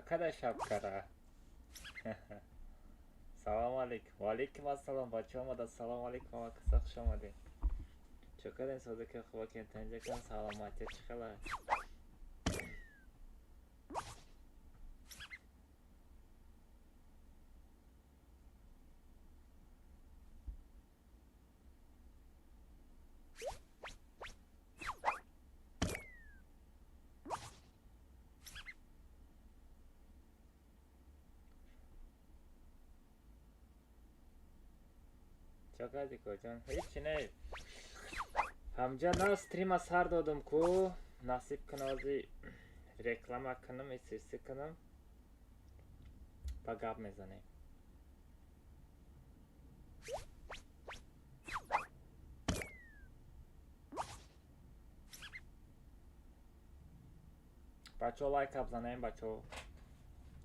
Чокада шабкара. Салом алейкум. Ва алейкум ассалом. Бачаҳо омада. Салом алейкум. Ҳама каса хуш омадед. Чокадем созака хубакен танҷакан саломатия чӣ хела? Чокади коҷон? Ҳеҷ не. Ҳамҷа на стрима сар додум ку. Насиб куна ози реклама кунам, исиси кунам. Ба гап мезанем. Бачаҳо лайка бизанем, бачаҳо.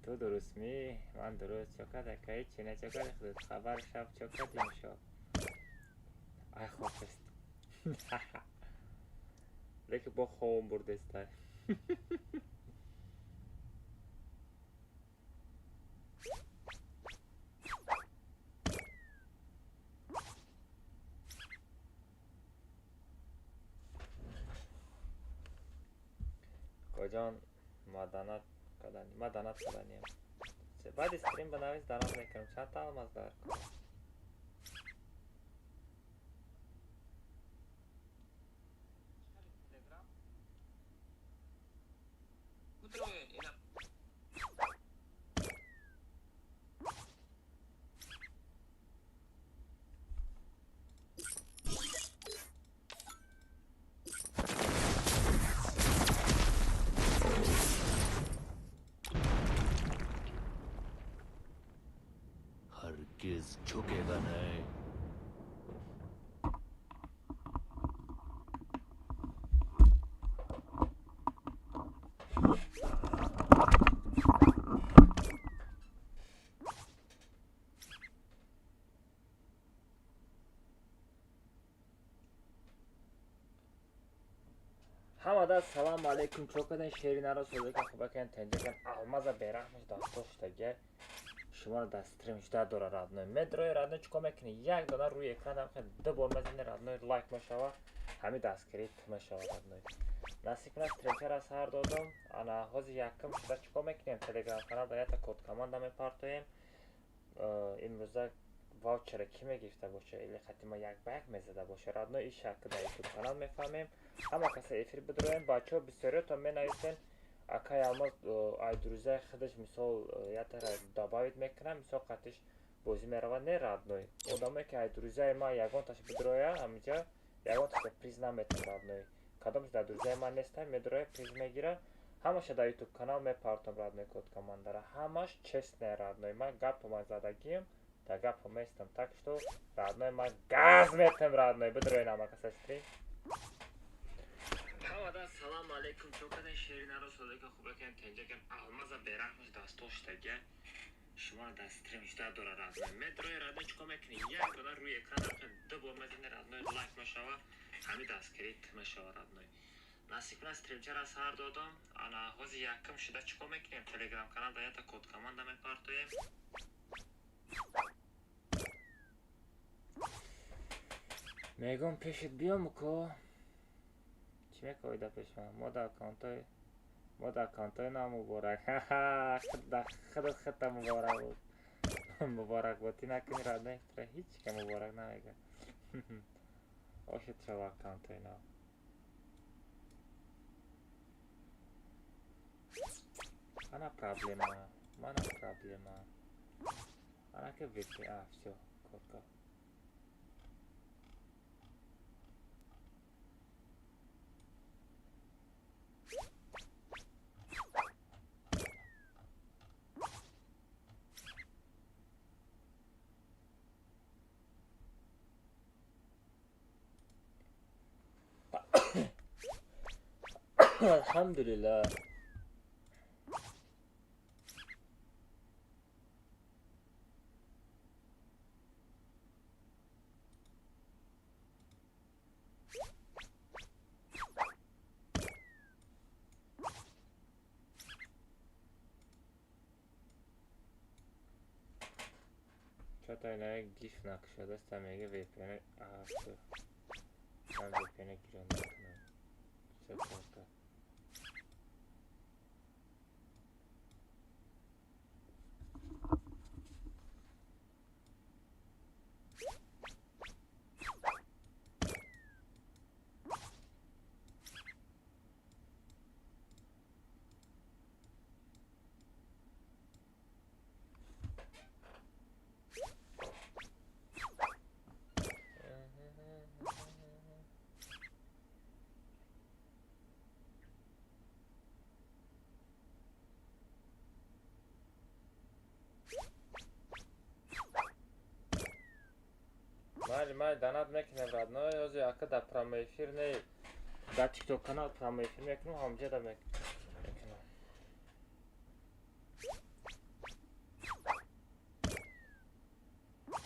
Ту дурустмӣ? Ман дуруст. Чокада ка ҳеҷ не чокади худат хабар шаб чокади имшаб. Ай хобест. Лекин бо хобам бурдестай. Коҷон маданат кардани? Ма данат карданиям. Баъди стрим банавис данат мекунам. Чанд та алмаз дар кор? हरगिज झुकेगा नहीं। Ҳамада салому алейкум. Чокадан шеринаро созака хубакан танҷакан алмаза бераҳмаш дастоштага шуморо дар стрим жда дора родной. Медрои родной чикор мекунӣ? Як дона рӯи экран ду бор мезани родной лайк мешава, ҳами дастгирӣ ту мешава родной. Насиб кунад стримчара сар додум. Ана ҳозир якум шуда чикор мекунем? Телеграм канал дар якта код команда мепартоем. Имрӯза ваучера кӣ мегирифта боша или хати ма як ба як мезада боша родной иша ки дар ютуб канал мефаҳмем. Ҳама каса эфир бидроем. Бачаҳо бисёриётон менависен акай алмаз ай друзьяи худаш мисол ятара добавить мекунам, мисол қатиш бозӣ меравад. Не родной. Одамое ки ай друзьяи ман ягонташ бидроя ҳаминҷа ягонташа приз наметам родной. Кадомаш дар друзьяи ман нестам медроя приз мегира. Ҳамаша дар ютуб канал мепартом родной код командара. Ҳамаш честное родной. Ман гапу ман задагием, дар гапу местам. Так что родной ман газ метам родной. Бидроен ҳама каса стрим. Ҳамада салому алейкум. Чокадан шеринаро созака хубакан танҷакан алмаза бераҳмаш дастоштага шуморо дар стрим жда дора родной. Медрои родной чикор мекунӣ? Як дона рӯи экран ду бор мезани родной лайк мешава, ҳами дастгирӣ ту мешава родной. Насиб кунад стримчара сар додум. Ана ҳозир якум шуда чикор мекунем? Телеграм канал дар якта код команда мепартоем. Мегӯм пешит биём ко. Чӣ мекоӣ дар пеши ман? Мо дар аккаунтҳои мо дар аккаунтҳои намуборак. Худат худта муборак буд. Муборакботӣ накунӣ родной, тура ҳеҷ ка муборак намегӯяд. Ошид шава аккаунтҳои нав. Ана проблема, мана проблема. Ана ки VPN, а, всё, кор кард. Алҳамдулиллаҳ. Что-то ина гиф накушадаст, мега VPN авто. Ман VPN гирон накунам. Всё кор. Майли, майли, донат мекунем, родной. Ҳозир ака дар прямой эфир не, дар ТикТок канал прямой эфир мекунам, ҳамҷа да мекунам.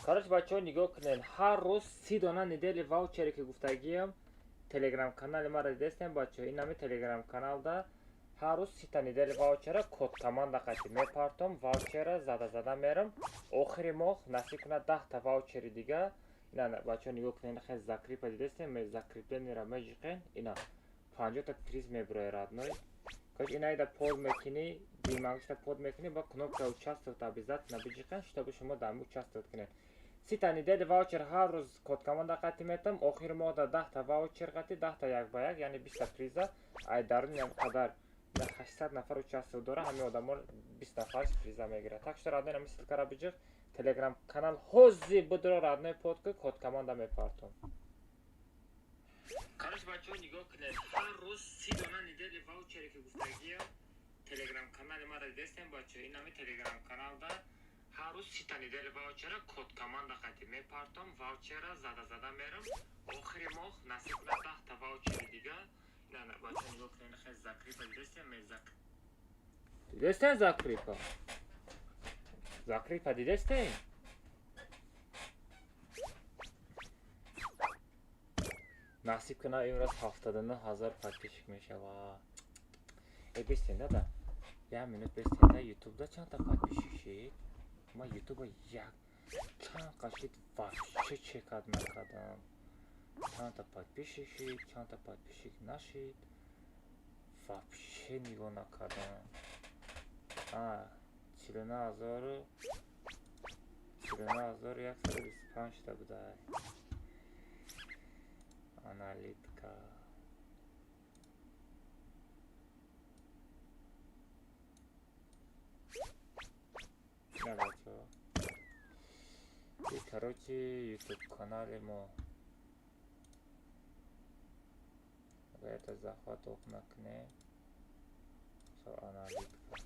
Короче, бачаҳо, нигоҳ кунед, ҳар рӯз 30 дона недели ваучере ки гуфтагиям, телеграм канали маро дидестем, бачаҳо, ин ҳами телеграм каналда ҳар рӯз 30-та недели ваучера код команда қати мепартом, ваучера зада зада мерам. Охири моҳ насиб кунад, 10-та ваучери дига. Ина, бачаҳо, нигоҳ кунед, хел закрепа дидестем, закреплениеро меҷиқен, ина 50-та приз мебирояд, родной. Короче, ина ида под мекунӣ, димагишта под мекунӣ, ба кнопка участвовать обязательно биҷиқен, чтобы шумо дар участвовать кунед. 30-та недели ваучер ҳар рӯз код команда қати метам, охири моҳ да 10-та ваучер қати, 10-та як ба як, яъне 20-та приза. Ай даруни ҳам қадар 800 нафар участвовать дора, ҳамин одамо 20 нафарш приза мегирад. Так что, родной, ҳами ссылкаро биҷиқ, телеграм канал ҳозир будро, родной, под ку, код команда мепартом. Короче, бачаҳо, нигоҳ кунед, ҳар рӯз 30 дона недели ваучере ки гуфтагиям, телеграм канали маро дидестем, бачаҳо, ин ҳами телеграм каналда ҳар рӯз 30-та недели ваучера код команда қати мепартом, ваучера зада зада мерам. Охири моҳ насиб кунад, 10-та ваучери дига. Ина, бачаҳо, нигоҳ кунед, хел закрепа дидестем, дидестем, закрепа, закрепа дидестем. Насиб кунад, имрӯз 79 000 подписчик мешавад. Э, бестен, дада, як минут бестен да. Ютубда чандта подписчик шид? Ман ютуба як чанд қашид вообще чекать накардам, чандта подписчик шид, чандта подписчик нашид, вообще нигоҳ накардам. А 49 000, 49 125-та будай. Аналитика. На, бачаҳо, и короче, ютуб канали мо агар это захват ок накунем, со аналитика.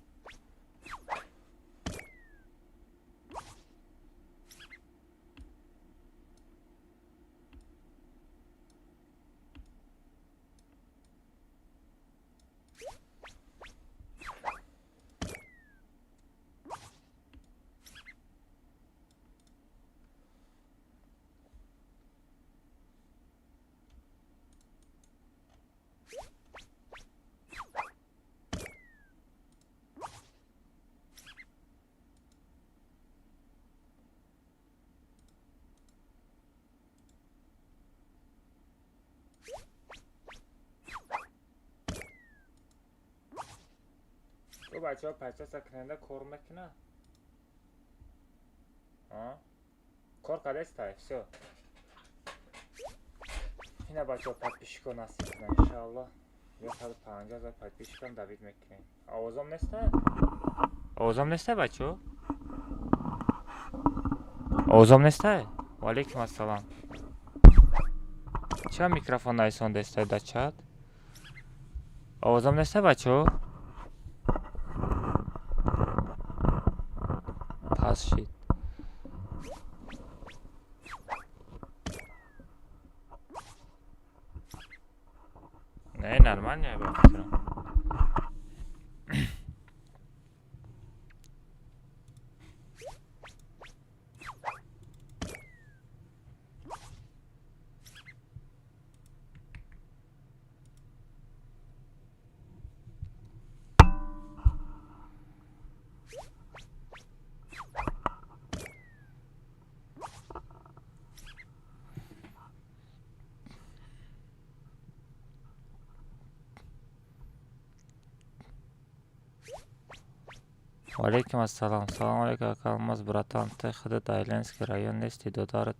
Ӯ, бачаҳо, подписаться кунанда кор мекунад, кор кардестай, всё. Ина, бачаҳо, подписчико насиб кунад, иншааллоҳ, 150 000 подписчикам давид мекунем. Овозом неста? Овозом неста, бачаҳо? Овозом неста? Ваалейкум ассалом. Ча микрофон найсондестай дар чат? Овозом неста, бачаҳо? Пас шид. Не, нормально, ба фикрам. Ваалейкум ассалом. Салом алейкум, ака Алмаз, братан. Ты худат Айленский район нести, додарат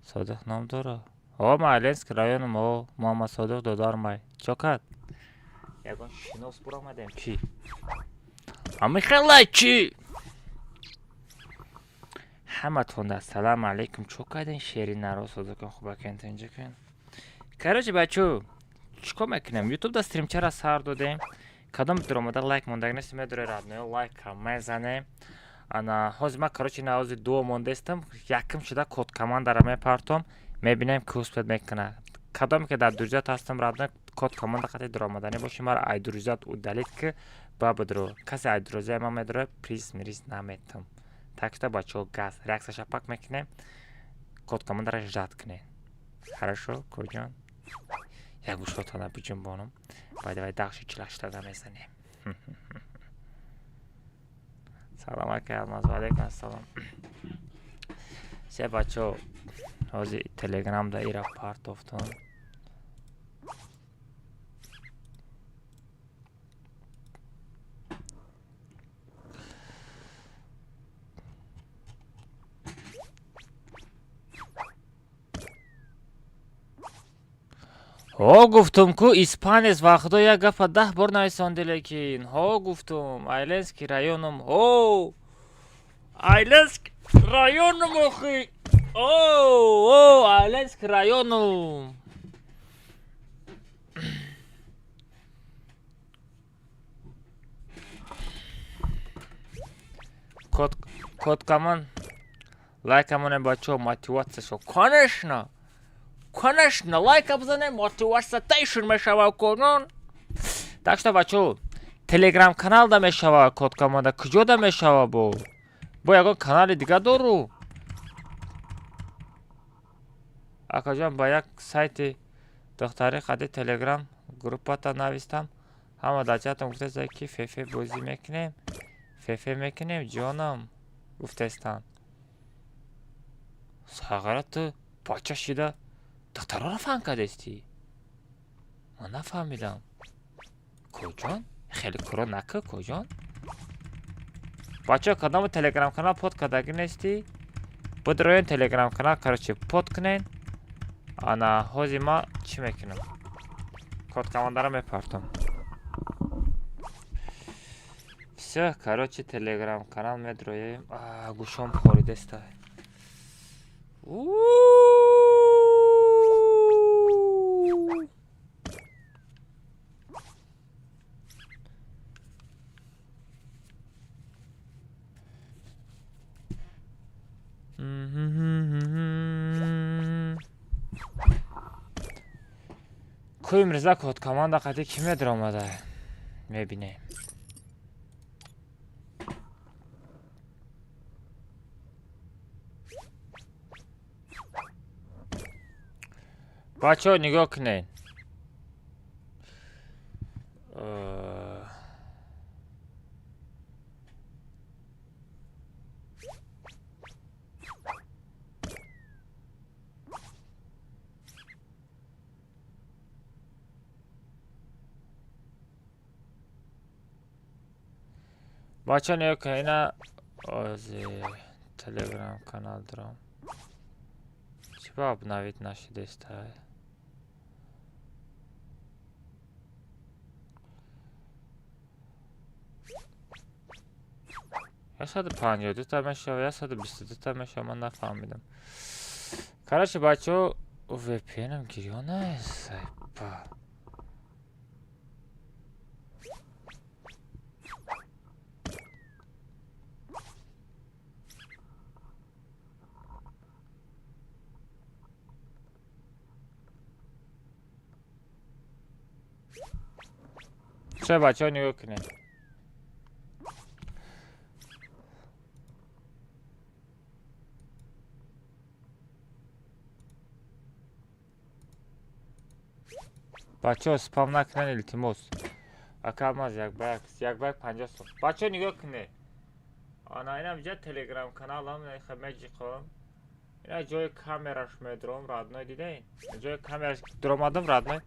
Содиқ ном дора? О, ман Айленский районам, о, Муҳаммад Содиқ додармай. Чо кард? Ягон шинос буромадем чӣ? Амихелай чӣ? Ҳаматон ассалому алейкум. Чо кардин, шери наро созакон хубакен тинҷакен? Короче, бачо, чикор мекунем? Ютуб да стримчара сар додем. Кадом дуромада лайк мондаг нест, медуре, родной, лайка мезанем. Ана ҳозир ман, короче, на ҳозир дуо мондестам, якм шуда код командара мепартом, мебинем, ки успеть мекунад. Кадоме ки дар друзьят ҳастам, родной, код команда қати дуромаданӣ боши, мара ай друзьят удалить ки, ба бидро. Касе ай друзья ман медуре, приз мириз наметам. Так что, бачаҳо, газ реаксияша пак мекунем, код командара ждать кунем. Хорошо, коҷон? Як гӯшотона биҷунбонам. Баъд вай дағши чилаштада мезанем. Салом, ака Алмаз, ва алейкум ассалом. Се бачаҳо, ҳозир телеграмда ира партофтам. Ҳо, гуфтум ку, испанец, ва худо, як гапа 10 бор нависонди, лекин ҳо, гуфтум, Айленский районом, ҳо, Айленский районом, охи, о, Айленский районом. Код команд лайкамонем, бачаҳо, мотиватсия шо. Конечно, конечно, лайка бизанем, мотиватсия тайшун мешава конон. Так что, бачаҳо, телеграм каналда мешава код команда, куҷода мешава? Бо ягон канали дига дору? Акаҷон, ба як сайти духтари қади телеграм группата навистам, ҳама дар чатам гуфтеста, ки фефе бозӣ мекунем, фефе мекунем, ҷонам, гуфтестанд. Сағара, ту бача шида духтароро фаҳм кардестӣ? Ман нафаҳмидам, коҷон, хеле куро накӯ, коҷон. Бачаҳо, кадому телеграм канал под кардагӣ нестӣ, бидроен телеграм канал, короче, под кунен. Ана ҳозир ман чӣ мекунам? Код командара мепартам. Всё, короче, телеграм канал медроем. Гӯшом хоридеста. Ку имрӯза код команда қади кӣ медаромада, мебинем. Бачаҳо, нигоҳ кунед. Бачаҳо, нигоҳ кунед, ина ози телеграм канал дорам. Чӣ ба обновить нашидеста? 152-та мешава, 122-та мешава, ман нафаҳмидам. Короче, бачаҳо, VPN-ам гирён аст. Ба. Ча, бачаҳо, нигоҳ кунед. Бачаҳо, спам накунед, илтимос. Ака Алмаз, як ба як, як ба як 50 сом. Бачаҳо, нигоҳ кунед. Ана инам ҷа телеграм каналам, меҷиқам. Ина ҷои камераш медуром, родной, дидед? Ҷои камераш дуромадам, родной.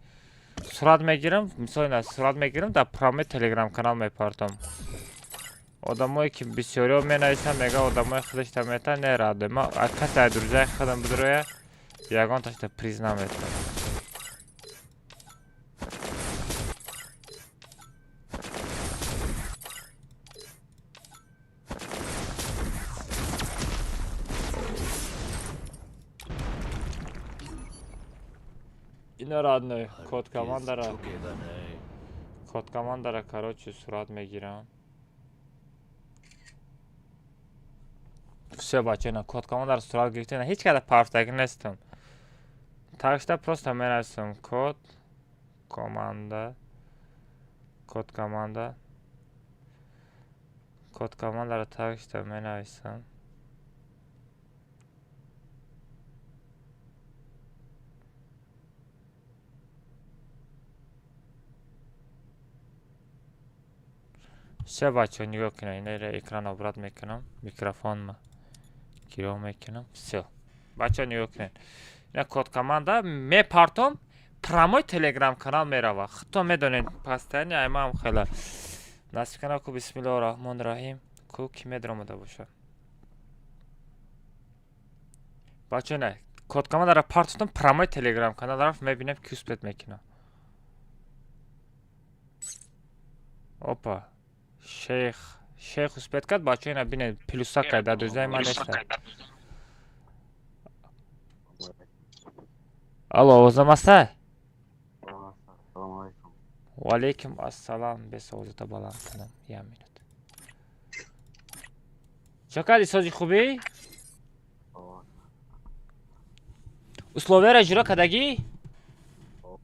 Сурат мегирам, мисол, ина сурат мегирам, дар прямой телеграм канал мепартам. Одамое ки бисёриҳо менависанд, мегӯянд, одамои худашта метан. Не, родной, ма касе ай друзьяи худам бидроя, ягонташта приз наметам. Ина, родной, код हरगिज командара झुकेगा नहीं। Код командара, короче, сурат мегирам. Всё, бача, ина код командара сурат гирифта. Ҳеҷ када парфтагӣ нестам. Так что просто менависам код команда, код команда, код командаро так что менависам. Всё, бачаҳо, нигоҳ кунед, инро экран обрат мекунам, микрофонма гироҳ мекунам. Всё, бачаҳо, нигоҳ кунед, ина код команда мепартом, прямой телеграм канал мерава. Худтон медонед, постоянно аймаам хела насиб кана. Ку, бисмиллоҳи раҳмони раҳим, ку ки медаромада бошад. Бачаҳо, не, код командаро партофтам, прямой телеграм канал рафт. Мебинем, ки успеть мекунам. Опа, шейх, шейх успеть кард. Бачаҳо, ина бинед, плюса кард, дар друзьяи ман неста. Алло, овозам аста? Салом алейкум. Ваалейкум ассалом. Бес, овозата баланд кунам, як минут. Чо кардӣ, сози, хубӣ? Условияро иҷро кардагӣ?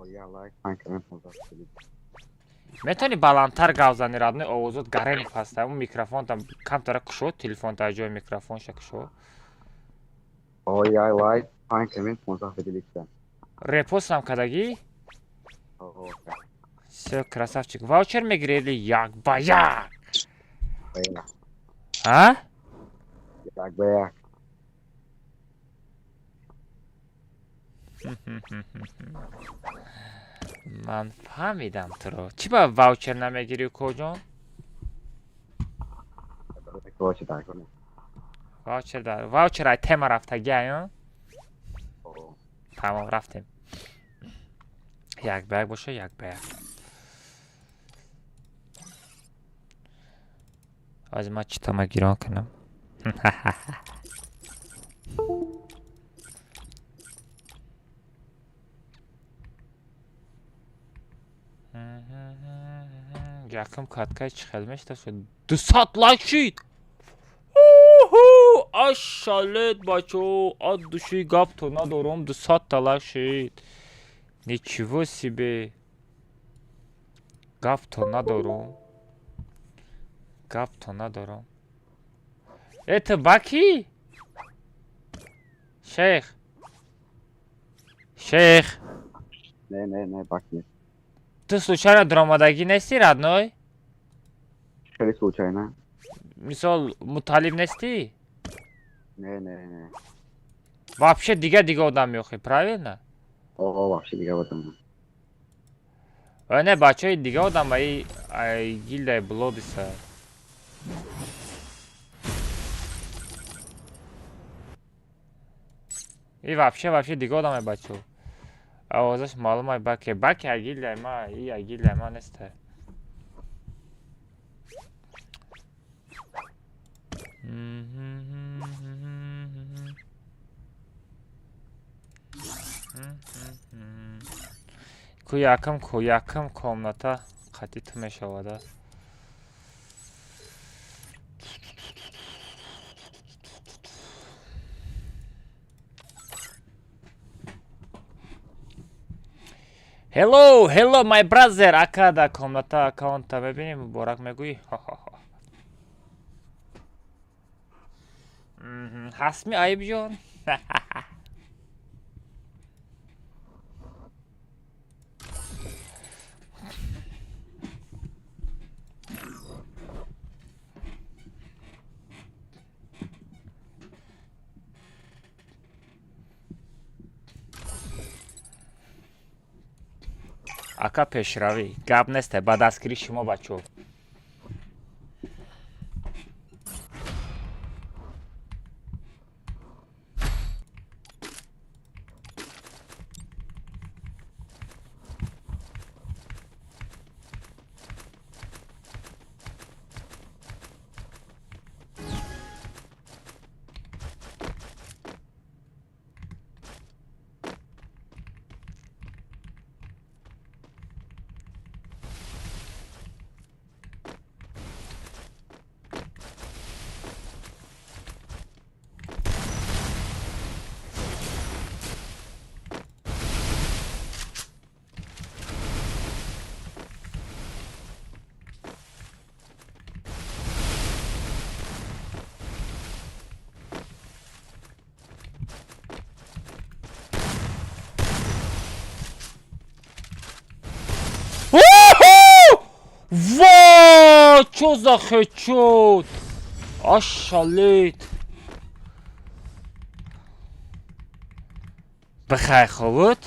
Я лайк, панҷ коммент, 15. Метавонӣ баландтар гап зани, родной? Овозот гарени паста. Он микрофонтам камтара кушод, телефонта ҷои микрофонша кушод. Я лайк, панҷ коммент, 15 поделиться. Репостам кардагӣ? Всё, красавчик. Ваучер мегирӣ или як ба як? А? Як ба як. Ман фаҳмидам туро. Чӣ ба ваучер намегирӣ, укоҷон? Ваучер дар кор нест. Ваучер дар ваучер ай тема рафтагӣ, ая? Тамом, рафтем. Як ба як боша, як ба як. Аз ман читама гирон кунам. Якум каткаи чӣ хел мешта шуд? 200 лайк шид! Ашалет, бачо, от души гапто надорам, 200-та лайк шид. Ничего себе! Гапто надорам. Гапто надорам. Это Баки? Шейх. Шейх. Не, не, не, бак нест. Ту случайно даромадагӣ нестӣ, родной? Хеле случайно. Мисол, Муталиб нестӣ? Не, не, не. Вообще дига одам меохӣ, правильно? О, вообще дига одам. Не, бачаи, дига одам, ай гилдаи блодиса. И вообще дига одам, бачо. Овозаш маълум ай, баке. Баке ай гилдаи ма, и ай гилдаи ма неста. Ку якам, ку якам комната қатъи ту мешавада. Hello, hello, my brother. Ака, да комната аккаунта мебинӣ, муборак мегӯӣ? Ҳастми, Айбҷон? Ака, пешравӣ гап несте, ба дастгири шумо, бачо. Чё за хедшот? Ошалеть. Бихай ховут.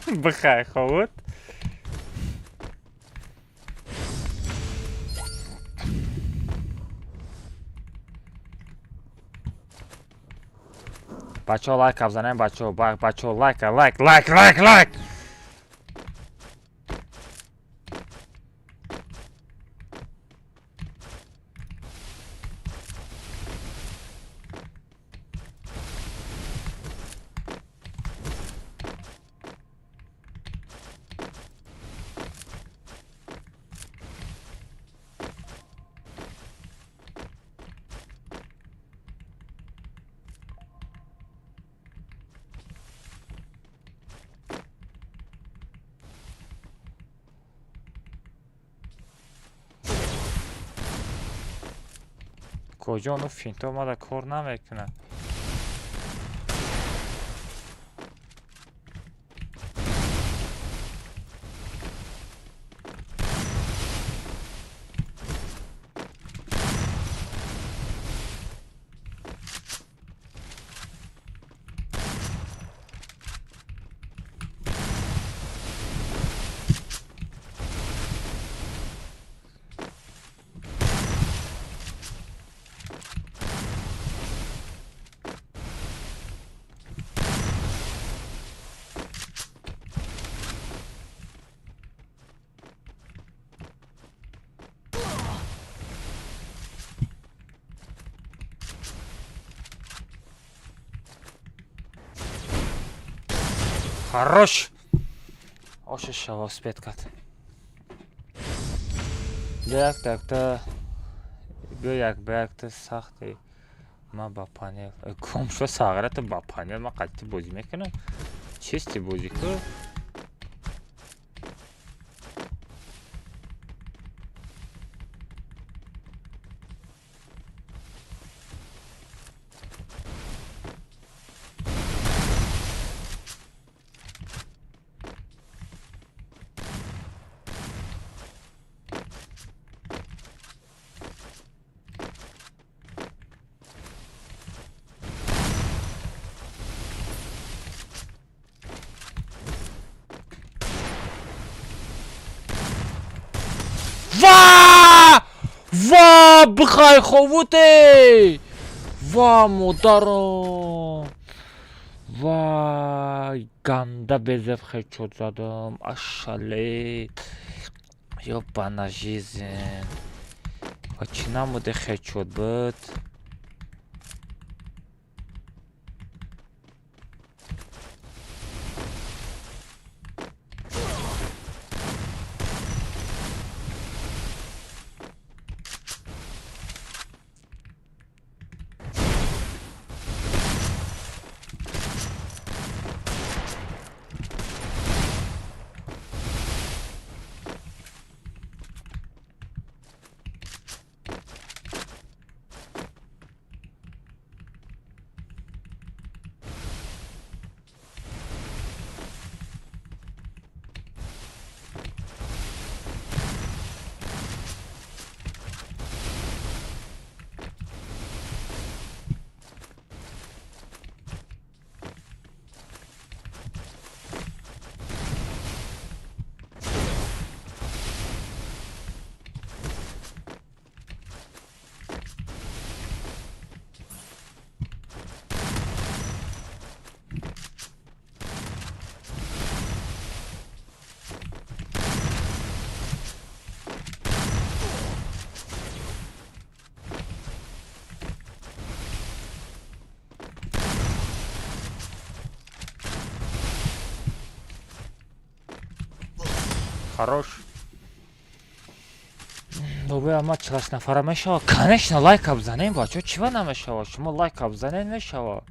Бихай ховут. Бачаҳо лайк абзанем, бачаҳо, бачаҳо лайк, лайк, лайк, лайк, лайк. Куҷо ону финто омада кор намекунад. Хорош! Ошиша велосипед кард. Як такта бё як ба якта сахти ма ба панел. Комшо сағрата ба панел ма қатъи бозӣ мекунам. Чисти бозӣ ку. Ва! Ва! Бихай ховуте! Ва, модарам! Вай, ганда безеб хедшот задам. Ошалеть. Ёбана жизнь. Ва чӣ намуде хедшот буд? Хорош. Бобои ама 48 нафара мешава. Конечно, лайка бизанем, бачо, чива намешава? Шумо лайка бизанем, мешава.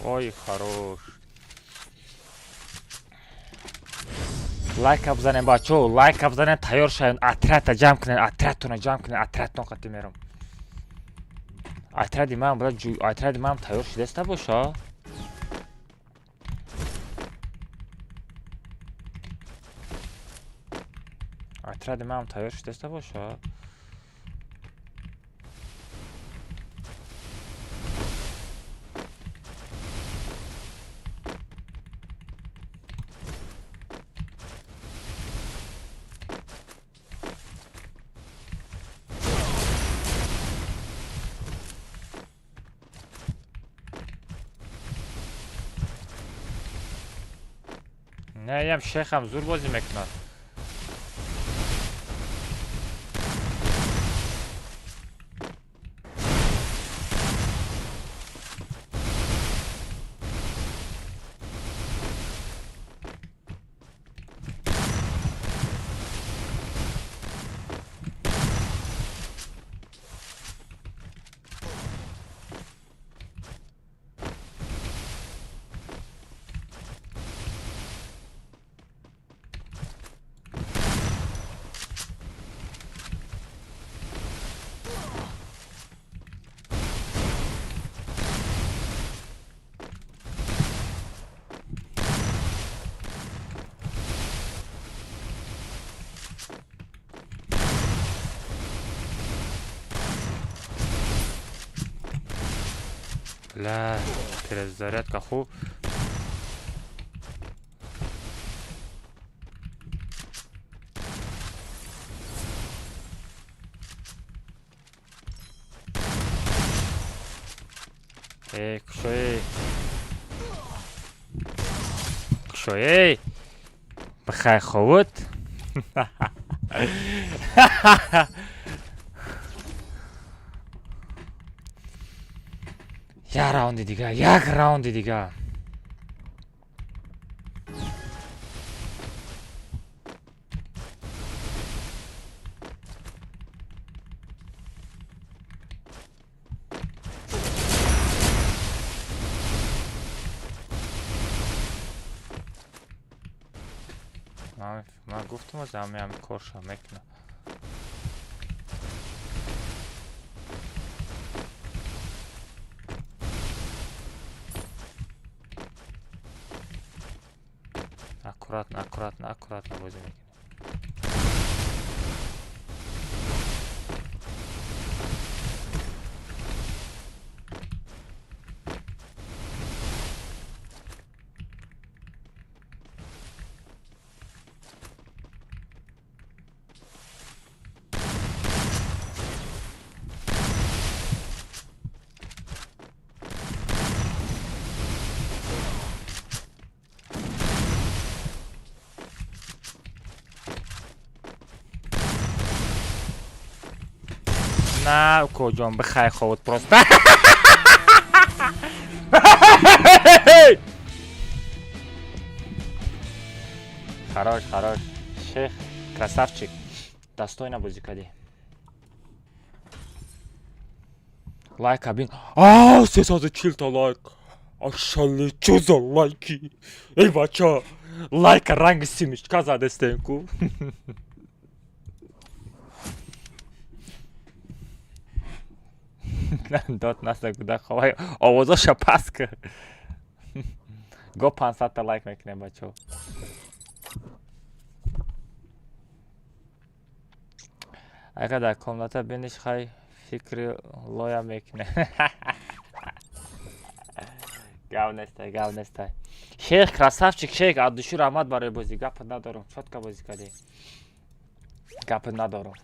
Ой, хорош. Лайка бизанем, бачо, лайка бизанем, тайёр шавем, отрядта ҷамъ кунем, отрядтона ҷамъ кунем, отрядтон қати мерам. Отряди ман буда, отряди ман тайёр шудаста боша. Отряди ман тайёр шудаста боша. Не, ям шехам зур бозӣ мекунад. Бля, перезарядка ху. Эй, кушой. Кушой. Бхай ховут. Як раунди дига, як раунди дига. Ман гуфтам, аз ҳами корша мекунам. Аккуратно, аккуратно, аккуратно бозӣ мекунем. На, укоҷон, бихай ховот просто. Хорош, хорош. Шех, красавчик. Достойно бозӣ кардӣ. Лайк бин. А, 340 та лайк. Ашали, чё за лайки? Эй, бача, лайка ранги семечка задестем ку. Дод наса куда ховай овозоша пас кар. Го 500 та лайк мекунем, бачо. Агар дар комната биниш, хай фикри лоя мекуне. Гап нестай, гап нестай. Шейх красавчик, шейх, от души раҳмат барои бозӣ. Гапат надорам. Чётко бозӣ кардӣ. Гапат надорам.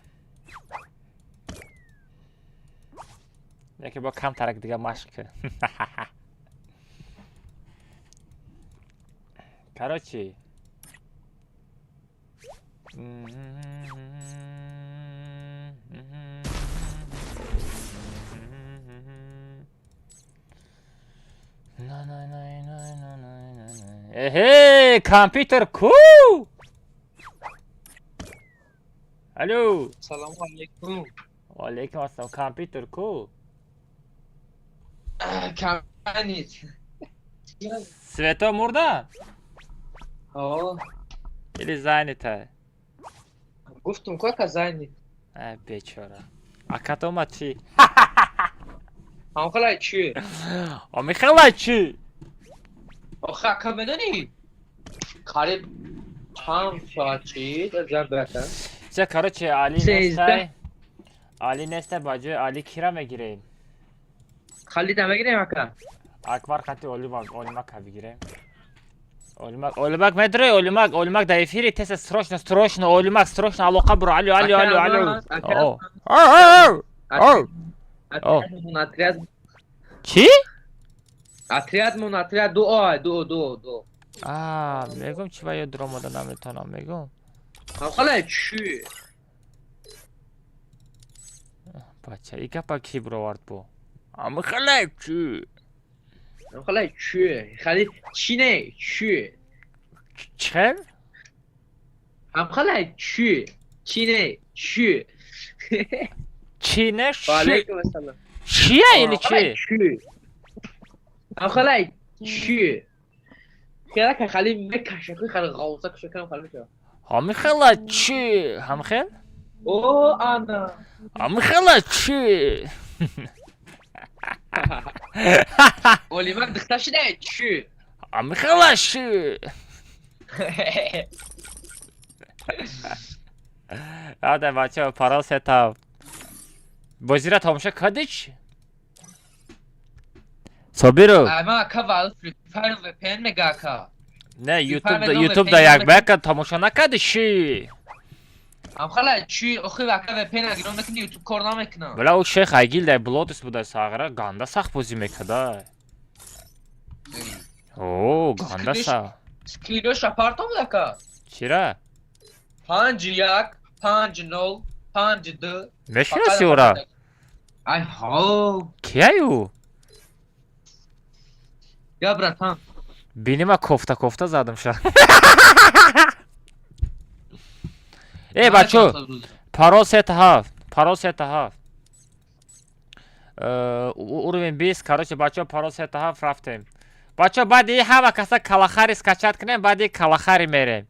Яке бо камтарак дига машқ кун. Короче. Эхе, компьютер ку! Алло. Салому алейкум. Ва алейкум ассалом. Компьютер ку? Каманит. Света мурда? О, Или занята? Гуфтум ка занят. Ай, бечора. Акат омад чӣ? Ҳамхалай чӣ? Амихелай чӣ? Охе ака медонӣ? Қариб чанд соат чӣ? Зан братан. Ча, короче, Али 13. нестай. Али нестай, ба ҷои Али кира мегирем? Халида мегирем ака. Акбар қати Олимак, Олимака бигирем. Олимак, Олимак медрои, Олимак, Олимак дар эфири теса срочно, срочно, Олимак, срочно алоқа буро. Алло, алло, алло, алло. Ака, О. О. О. Отрядмон, отряд, Чӣ? Отрядмон, отряд ду ой, ду, ду, ду. А, мегум чӣ ба ёд омада наметонам, мегум. Ҳамхалай чӣ? Бача, и гапа ки бировард бо? Амихелай чӣ? Ҳамхалай чӣ? Хали чӣ не? Чӣ? Чел? Ҳамхалай чӣ? Чӣ не? Чӣ? Чӣ не? Ва Ши? алейкум ассалом. Чия или чӣ? Чӣ? Ҳамхалай чӣ? Хела хали мекаша, ку хали ғавза кушакам хали меша. Ҳамихела чӣ? Ҳамхел? О, ана. Ҳамихела чӣ? Олимак дихта шида чӣ? Ҳамихела чӣ? Ада бачаҳо, парол сетап. Бозиро тамошо кардӣ чӣ? Собиров. Ама ака вал Free Fire VPN мега ака. Не, Free Fire YouTube VPN да як ба яка тамошо накардӣ чӣ? Ҳамхала чӣ? Охи ака VPN агирон мекунӣ YouTube кор намекунам. Бала ӯ шейх Айгил дар Блодус буда сағра ганда сахт бозӣ мекарда. О, ганда сахт. Скринаш апартом буд ака. Чира? 5 1 5 0 5 2. Мешиноси ӯра? Ай ҳо. Кияй ӯ? Я братан. Бинима кофта кофта задам ша. Э, бачо, парол сета ҳафт, парол сета ҳафт. Уровень 20, короче, бачо, парол сета ҳафт рафтем. Бачо, баъди ҳама каса калахари скачать кунем, баъди калахари мерем.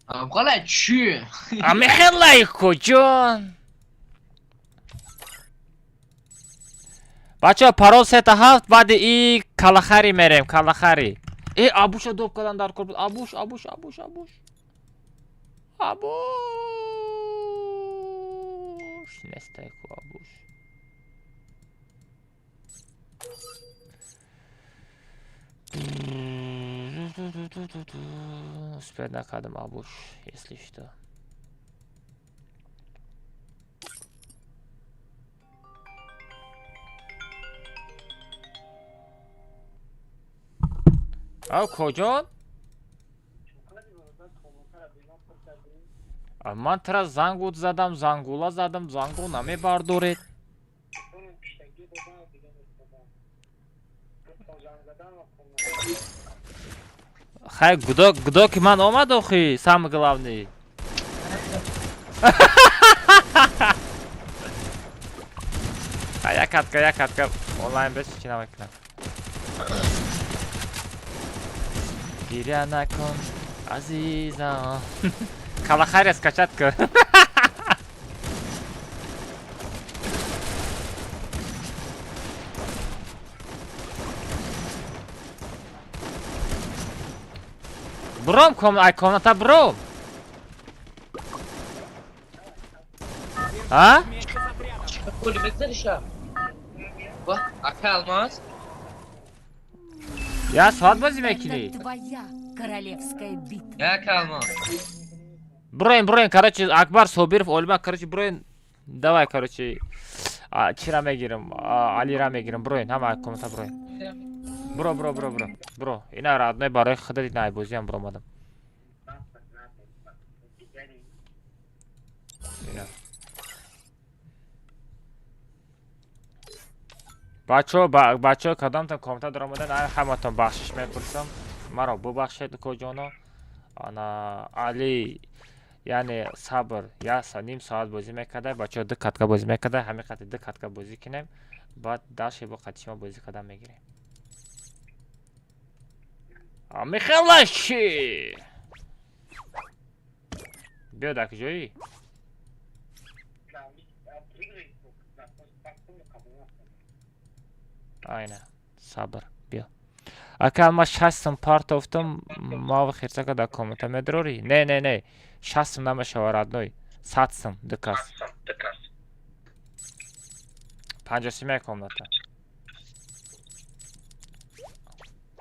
Ҳамхала чӣ? Амихелай куҷон? Бачо, парол сета ҳафт, баъди и калахари мерем, калахари. Э, абуша доб кардан дар кор буд. Абуш, абуш, абуш, абуш. Абуш. Нестай ку абуш. Успеть накардам абуш, если что. Ав куҷон? Ман тра зангут задам, зангула задам, зангу намебардоред. Хай, гудок, гудоки ман омад охи, самый главный. Хай, як катка, як катка, онлайн бес чӣ намекунам. Гиря накун, азизам. Калахария скачать кун. Бром ком, ай комната бром. А? Пули мегзариша? Ва, ака Алмаз. Я соат бозӣ мекунӣ? Это твоя королевская битва. Я калма. Броин, броин, короче, Акбар Собиров, Олма, короче, броин. Давай, короче. Чира мегирам, Алира мегирам, броин, ҳама комната броин. Бро, бро, бро, бро. Бро, ина родной барои худат ина айбозиам бромадам. Ина. Бачо, бачо, кадомтон комната даромадан, ҳаматон бахшиш мепурсам. Маро бубахшед, укоҷоно. Ана Али, яъне сабр, як ним соат бозӣ мекарда, бачаҳо ду катка бозӣ мекарда, ҳамин қадр ду катка бозӣ кунем, баъд даши бо қати шумо бозӣ кардан мегирем. Михайлаши! Биё дар куҷоӣ? Айна, сабр, биё. Ака, ма 6 сум партофтам, мав хирсака дар комната медрорӣ? Не, не, не, 6 сум намешава, родной. 100 сум, ду кас. 57 комната.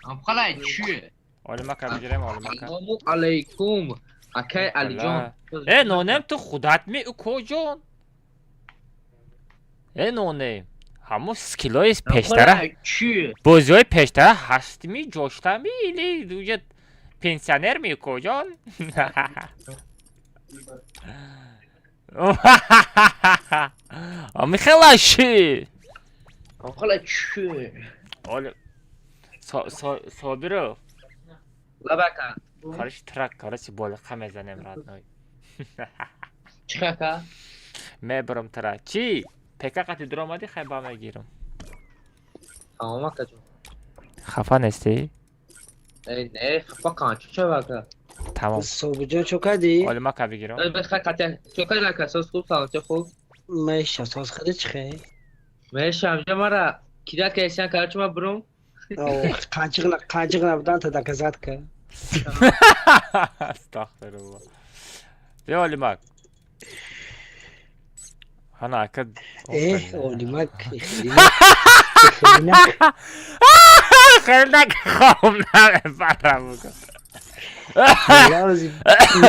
Амхалай чӣ? Олимака бигирем, олимака. Салому алайкум. Акай Алиҷон. Э, нонем, ту худат ми, укоҷон? Э, нонем. Ҳамон скиллои пештара. Амхалай чӣ? Бозиҳои пештара ҳастми, ҷоштами или уже пенсионер ми, укоҷон? Михайлаши! Амхалай чӣ? Оли Собиров, Лабака. короче, трак, короче, болиқа мезанем, родной. Чӣ ака? Мебарам тра. Чӣ? Пека қати дуромадӣ, хай ба мегирам. Тамом акаҷон. Хафа нестӣ? Не, не, хафа кан чӣ чава ака? Тамом. Собиҷон, чо кардӣ? Олимака бигирам. Бехай қатя. Чо кардӣ ака? Соз хуб, саломатӣ хуб. Меша, соз хеле чӣ хе? Меша, амҷа мара кидат кайсан, короче, ма бурум. Қанчиғ қанчиғ набудан та доказать ка. Астағфирулло. Биё, Олимак. Ҳана ака. Э, Олимак, хелинак. Хелинак хоб намебарам.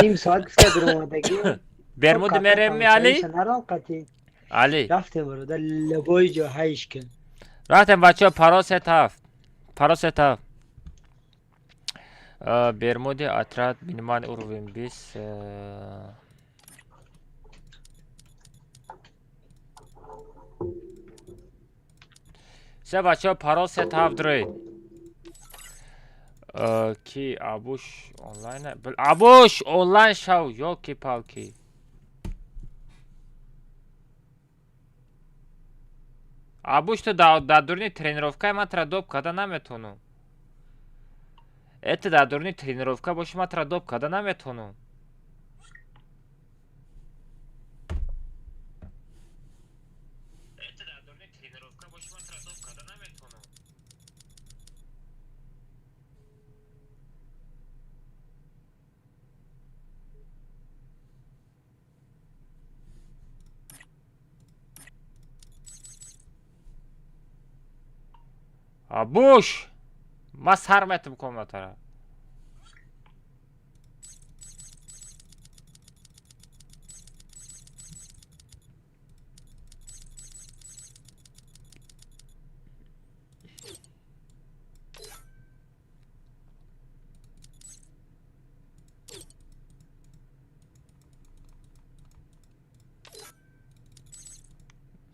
Ним соат киска дуромадагӣ. Бермуди мерем ми, Али? Нарам қатӣ. Али. Рафтем, бародар, лабои ҷо ҳайш кун. Рафтем, бачаҳо, паро 37. Паро 37. Бермуди отряд минимальный уровень 20. Се, бачаҳо, парол 37 дроид. Ки Абуш онлайн? Абуш, онлайн шав, ёлки-палки. Абуш, ту дар дуруни тренировкаи ман тра доп карда наметавонам. Э, ту дар дуруни тренировка боши, ман тра доп карда наметавонам. Э, ту дар дуруни тренировка боши, ман тра доп карда наметавонам. Абуш! Ма сар метум комнатара.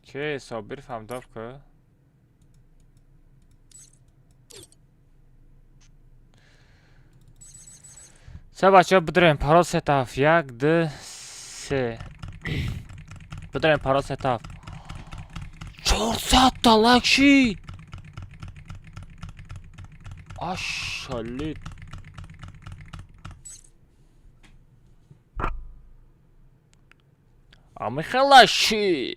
Че, Собир фаҳмдов ку? Се, бачаҳо, бидроем, парол 37, як, ду, се. Бидроем, парол 37. 400-та лайк шид! Ашалит. Амихелаши!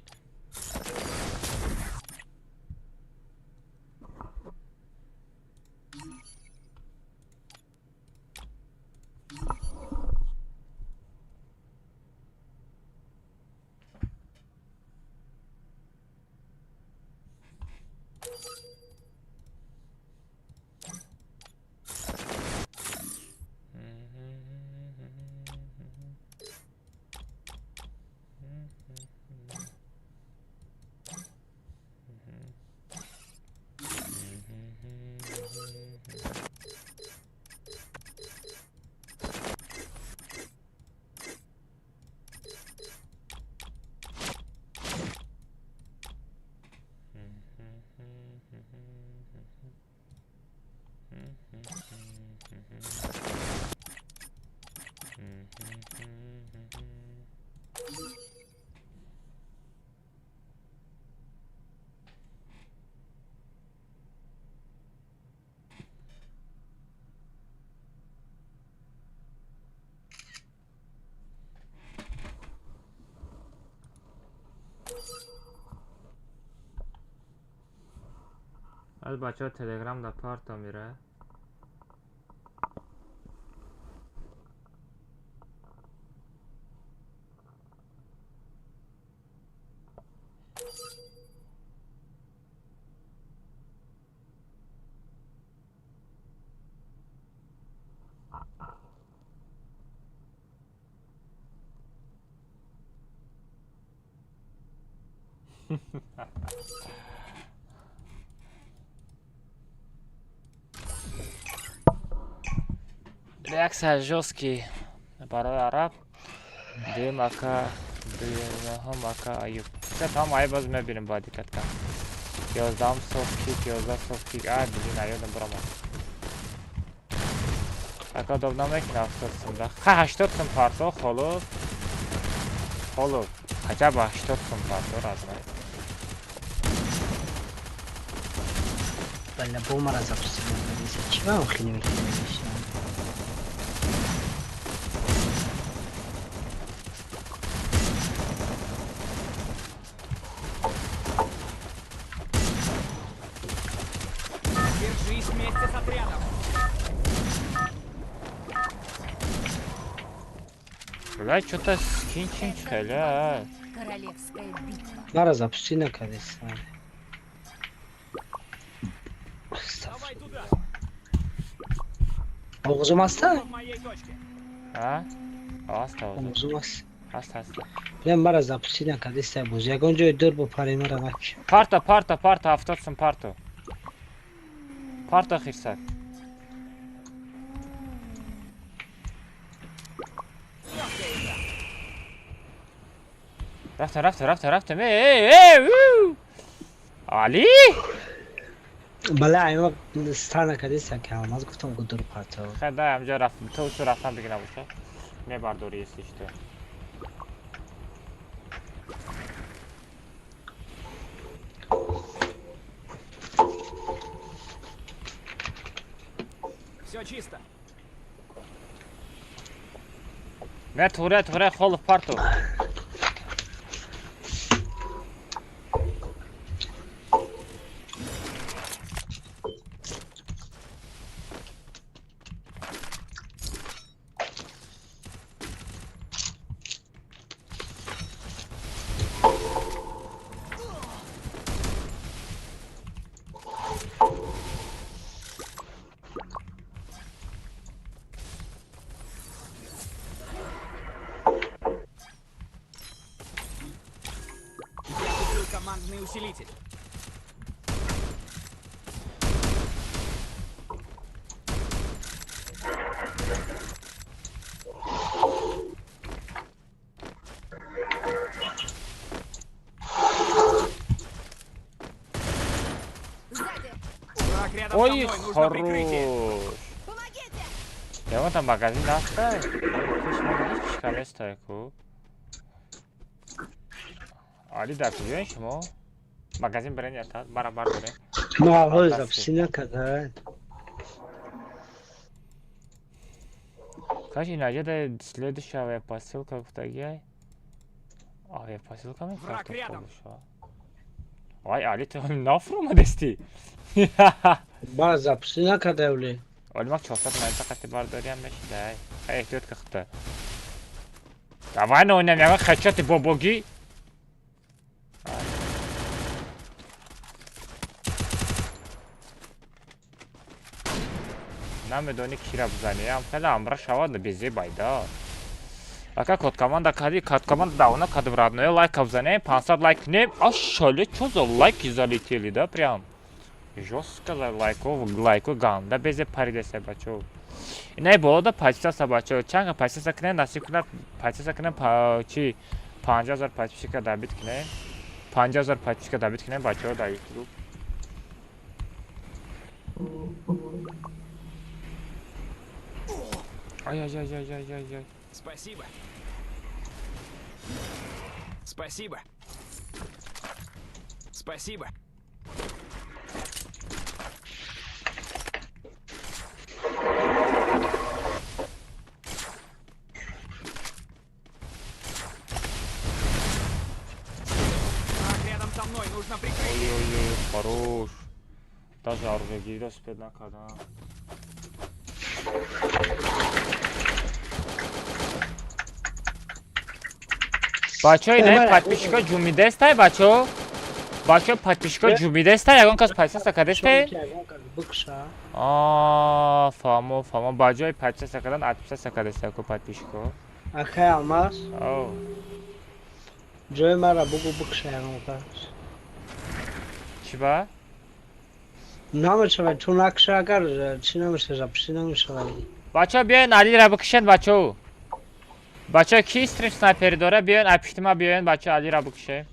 Аз бачаҳо Телеграм да парто мира. Реакция жёсткий барои араб. Дуюм ака, дуюм ака Аюб. Там ай боз мебинем ба диққат кан. 11 софт кик, 11 софт кик. Ай, блин, аёдам баромад. Ака доб намекунад 70 сум да. Ха 80 сум парто, холос. Холос. Хотя бы 80 сум парто, родной. Бля, бомара запустил. Чего он хрень? Держись вместе с отрядом. Бля, что-то скинчин чхаля. Королевская битва. Мара запусти наконец. Давай туда. Оғзум аста? А? Аста. Оғзум аст. Аста, аста. Бля, мара запусти наконец боз. Ягон ҷой дур бо пари мара вак. Парта, парта, парта, 70 сум парто. Парта хирсак. Рафтам, рафтам, рафтам, рафтам. Эй, эй, эй! Али? Бля, имо стана кадиса ки алмаз гуфтам гу дур парто. Хай, дай амҷо рафтам. То усу рафтам дига набоша. Мебардори, если что. Все чисто. Не туре, туре, холов парту. Командный усилитель. Враг рядом Ой, со мной, нужно прикрытие. Хорош. Я вон там магазин даста. Али дар куҷоен шумо? Магазин барен ята, барабар дорем. Ма ҳоз запусти накарда. Каш инаҷа следующая авиапосылка гуфтагиай. Авиапосылка Враг рядом. Ай, Али, ту нафуромадести. Ба запусти накарда уле. Оли мак 400 майта қати бардориам мешидай. Ай, эҳтиёт ка худта. Давай на ойнам, яга хачати бобоги. Намедони кира бизани, ам хеле амра шавад безе байда. Ака код команда кади, код команда давно кадм родной лайк бизанем, 500 лайк кунем. Ашале, чё за лайки залетели, да, прям. Жёстко лайков, лайко ганда безе паридеса бачо. Инай болода подписаться бачо. Чанга подписаться кунем, насиб кунад подписаться кунем, чи 5000 подписчика добит кунем. 5000 подписчика добит кунем бачо дар YouTube. Ай-яй-яй-яй-яй-яй. Спасибо. Спасибо. Спасибо. Враг рядом со мной, нужно прикрыть. Ой-ой-ой, хорош. Даже оружиегириро успеть накардам. Бачаҳо, инаи подписчико ҷумидестай, бачаҳо? Бачаҳо, подписчико ҷумидестай? Ягон кас подписаться кардестай? А, фаҳмо, фаҳмо. Ба ҷои подписаться кардан отписаться кардестай ку подписчико. Акай Алмаз. Ау. Ҷои маро бугу, бикша ягон кас. Чӣ ба? Намешавад, чун накша, агар чӣ намешава, записи намешавад. Бачаҳо, биёен, Алира бикушен, бачаҳо. Бачаҳо, ки стрим снайпери дора, биёен, апиштима биёен, бачаҳо, Алира бикушем.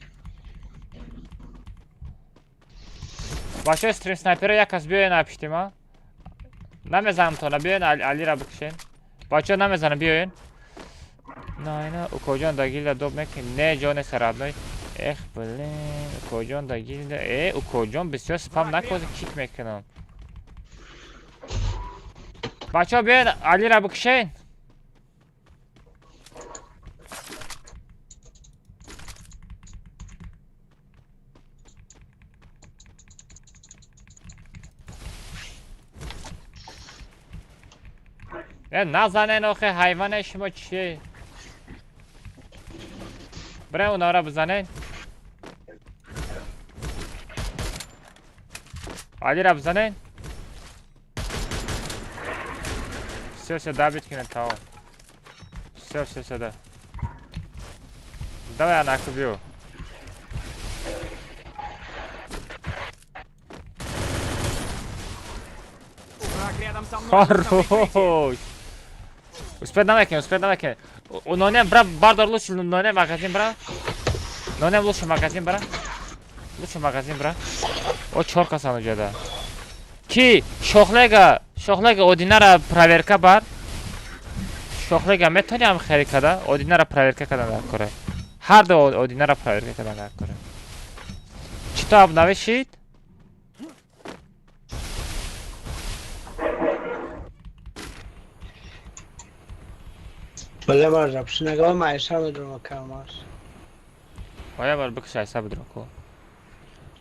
Бачаҳо, стрим снайпера як кас биёен апиштима. Намезанам тона, биёен, Алира бикушен. Бачаҳо, намезанам, биёен. На, ина укоҷон да гилда доб мекунем. Не, ҷоне родной. Эх, блин, укоҷон да гилда. Э, укоҷон, бисёр спам накози, кик мекунам. Бачаҳо, биёен, Алира бикушен. Э, назанен охе, ҳайване, шумо чие? Бирен, унора бизанен. Алира бизанен. Всё, всё, добить кунед, тамом. Всё, всё, всё, да. Давай, анаку биё. Враг рядом со мной. Нужно прикрытие. Хорош. Успеть намекунем, успеть намекунем. Нонем, бра, бардор лучше, нонем магазин, бра. Нонем лучше магазин, бра. Лучше магазин, бра. О, чор касан уҷада. Ки? Шохлега, Шохлега, одинара проверка бар. Шохлега, метони ҳам хеле када? Одинара проверка кадан дар кора. Ҳар ду одинара проверка кадан дар кора. Чӣ то обновишид? Бале, мара записи нагава, ма айса медурам, акай Алмаз. Оя бар бикш, айса бидро ку.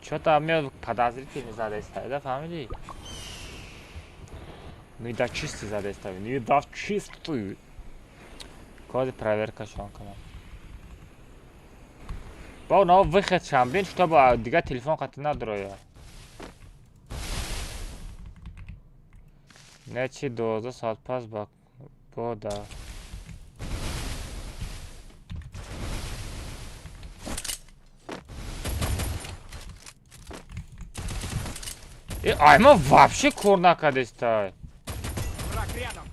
Чё-то меод подозрительно задеста, да, фаҳмидӣ? Недочистый задеста, недочистый. Коди проверка шон кунам. Ба оно выход шам бин, чтобы дигар телефон қатӣ надроя. Не чи 12 соат пас ба бода. Э, айма вообще кор накардестай. Враг рядом.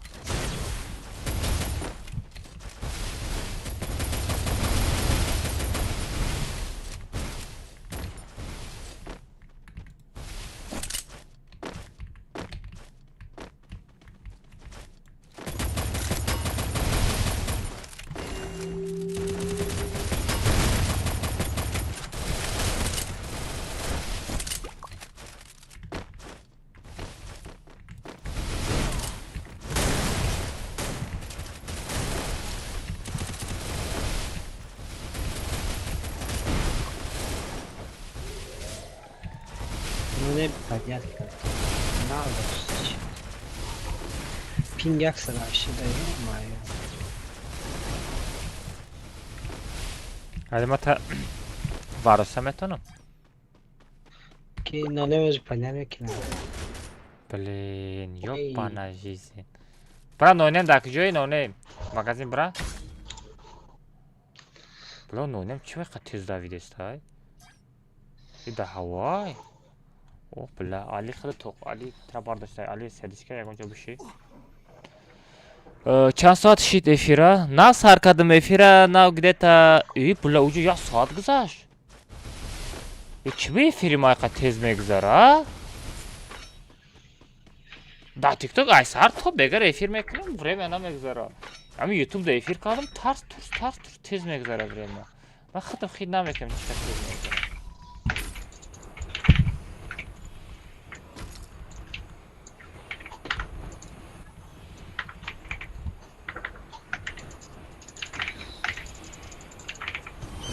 Ну не поднять как-то. Надо. Пинг яксара шида, ё-моё. Али ма та вароса метонам. Ки нонемеш поднять мекунам. Блин, Эй. ёбана жизнь. Бра, нонем дар куҷои нонем? Магазин, бра? Бла, нонем чӣ вақт тез давидестай? И да ҳавай. О, бля, Али хеле тоқ, Али тра бардоштай, Али сердечка ягон ҷо биши. Чанд соат шид эфира? На сар кардам эфира, на где-то. И, бля, уҷо як соат гузашт. Э, чӣ ба эфири ма иқа тез мегузара, а? Дар тикток ай сар то бегар эфир мекунам, время намегузара. Ами ютуб да эфир кардам, тарс турс, тарс турс, тез мегузара время. Ман худам хид намекунам, чӣ қадр тез мегузара.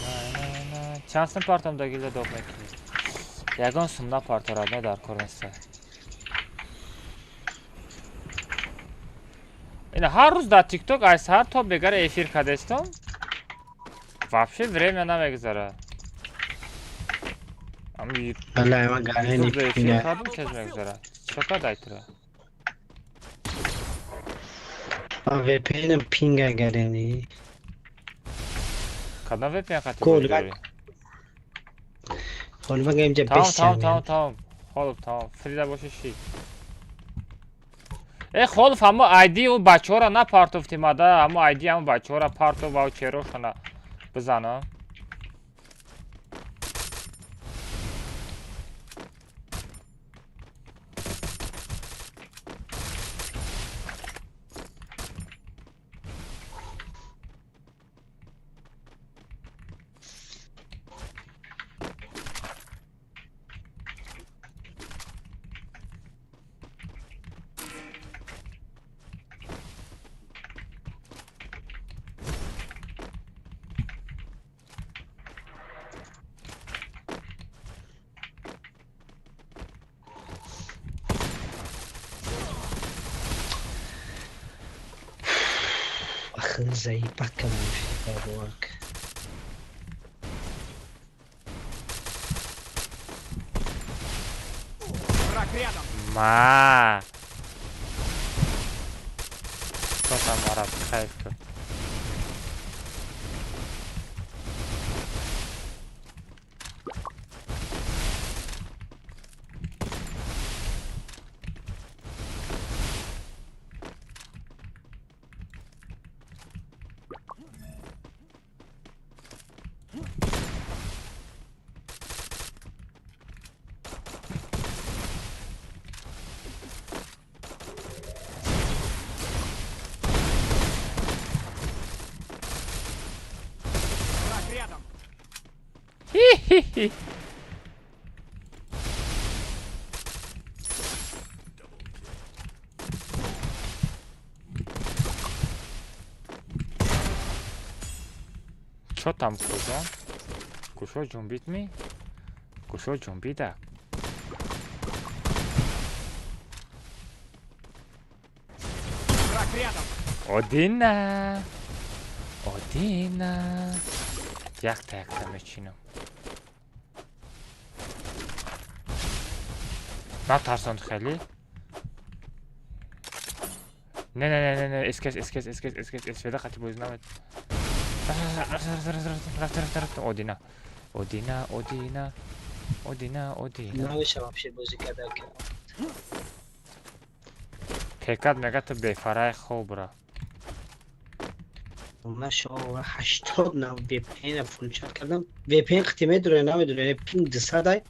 На, на, на. Чанд сум партам да гилда доб мекунӣ? Ягон сум напарторад, не дар кор неста. Ина ҳар рӯз дар ТикТок ай саҳар то бегара эфир кардестам. Вообще время намегузара. Ами Бале, ман гарени эфир пинга. кардам, тез мегузара. Чо кадай тура? Ман VPN пинга гарени. Кадом VPN хати Кол, бозӣ дорӣ? Ҳоли ман инҷа Тамом, бес. тамом, тамом, тамом. Холов, тамом. Фрида боши ши. Э, холов, ҳамо ID ӯ бачаҳоро напартофтим ада, ҳамо ID ҳамо бачаҳоро партов ва черошона бизана. Ахы заебать кардам фифа бовак. Враг рядом. Ма. Кто там араб? Хайф. Враг рядом. Хи-хи-хи. Чо там куҷо? Кушо ҷунбид ми? Кушо ҷунбида. Враг рядом. Одина. Одина. Якта якта мечинам. Натарсонд хеле? Не, не, не, не, не, СКС, СКС, СКС, СКС, СВД хати бозӣ намед. Рафта, рафта, рафта, Одина. Одина, Одина. Одина, Одина. Намеша вообще бозӣ карда ки. Пекат мега ту бефараи хобра. Ман шо 80 нав VPN включать кардам. VPN қити медуре намедуре пинг 200 ай.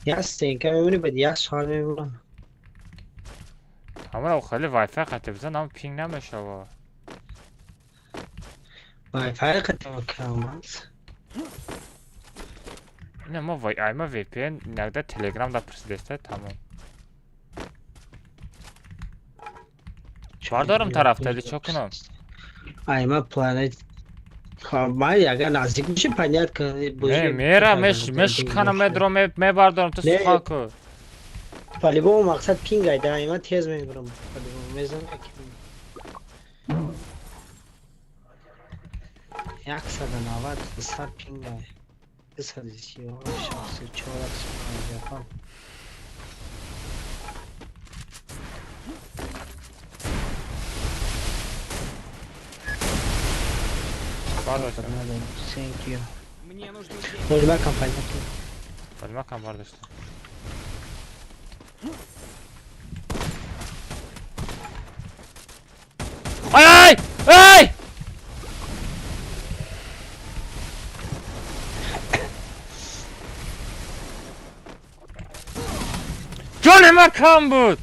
Як стенка мемонӣ баъд як соат мемонам. Ҳамара хеле вайфай хати бизан, ҳам пинг намешава. Wi-Fi қити кам аст. Не, мо вай айма VPN иногда Telegram да пурсидеста, тамом. Бардорам тарафта, чо кунам? Айма планет ман агар наздик боши понят Не, мера, мешканам, медро, мебардорам, ту Не. сухан ку. По-любому мақсад пинг айда, айма тез мебарам. По-любому мезанам ки 190 200 пинг ай. 230 64 157. Бардоштам. Thank you. Мне нужны деньги. Молима компания. Олимакам бардоштам. Ай, ай! Ай! Ҷони ман кам буд!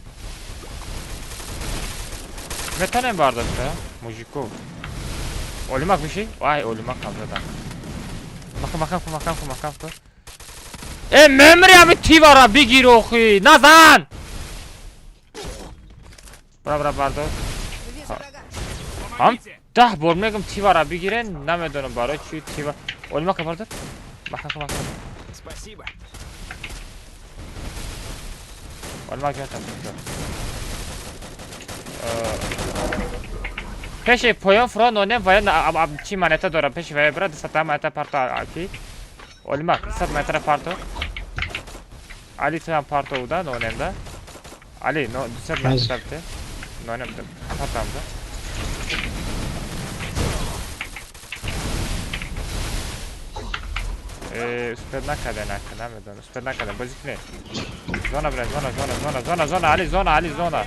Метавонем бардошта, мужико. Олимак мешӣ? Ай, олимакам задам. Макам, макам ку, макам ку, макам ку. Э, мемри ҳами тивара бигир охи! Назан! Бра, бра, бардор. Вижу врага. Ҳам Помогите. 10 бор мегум тивара бигирен, намедонам барои чӣ тива. Олимака бардор. Макам ку, макам ку. Спасибо. Олимак ҷон там. Пеши поён фуро нонем ва чи монета дорам пеши вая бира 200 монета парто ки. Олимак 200 монетара парто. Али ту ҳам парто уда нонем да. Али но 200 монета бите. Нонем да партам да. Успед накарда нака намедонам. Успед накарда бозӣ кунед. Зона бира зона зона зона зона зона Али зона Али зона.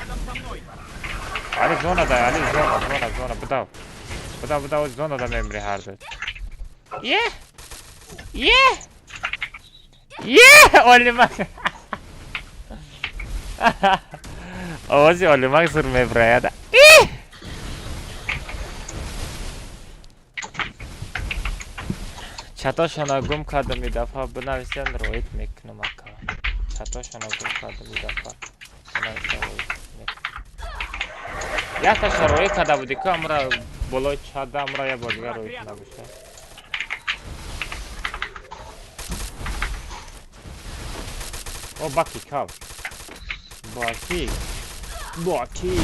Али зона да Али зона зона зона бидав. Бидав бидав зона да мемри ҳар ду. Е! Е! Е! Олимак. Овози Олимак зур меброяд. Е! Чатошона гум кардам и дафъа бинависен роит мекунам ака. Чатошона гум кардам и дафъа бинависен роит мекунам. Якташа роит карда буди ку амра болои чада амра я бор дигар роит набошад. О баки кав. Баки. Баки.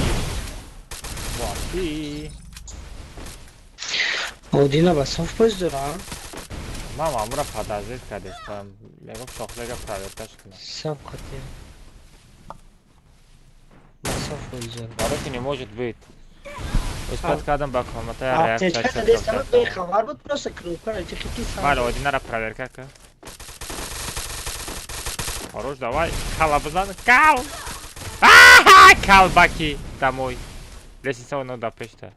Баки. Одина ба соф боз дора? Ман амра подозрит кардестам. Мегум шохлега проверкаш кунам. Сам хотел. Ба соф боз дора. Бароки не может быть. Успед кардам ба комната реакция. Аптечка дестам бехабар буд просто кнопка ра чихи ки сам. Бале, Одинара проверка ка. Хорош, давай. Кала бизан. Кал! Аха! Кал баки домой. Лестница оно до пешта.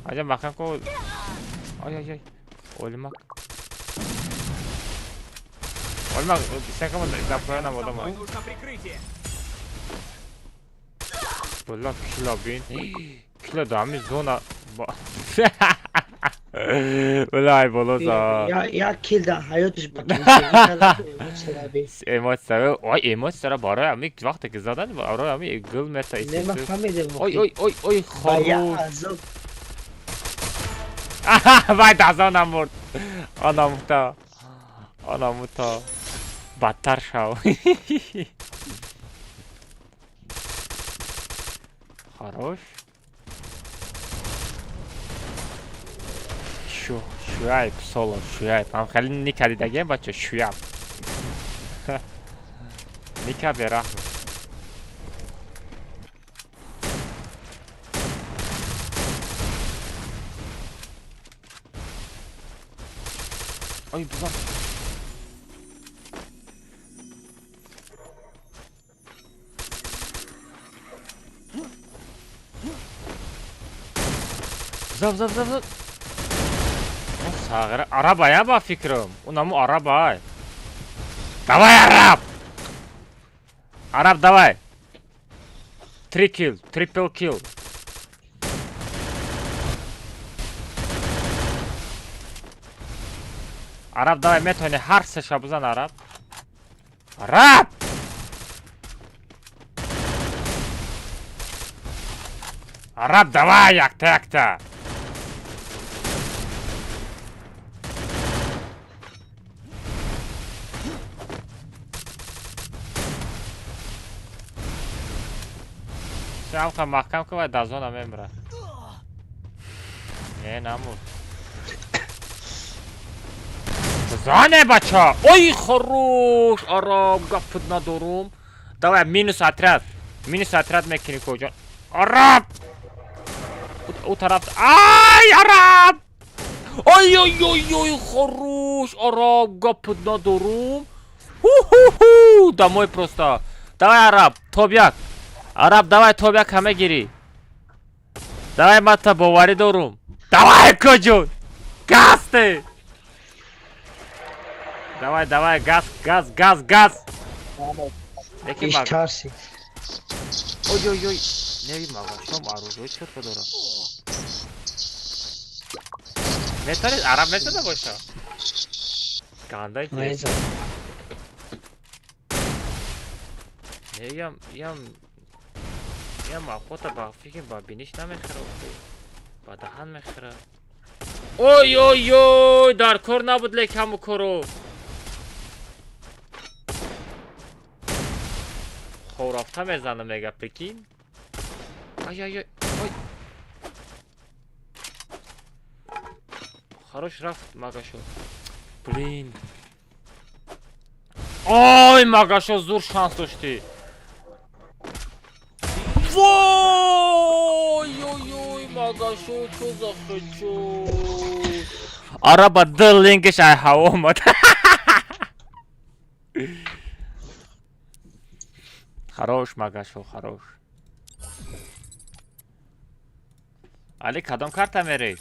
Аҷа махан ко. Ай ай ай. Олимак. Олимак, сенкама да поёнам одама. Бла кила бин. Кила да ҳами зона. Блай болоза. Я кил да ҳаётиш ба Эмоция. Ой, эмоцияра барои ҳами вақте ки задан барои ҳами гул мета. Ой ой ой ой хорош. Вай дазонам бурд. Анамута. Анамута. Бадтар шав. Хорош. Шу, шуайб соло, шуайб. Ҳам хеле ника дидагем бача, шуяб. Ника бераҳм. Ой, бизан. Зав, зав, зав, зав. Сағира, арабая ба фикрам. Унаму арабай. Давай, араб! Араб, давай. 3 килл, трипл килл. Араб, давай, метавони ҳар сеша бизан, араб. Араб! Араб, давай, якта, якта. Амқа маҳкам ку вай дазона мемра. Не, намурд. Зане бача! Ой, хорош! Араб, гапт надорум. Давай, минус отряд. Минус отряд мекунӣ коҷон. Араб! У тараф. Ай, араб! Ой, ой, ой, ой, хорош! Араб, гапт надорум. Ху-ху-ху! Домой просто. Давай, араб, топ-як. Араб, давай топ-як ҳама гирӣ. Давай, мата боварӣ дорум. Давай, коҷон! Газ ты! Давай, давай, газ, газ, газ, газ! Иш тарси. Ой, ой, ой. Не магашом оружие чётко дора. Метавонед араб метавона боша? Гандай ки. Не, ям охота ба фикр ба биниш намехӯра, ба даҳан мехӯра. Ой, ой, ой, дар кор набуд лек ҳаму кору. Хорафта мезанам мега, прикинь. Ай, ай, ай, ой. Хорош рафт Магашо. Блин. Ой, Магашо зур шанс доштӣ. Вой, ой, ой, Магашо чо за хечо. Араба д линкиш ай ҳаво омад. Хорош, Магашо, хорош. Али, кадом карта мерӣ?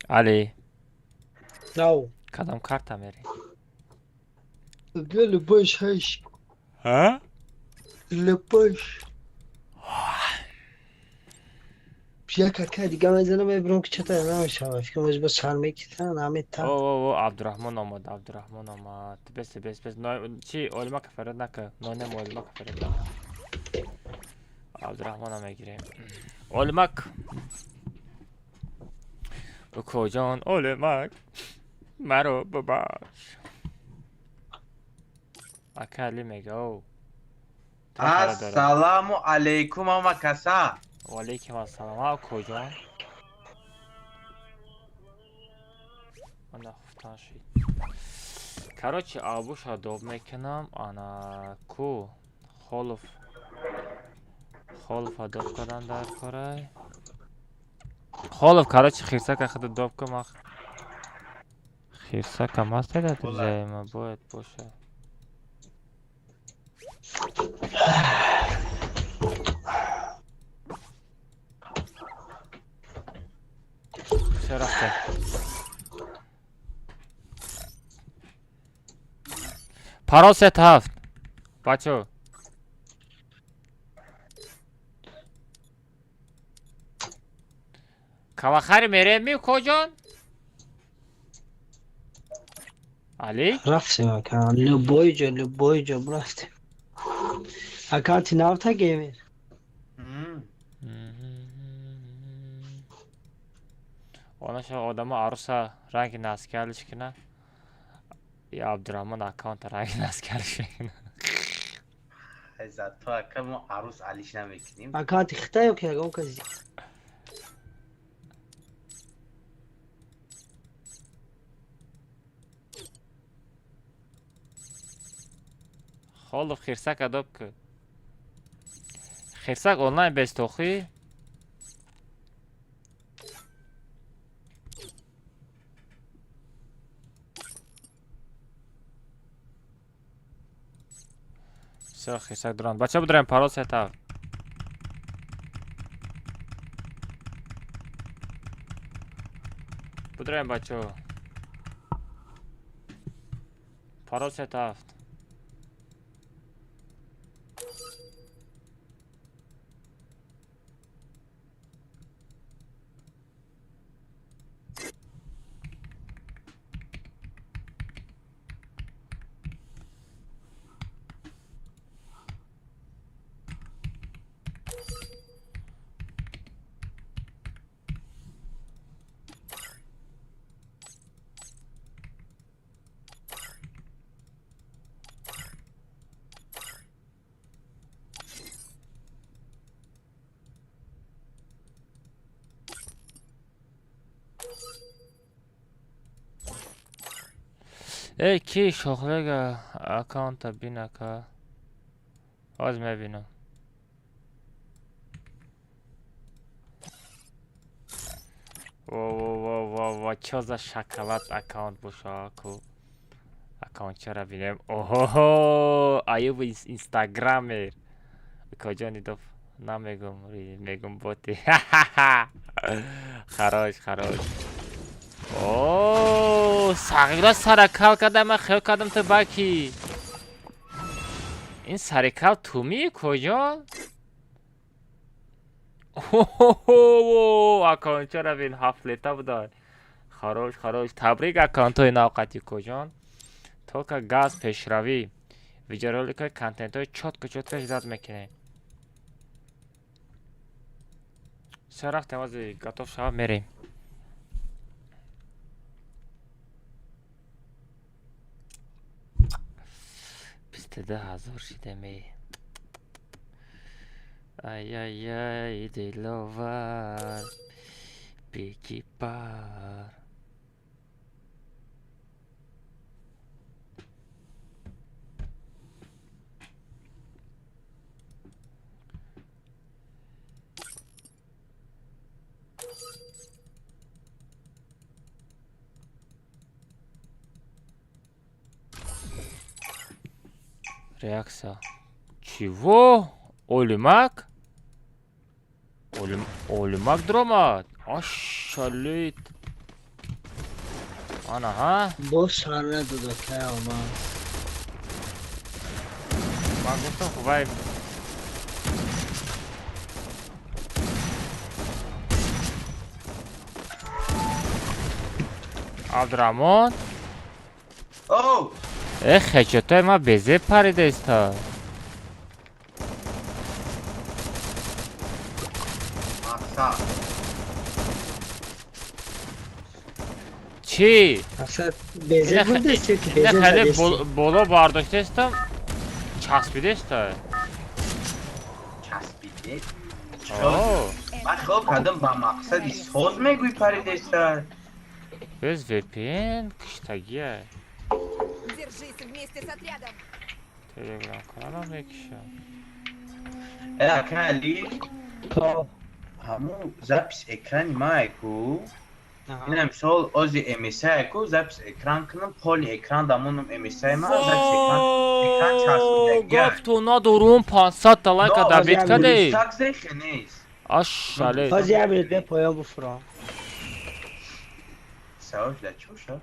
Али, Нау. кадом карта мерӣ? Для любой шаш. Ҳа? Любой. Як кака дига мезанам, мебирам ки чата намешава. Фикр мекунам ба сар мекита, намета. О, о, о, Абдурахмон омад, Абдурахмон омад. Бес, бес, бес. Чи, олимака фарёд нака. Нонем олимака фарёд нака. Абдурахмона мегирем. Олимак. Укоҷон, олимак. Маро бубахш. Ака Али мега, о. Ассаламу алейкум, ама каса. Ва алейкум ассалом. А, укоҷон. Ана хуфтан шид. Короче, абуша доб мекунам, ана ку Холов. Холов доб кардан дар корай. Холов, короче, хирсака худа доб кун мах. Хирсака мастай дар друзьяи ма бояд боша. Всё, рафтем. Парол 3 7. Бачо. Калахари мерем коҷон? Али? Рафтем ака. Любой ҷо, любой ҷо рафтем. Аккаунти навта геймер. Онаша одамо аруса ранги наскалиш кина. Я Абдурахмон аккаунта ранги наскалиш кина. Айза, то ака мо арус алиш намекунем. Аккаунти хита ё ки ягон каси. Холов хирсак адоб ку. Хирсак онлайн бестохӣ? Всё, хирсак дуранд. Бача будраем парол 3 7. Будраем бачо. Парол 3 7. Эй, ки шохлега аккаунта бинака? Ҳоз мебинам. Во во во во во, чо за шоколад аккаунт боша ку? Аккаунтчара бинем. Оҳо, Аюб инстаграмер. Куҷони доф намегум, мегум боти. Хорош, хорош. О, сағира саракал кардам, ман хиёл кардам ту баки. Ин сарикал тумӣ куҷо? Оҳо, аккаунтчара бин, ҳафтлета буда. Хорош, хорош. Табрик аккаунтҳои навқати куҷон. Только газ пешравӣ. Видеороликҳои контентҳои чётко чётко ждать мекунем. Всё, рафтем, ҳозир готов шава мерем. 22 000 шидаме. Ай-яй-яй, Диловар. Беги пар. Реакция. Чего? Олимак? Олимак дромад. Ашалит. Ана, ха? Боз сар надода кай омад. Ман гуфтам, вай Абдураҳмон. Оу! Э, хечотай ма безеб парида иста. Мақсад. Чӣ? Мақсад безеб бурдасти ки Ина безеб хеле задасти? Боло бардоштаистам, часпидаиста. Часпиде? О, Ман хиёл кардам ба мақсади соз мегӯй паридеста. Без VPN киштагия. Держись вместе с отрядом. Телеграм каналам мекишам. Э, ака Али, То. ҳамун запись экрани мае ку, Аҳа. ина мисол ози MSI ку запись экран кунам, поли экран дамонам MSI ма запись экран экран часпидагия. Гапту надорум, 500 та лайка Но, добить ози кади. Так зехе нест. Ашалет. Ҳозир як минут бе поён буфурам. Савол да чӣ шуд?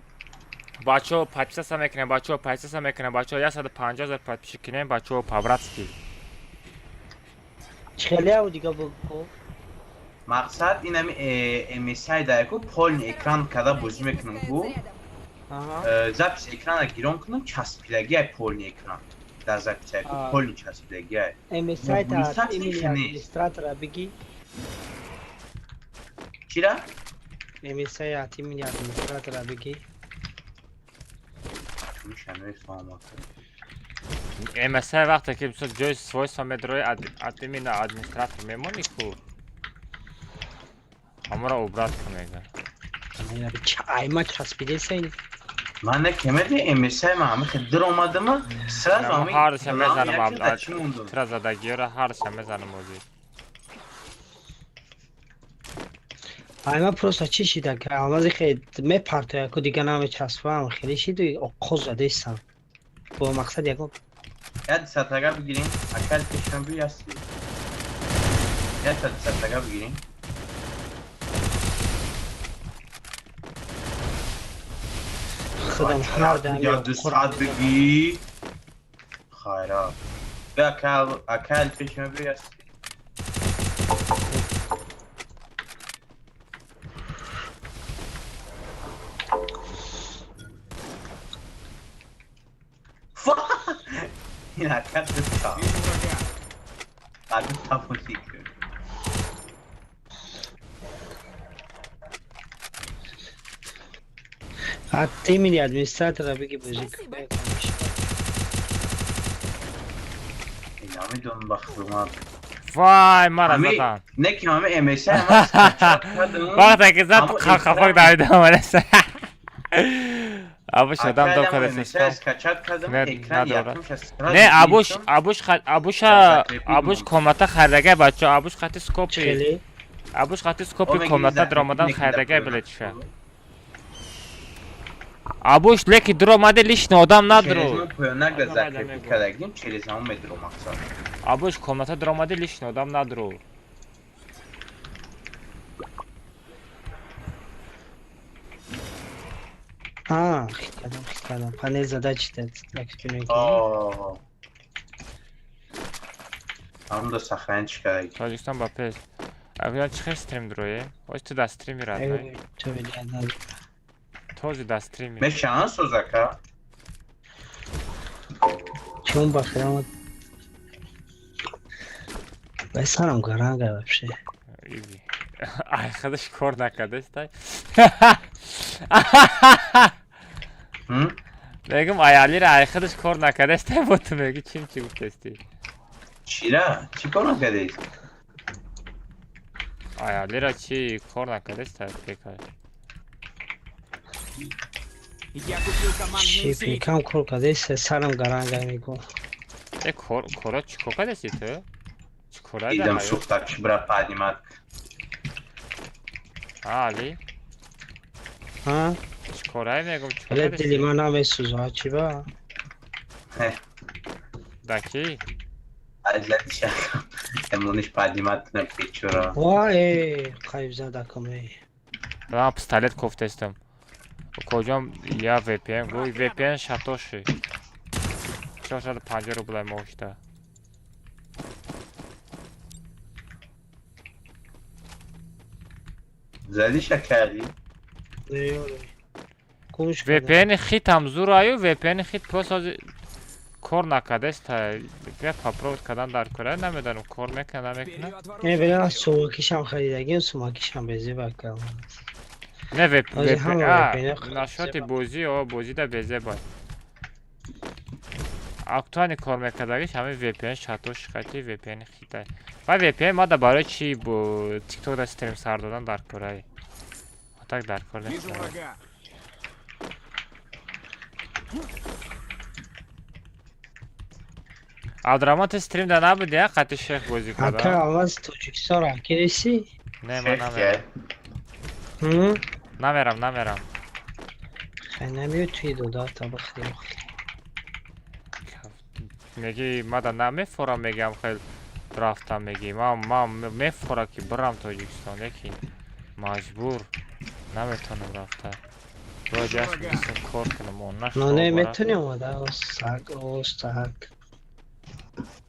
Бачаҳо, подписаться мекунем, бачаҳо, подписаться мекунем, бачаҳо, 150 ҳазор подписчик кунем, бачаҳо, по-братски. Чӣ хеле ав дига бугӯ? Мақсад инами MSI да ку полный экран када бозӣ мекунам ку. Зарядом. Аҳа. Запись экрана гирон кунам, часпидагия полный экран. Дар запись ку А. полный часпидагия. MSI та Мақсад имени зехе нест. администратора бигӣ. Чира? MSI от имени администратора бигӣ. Чунша намефаҳмам. MSI вақте ки мисол ҷои свойства медрои, от имени администратор мемонӣ ку. Ҳамаро убрать ка мега. Айма часпидеса ин. Ман не кемеди MSI ма ҳами хел дир омадама сразу ҳами Ҳарша мезанам. Як чӣ мондум? Тира задагиёра ҳарша мезанам озир. Айма просто чӣ шида ка алмази хе мепартоя ку дига намечаспам хеле шиду оқоз задесам. Бо мақсад ягон Як десятага бигирем, акал пешам бӣ ясти. Як та десятага бигирем. Худам ҳар дам Я 200 бигӣ. Хайра. Бя акал акал пешам бӣ ясти. Ин акал дута. Вижу врага. А дута бозӣ кун. От имени администратора бигӣ бозӣ. Спасибо. Намедонам ба худумат. Вай, мара Ҳами задан. не ки ҳами MSI ма скачать кардам. Вақте ки зад Ҳамо хафак экран давидам алеса. Абуш одам дом Акалам када MSI систем. скачать кардам, Не, экран надорад. якумша сразу Не, абуш гирифтам. абуш абуша Закрепить абуш монд. комната харидагай, бачо, абуш хати скопи. Хеле Абуш хати скопи О, мегири комната закрепить дромадан некунда харидагай пӯён. билетша. Абуш леки дромаде лишний одам Через надро. мо пӯёнак да Ана закрепить майда кардагим, через ҳамон медро мақсад. Абуш комната дромаде лишний одам надро. А, хит кардам, хит кардам. Панель задач так спиной. О. Ҳамон да сохранить кардагим. Тоҷикистон ба пеш. Абуш чӣ хел стрим дроe? Оз ту да стрими родной. Този да стрими. Мешаванд созака? Чун бахирам. Вай сарам гаранга вообще. Изи. Ай, худаш кор накардастай. Ҳм? Мегум аялира ай худаш кор накардастай, бо ту меги чим чӣ гуфтасти? Чира? Чӣ кор накардед? Ай, Алира чи кор накардест пека? Я купил командный Чи усилитель. пекам кор кардест, сарам гаранга мегӯ. Э, кор кора чӣ кор кардеси ту? Чӣ кора Дидам сухта чӣ бра поднимать. А, Али? А? Чӣ корае мегум, чӣ кор Вале дили кардеси? ман намесӯзад, чӣ ба? Да ки? Азиятиша. Эмониш поднимать на печура. Ва, э, қайб задакам, э. Ман пистолет кофтестам. Куҷом я VPN гӯй, VPN шатоши. 450 рублай моҳишта. Задиша кардӣ? Не, оре. Гумш кардам. VPN хитам зураю, VPN хит просто ҳозир кор накардест. Я попробовать кардан дар кора намедонам кор мекунад намекунад. Вперед, Не, вооруженные. бела сумакишам харидагим, сумакишам безеба кардам. Не VP Ҳозир ҳама а VPN -ҳо нашоти безеба. бозӣ о бозӣ да безеба. Актуальный кор мекардагиш ҳамин VPN шатоши хати VPN хитай. Ва VPN мада барои чи бо TikTok да стрим сар додан дар кораи. Так дар кор нест. Вижу врага. Абдураҳмон ту стрим да набуди, я қати шех бозӣ Ака, кардам? аваз Тоҷикистон ракиреси? Не, ман Шех намерам. ке? Ҳм? Намерам, намерам. Хай намеёд туи додата бихӯри. Меги мада намефорам мегам хел рафтам меги. Ман мефора ки бирам Тоҷикистон, лекин маҷбур наметавонам рафта. Бояд як бисем кор кунам, он Но не нашавад. метавонӣ омада, о саг, о саг.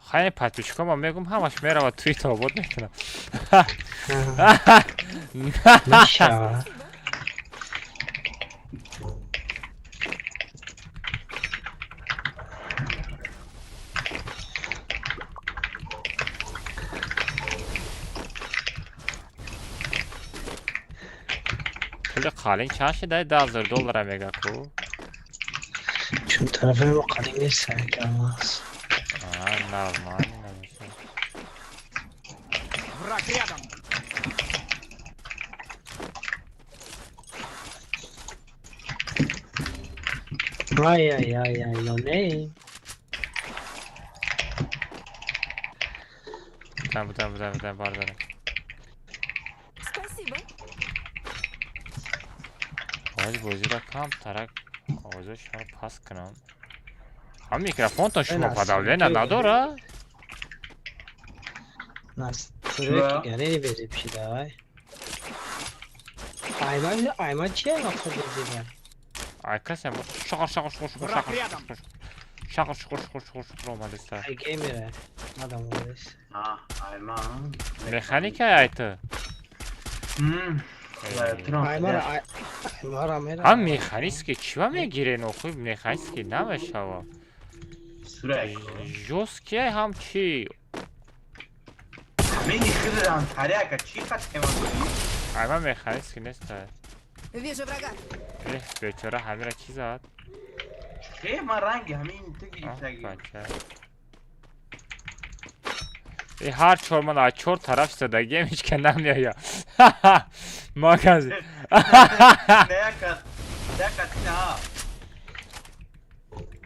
Хайни подписчикам ман мегум ҳамаш меравад туи тобот мекунам. Мешавад. Пули қалин чанд шида? 10 000 доллара мега ку. Чун тарафи мо қалин нест, ака алмаз. А, нормально намешавад. Враг рядом. Ай, ай, ай, ай, но не. Будан, будан, будан, будан, бардорам. Спасибо. Бояд бозиро кам тарак овозои шуморо паст кунам. Ҳам микрофонтон шумо Э, подавление настройки. надора? Настройки гарени безеб шида, ай. Айман, айман чи вақт безеба? Ай касем шақар шақар шуқур шуқур Враг шақар рядом. шақар шуқур шуқур шуқур шуқур омадеста. Ай геймера. Мадам омадест. А, айман. Механика ай ту? М. Аймара, ай, аймара мера. Ҳам механический чива мегирен охуй механический намешава. Сурак. Жёсткий ай ҳам чи? Мени хидран таряка чӣ хат тема дорӣ? Ай ман механический нест ай. Вижу врага. Эҳ, бечора ҳамира чӣ зад? Э, ман ранги ҳамин ту Аҳ, гирифтагӣ. бача. Э, ҳар чор ман аз чор тараф истодагием ҳеҷ ка намеоя. Магаз. Не яка, яка на.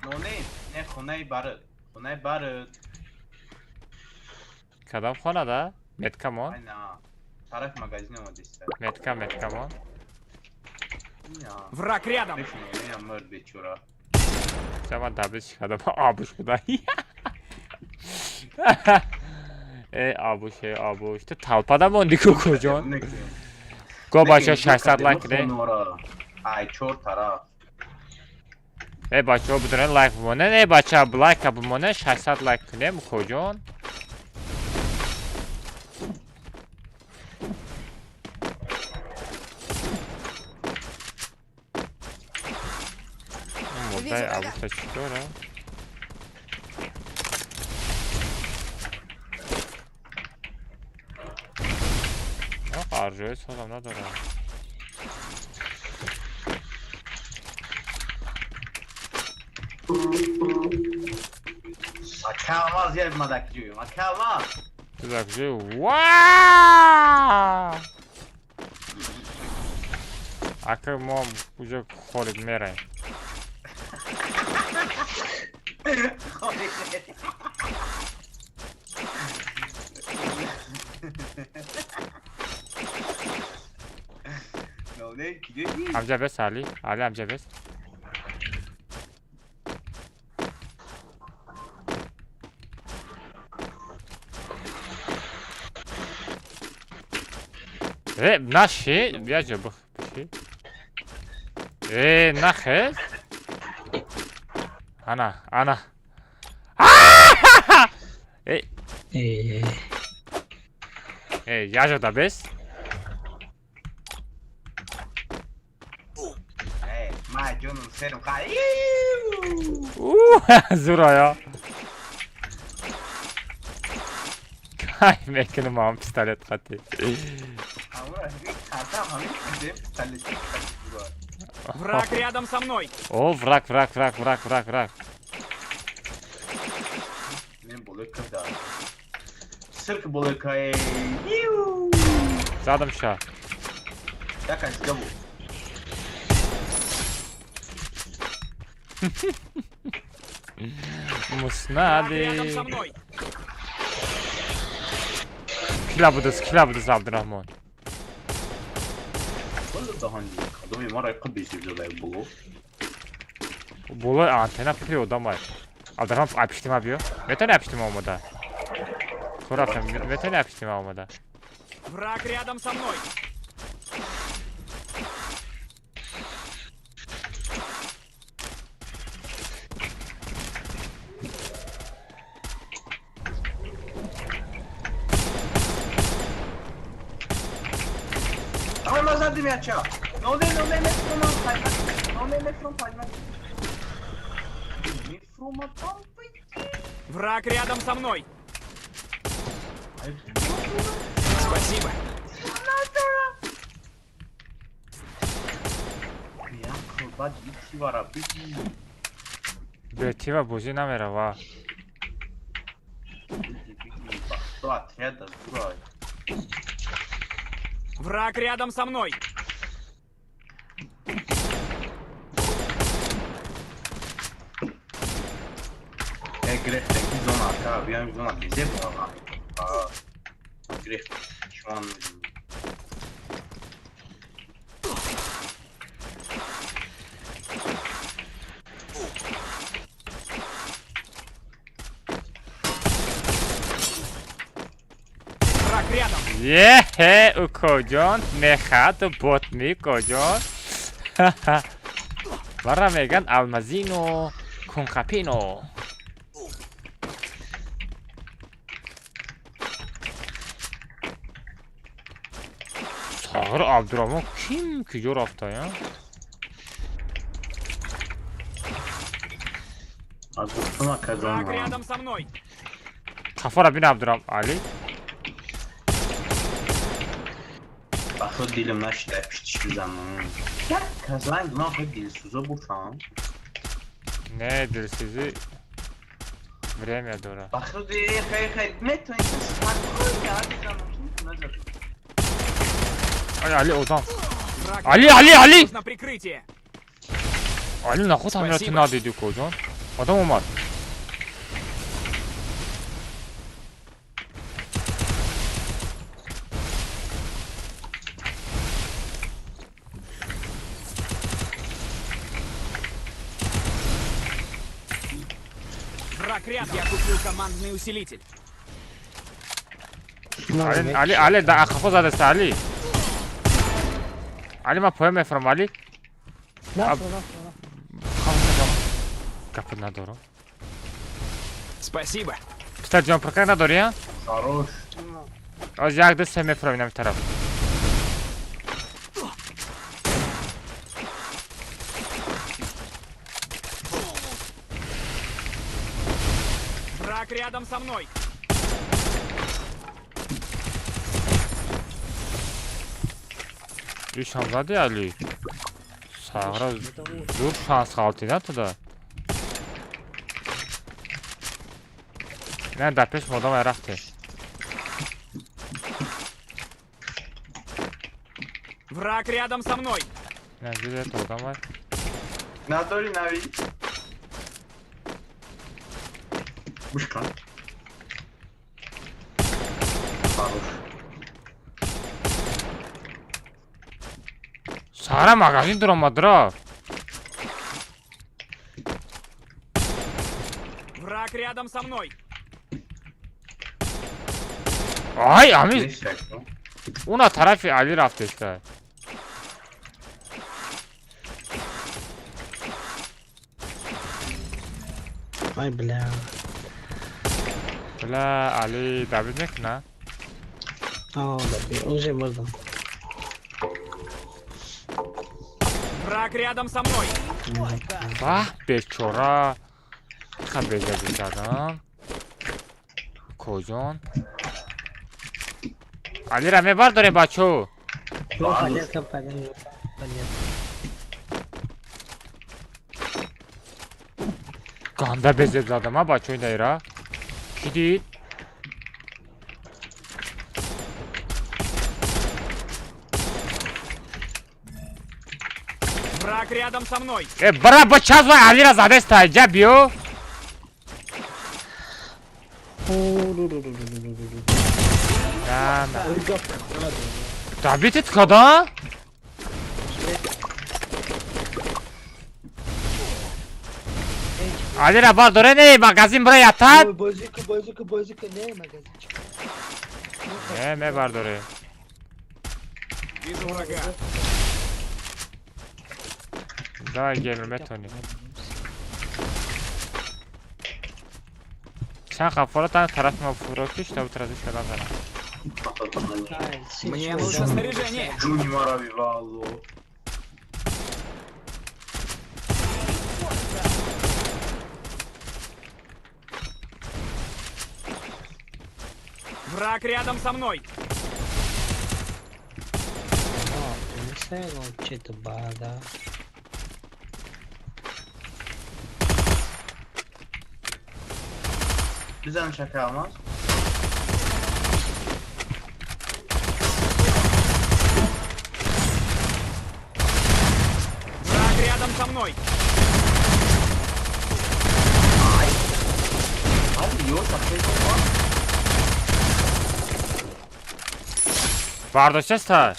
Но не, не хонаи бард. Хонаи бард. Кадом хона да? Меткамон? Ай на. Тараф магазин омадиста. Метка, меткамон. На. Враг рядом. Бешин, мурд бечора. Ман таблич кардам абуш буда. Э, абуш, э, абуш. Ту талпада монди ку куҷон? Го бачаҳо 600 лайк кунед. Ай чор тараф. Э, бачаҳо бидонед лайк бимонед. Э, бача лайка бимонед 600 лайк кунем куҷон? Мурдаи абуша чӣ дора? Арҷои созам надорам. Ака алмаз як мадак ҷӯем. Ака алмаз. Ту дар куҷои? Ва! Ака мо куҷо холид мераем? Амҷа бес, Али. Али, амҷа бес. Э, наши, бия ҷо биши. Э, нахез. Ана, ана. Э, Э, э, яҷо да бес. Ма ҷонум серм хай. Зуроя. Кай мекунам ам пистолет хати. Враг рядом со мной. О, враг, враг, враг, враг, враг, враг. Мен болека да. Сирк болека е. Задам ша. Така сгабу. Враг Муснади. рядом со мной. Кила будас, кила будас Абдурахмон. Боло даҳани. Кадоми мара қабиси задай боло. Болои антенна пури одамай. Абдурахмон, ай пишти ма биё. Метавони ай пишти ма омода? Ку рафтам, метавони ай пишти ма омода? Враг рядом со мной. Ама ма задим ја ча. Но не, но не, не фрома пальма. Но не, не фром пальма. Не фрома там. Враг рядом со мной. Спасибо. Ја бад бити вара бити. Бетива бозӣ намерава. Бити бити. Тоа отряда зура. Враг рядом со мной. Е грехте ки зона ка, биам зона бизе бо. А грех. Шман. Враг рядом. Еҳе, укоҷон, мехаду ботми коҷон. Вара меган алмазино, кунқапино. Сағир Абдурахмон ким куҷо рафтая? Аз гуфтама Враг казон. рядом со мной. Қафора бин Абдурахмон Али. Бахо дилим нашида пиштиш бизанам. Як казан гуноҳ дилсӯзо бошам. Не, дилсӯзӣ время дора. Бахо ди хай хай метавонӣ спокойно бизанам. Назад. Ай, Али одам. Враг Али, рядом. Али, Али! Нужно прикрытие. Али наход ҳамира ту Спасибо. надидӣ коҷон? Одам омад. Враг рядом. Я куплю командный усилитель. Али, Али, Али, да қафо задаста Али. Али ма поя мефурам, Али. Нафро, нафро, нафро. Гапа надорам. Спасибо. Пистолет ҷон прокак надорӣ, а? Хорош. Оз як ду се мефурам инами тараф. Враг рядом со мной. Ишам зади Али. Сағра зур шанс ғалтида туда. Не, дар пеш модам ай рафте. Враг рядом со мной. Наҷида одамай. Надори нави. Гӯш кун. Хорош. Сара магазин дуромад рафт. Враг рядом со мной. Ай, ами уна тарафи Али рафтеста. Ай, бля. Бля, Али добить мекуна? А, добил, уже мурдам. Враг рядом со мной. Бах, бечора. Ха безади задам. Коҷон? Алира мебардорем, бачо. Понятно, понятно, понятно. Ганда безеб задам, а бачо инаира. Ки дид? Враг рядом со мной. Э, бра, бачаз вай Алира задеста, ҷа биё. На, на. Добитит када? Алира бардоре не, магазин бра ятад. Бозику, бозику, бозику, не, магазин. Не, ме бардоре. Вижу врага. Давай гемер метони. Чанд қафора тан тарафи ма фурокиш та утразиш кадан занам. Мне нужно снаряжение. Ҷуни маро вивалло. Враг рядом со мной. Бада. Бизан шака Алмаз. Враг рядом со мной. Бардоштеста?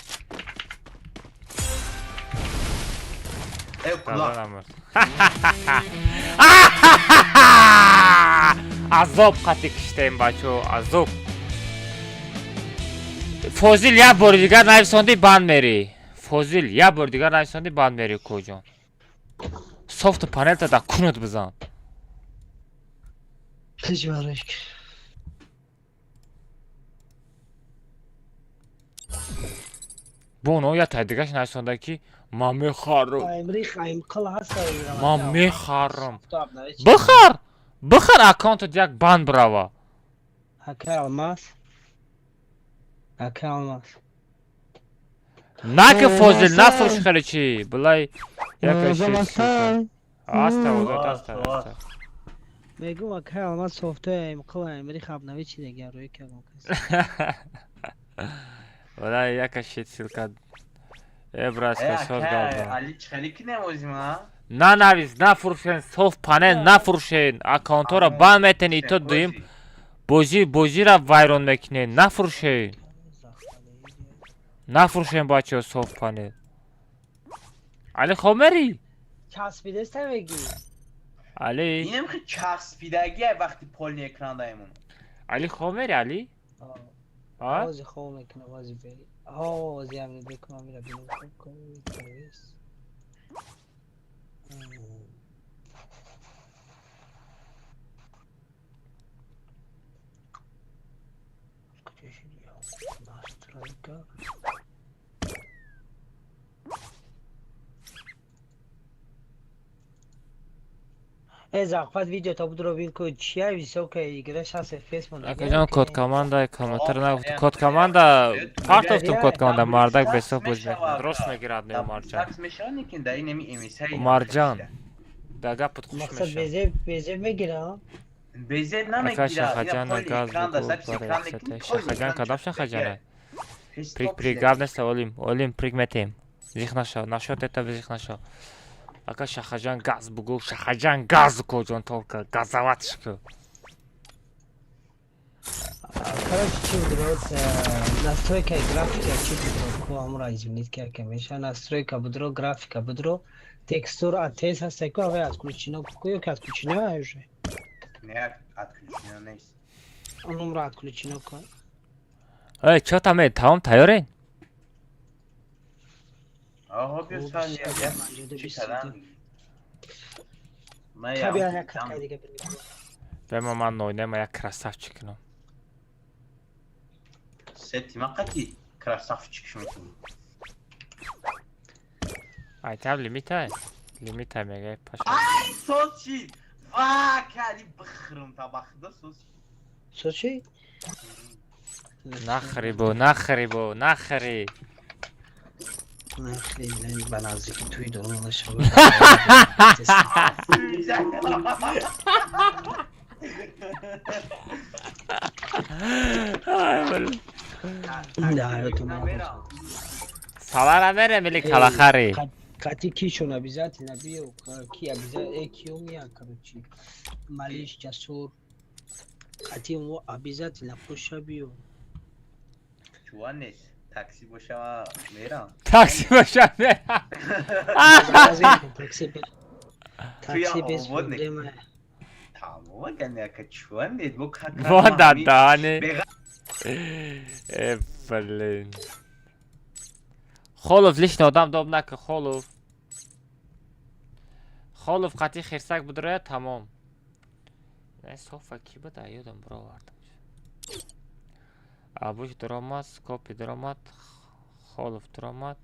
Э, куда? Азоб қати киштем, бачо, азоб. Фозил, як бори дигар нависонди, банд мери. Фозил, як бори дигар нависонди, банд мери, коҷон. Софту панелта да кунут бизан. Тижварик. Боно я тай дигаш нависонда ки ман мехарам. Ман мехарам. Бихар! Бихар аккаунтат як банд брава. Ака Алмаз. Ака Алмаз. На ки Фозил, нафурӯш хеле чи. Билай як аста озод аста аста. Мегум ака Алмаз софтуя имқила имри хабнави чи дигар рӯи кардам кас. Валай яка шит силка. Э, братка, соз гап. Али чӣ хеле кинем озима? На навис, нафурӯшен, софт панел нафурӯшен, аккаунтҳоро банд метен, ито дуюм бозӣ бозиро вайрон мекунен, нафурӯшен. Нафурӯшен, бачаҳо, софт панел. Али хоб мери? Часпидаста мегӣ? Али? Инам хи часпидагӣ вақти полни экран даемон. Али хоб мери, Али? А? Ози хоб мекунам, ози бери. Ози амри бекунам, мира бинам хоб кун, парвиз. Настройка. Э, захват видео та буду робин ку чия високая игра 60 FPS мон. Акаҷон, код команда комментар нагуфт. Код команда партофтум, код команда мардак бесоф боз мекунад. Рост мегирад не Умарҷан. Умарҷан. Да гапат хуш Мақсад мешавад. безеб безеб мегирам. Безеб Ака намегирад. Шахаҷан газ бугу барои Шахаҷан кадам Шахаҷана? Прик, прик, гап неста, олим, олим, прик метем. Зих наша, нашот это зих наша. Ака Шахаҷан газ бугу, Шахаҷан газ ку ҷон толка, газават шку. Короче, чи будрот, настройка графика чи будро, ку амра изменить ка меша, настройка будро, графика будро, текстура АТС ҳаста ку авай отключено, ку ё ки отключено уже? Не, отключено нест. Онумра отключено ку. Эй, чё там, эй, тамом тайёрен? Аҳо, биё сал я чӣ кардам? Ман Ка бия я як каткаи дига бирем. Бема ман нойнема як красавчик кунам. Сети ман қати красавчик шуметунӣ. Ай, там лимитай? Лимитай мега, паша. Ай, соз чӣ? Ва, кали бихӯрам та ба худо соз чӣ? Со чи? Нахри бо, нахри бо, нахри. Нахри, не, ба наздики туи дорон нашава. Ай, блин. Да, ҳаёту ман. Салара мерем или калахари? Кати кишон обязательно биё, ки обязательно, э, киё миян, короче. Малиш, Ҷасур. Кати мо обязательно пуша биё. Чува нест. Такси боша мерам. Такси боша мерам. Такси без такси без Туя овод проблема. Тамом агар яка чува нест. Бо как Во да дани. Э, блин. Холов лишний одам доб нака, Холов. Холов қати хирсак будроя тамом. Не, софа ки буд, а ёдам бировардам. Абуш дуромад, Скопи дуромад, Холов дуромад,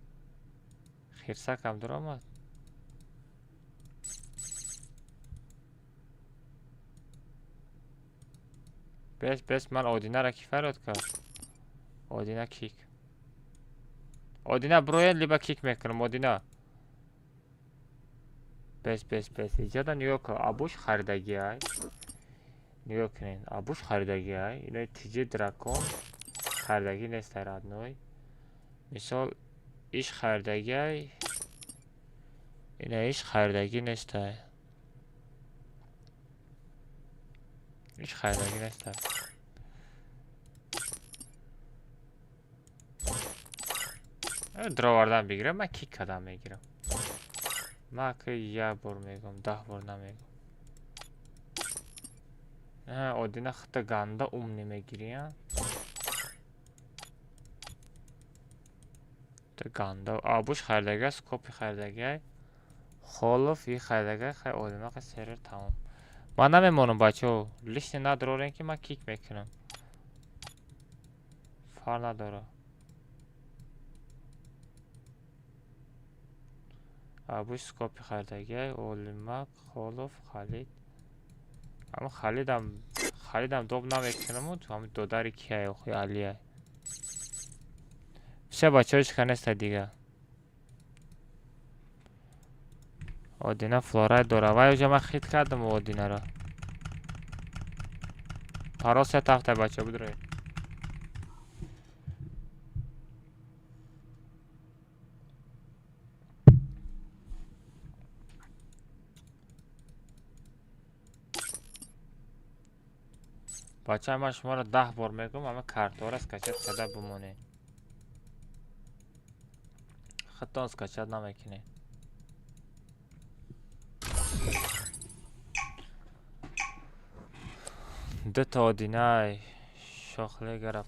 Хирсакам дуромад. Бес, бес, ман Одинара ки фарёд кард? Одина кик. Одина броя либо кик мекунам, Одина. Бес, бес, бес. Иҷода нигоҳ кун, Абуш харидагиай. Нигоҳ кунед, Абуш харидагиай. Инои тиҷи дракон харидагӣ нест родной. Мисол, иш харидагиай. Ина иш харидагӣ нестай. Иш харидагӣ нестай. Дровардан бигирам, ман кик кардам мегирам. Ман ки як бор мегӯям, 10 бор намегӯям. Одина хита ганда умне мегирӣ, а? Та ганда. Абуш харидагиай, Скопи харидагиай. Холов и харидагиай, хай Одина қа сервер тамом. Ман намемонам, бачаҳо. Лишне надорем ки ман кик мекунам. Фар надора. Абуш Скопи харидагиай, Олимак, Холов, Халид. Ама Халидам доб намекунаму, ҳами додари кияй, охи Алияй. Все, бачаҳо, ҳеч ка неста дига. Одина флорай дора. Вай уже ман хит кардам Одинаро. Парол се тафтай, бачаҳо, бидроед. Бачаҳо, ман шуморо 10 бор мегӯям, ама картаҳоро скачать карда бимонед. Худтон скачать намекунед. Дута Одинай шохлегара.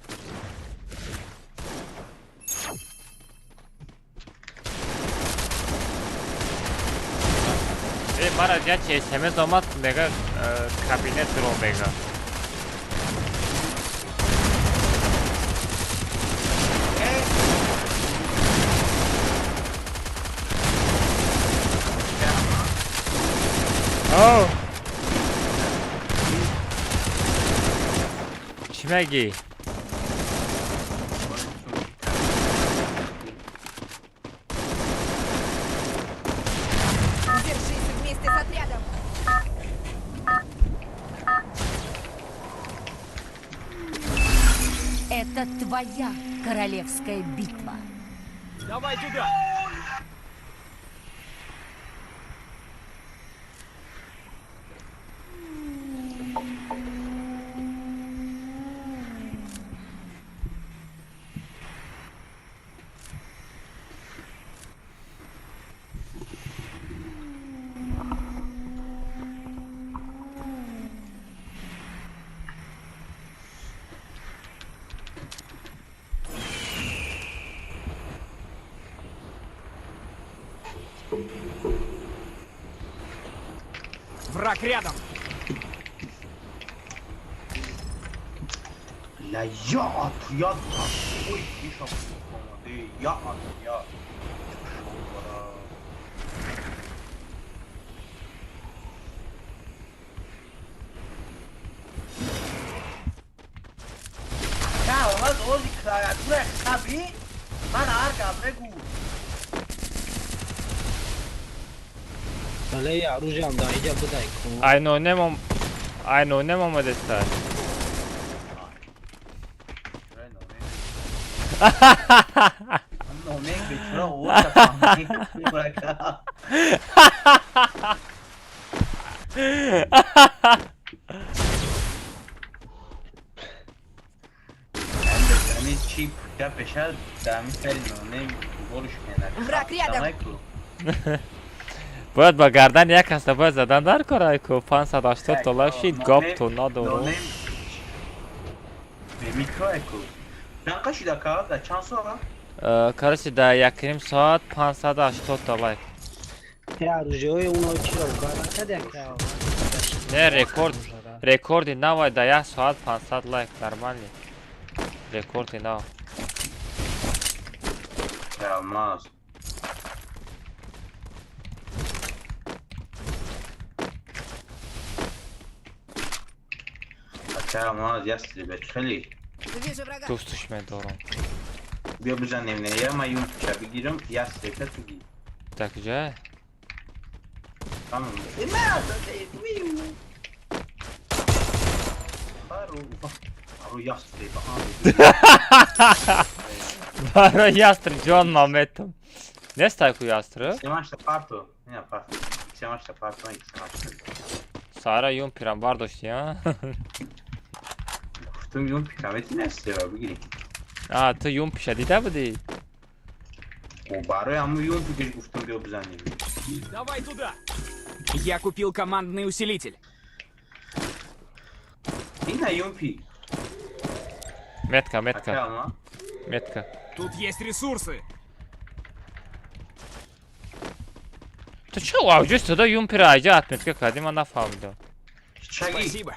Э, мара ячи СМС омад, мега кабинет ро мега. О! Чӣ мегӣ? Держись вместе с отрядом. Это Это твоя королевская битва. Давай туда! Враг рядом! Ла я отряд такой тише я отряд. نه آواز اوزی клавиатура хаби ман ҳар гап мегӯ. Бале, оружиям да иҷа будай ку. Айнонем айнонем омадеста. Номек бечора овоза фаҳмид. Чи гапеша дами сари нонем борш менад. Враг рядом. Бояд ба гардан як каса бояд задан дар кора ку 580 доллар шид гап ту надору. Микроеку. Чанд шида ка? Да чанд соат? Короче, да якним соат 580 доллар. Я оружиҳои уно чиро гардан кардя ка? Не, рекорд, рекорди навай да як соат 500 лайк нормальный. Рекорди нав. Алмаз. Алмаз, ястреб, хеле. Вижу врага. Дӯстш медорам. Биё бизанем, не, я ман юмпича бигирам, ястреб ту гир. Так ҷа? Тамом. Баро ястреб. Баро ястреб ҷон маметам. Нестай ку ястреб? Семашта парту. Не, парту. Семашта парту, семашта. Сара юмпирам бардошти, а? Гуфтум юмпика мети ястреба бигирӣ. А, ту юмпиша дида будӣ? О, барои ҳамун юмпикаш гуфтум биё бизанем. Давай туда! Я купил командный усилитель. Ина юмпи. Метка, метка. Метка. Тут есть ресурсы. Ту чӣ авҷи суда юмпира айҷа отметка кардӣ, ман нафаҳмидам. Спасибо.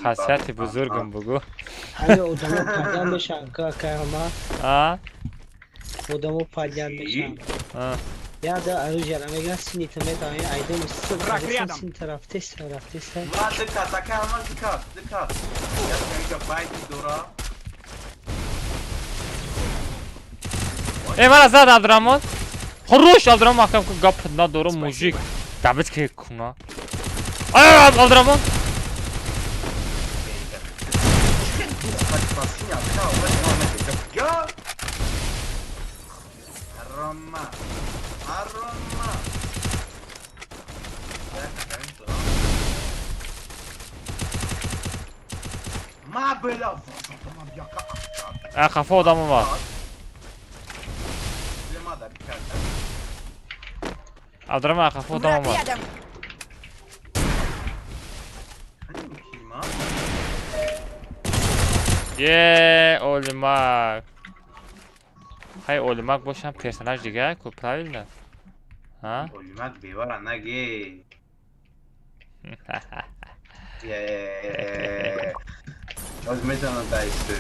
Хасияти бузургам бугӯ. Ҳами одамо падян мешаванд, ка ма? А? Одамо падян мешаванд. А. Я да оружие мегирам, синита метавам, айдом Враг рядом. син рафтеста, рафтеста. Ма дикат, ака ама дикат, дикат. Я байти дора. Э, мара зад Абдураҳмон. Хорош, Абдураҳмон маҳкам кун, гап надорум мужик. Давид ки куна. Ай, Абдураҳмон. Рома. Рома. Ма бела. А хафа одамо ва. Абдураҳмон хафа одамо Враг ва. рядом. Е, Олимак. Хай Олимак бошам персонаж дига ку правильно? А? Олимак бевара наге. Е. Оз метавонам дайсу.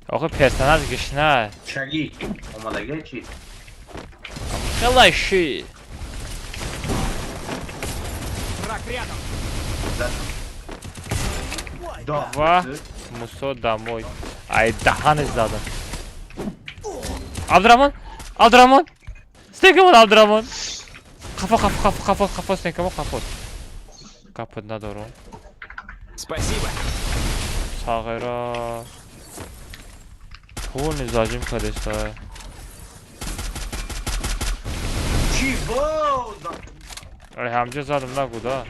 Охи персонаж гишна. Чаги. Омадаги чи? Хелай ши. Враг рядом. Да. Ва Мусо домой. Ай даҳани задам. Абдураҳмон, Абдураҳмон, стенкамон, Абдураҳмон. Қафо, қафо, қафо, қафо, қафо, стенкамон, қафо. Гапат надорам. Спасибо. Сағира. Полный зажим кадеста. Чӣ боз? Ай, ҳамҷа задам нагуда.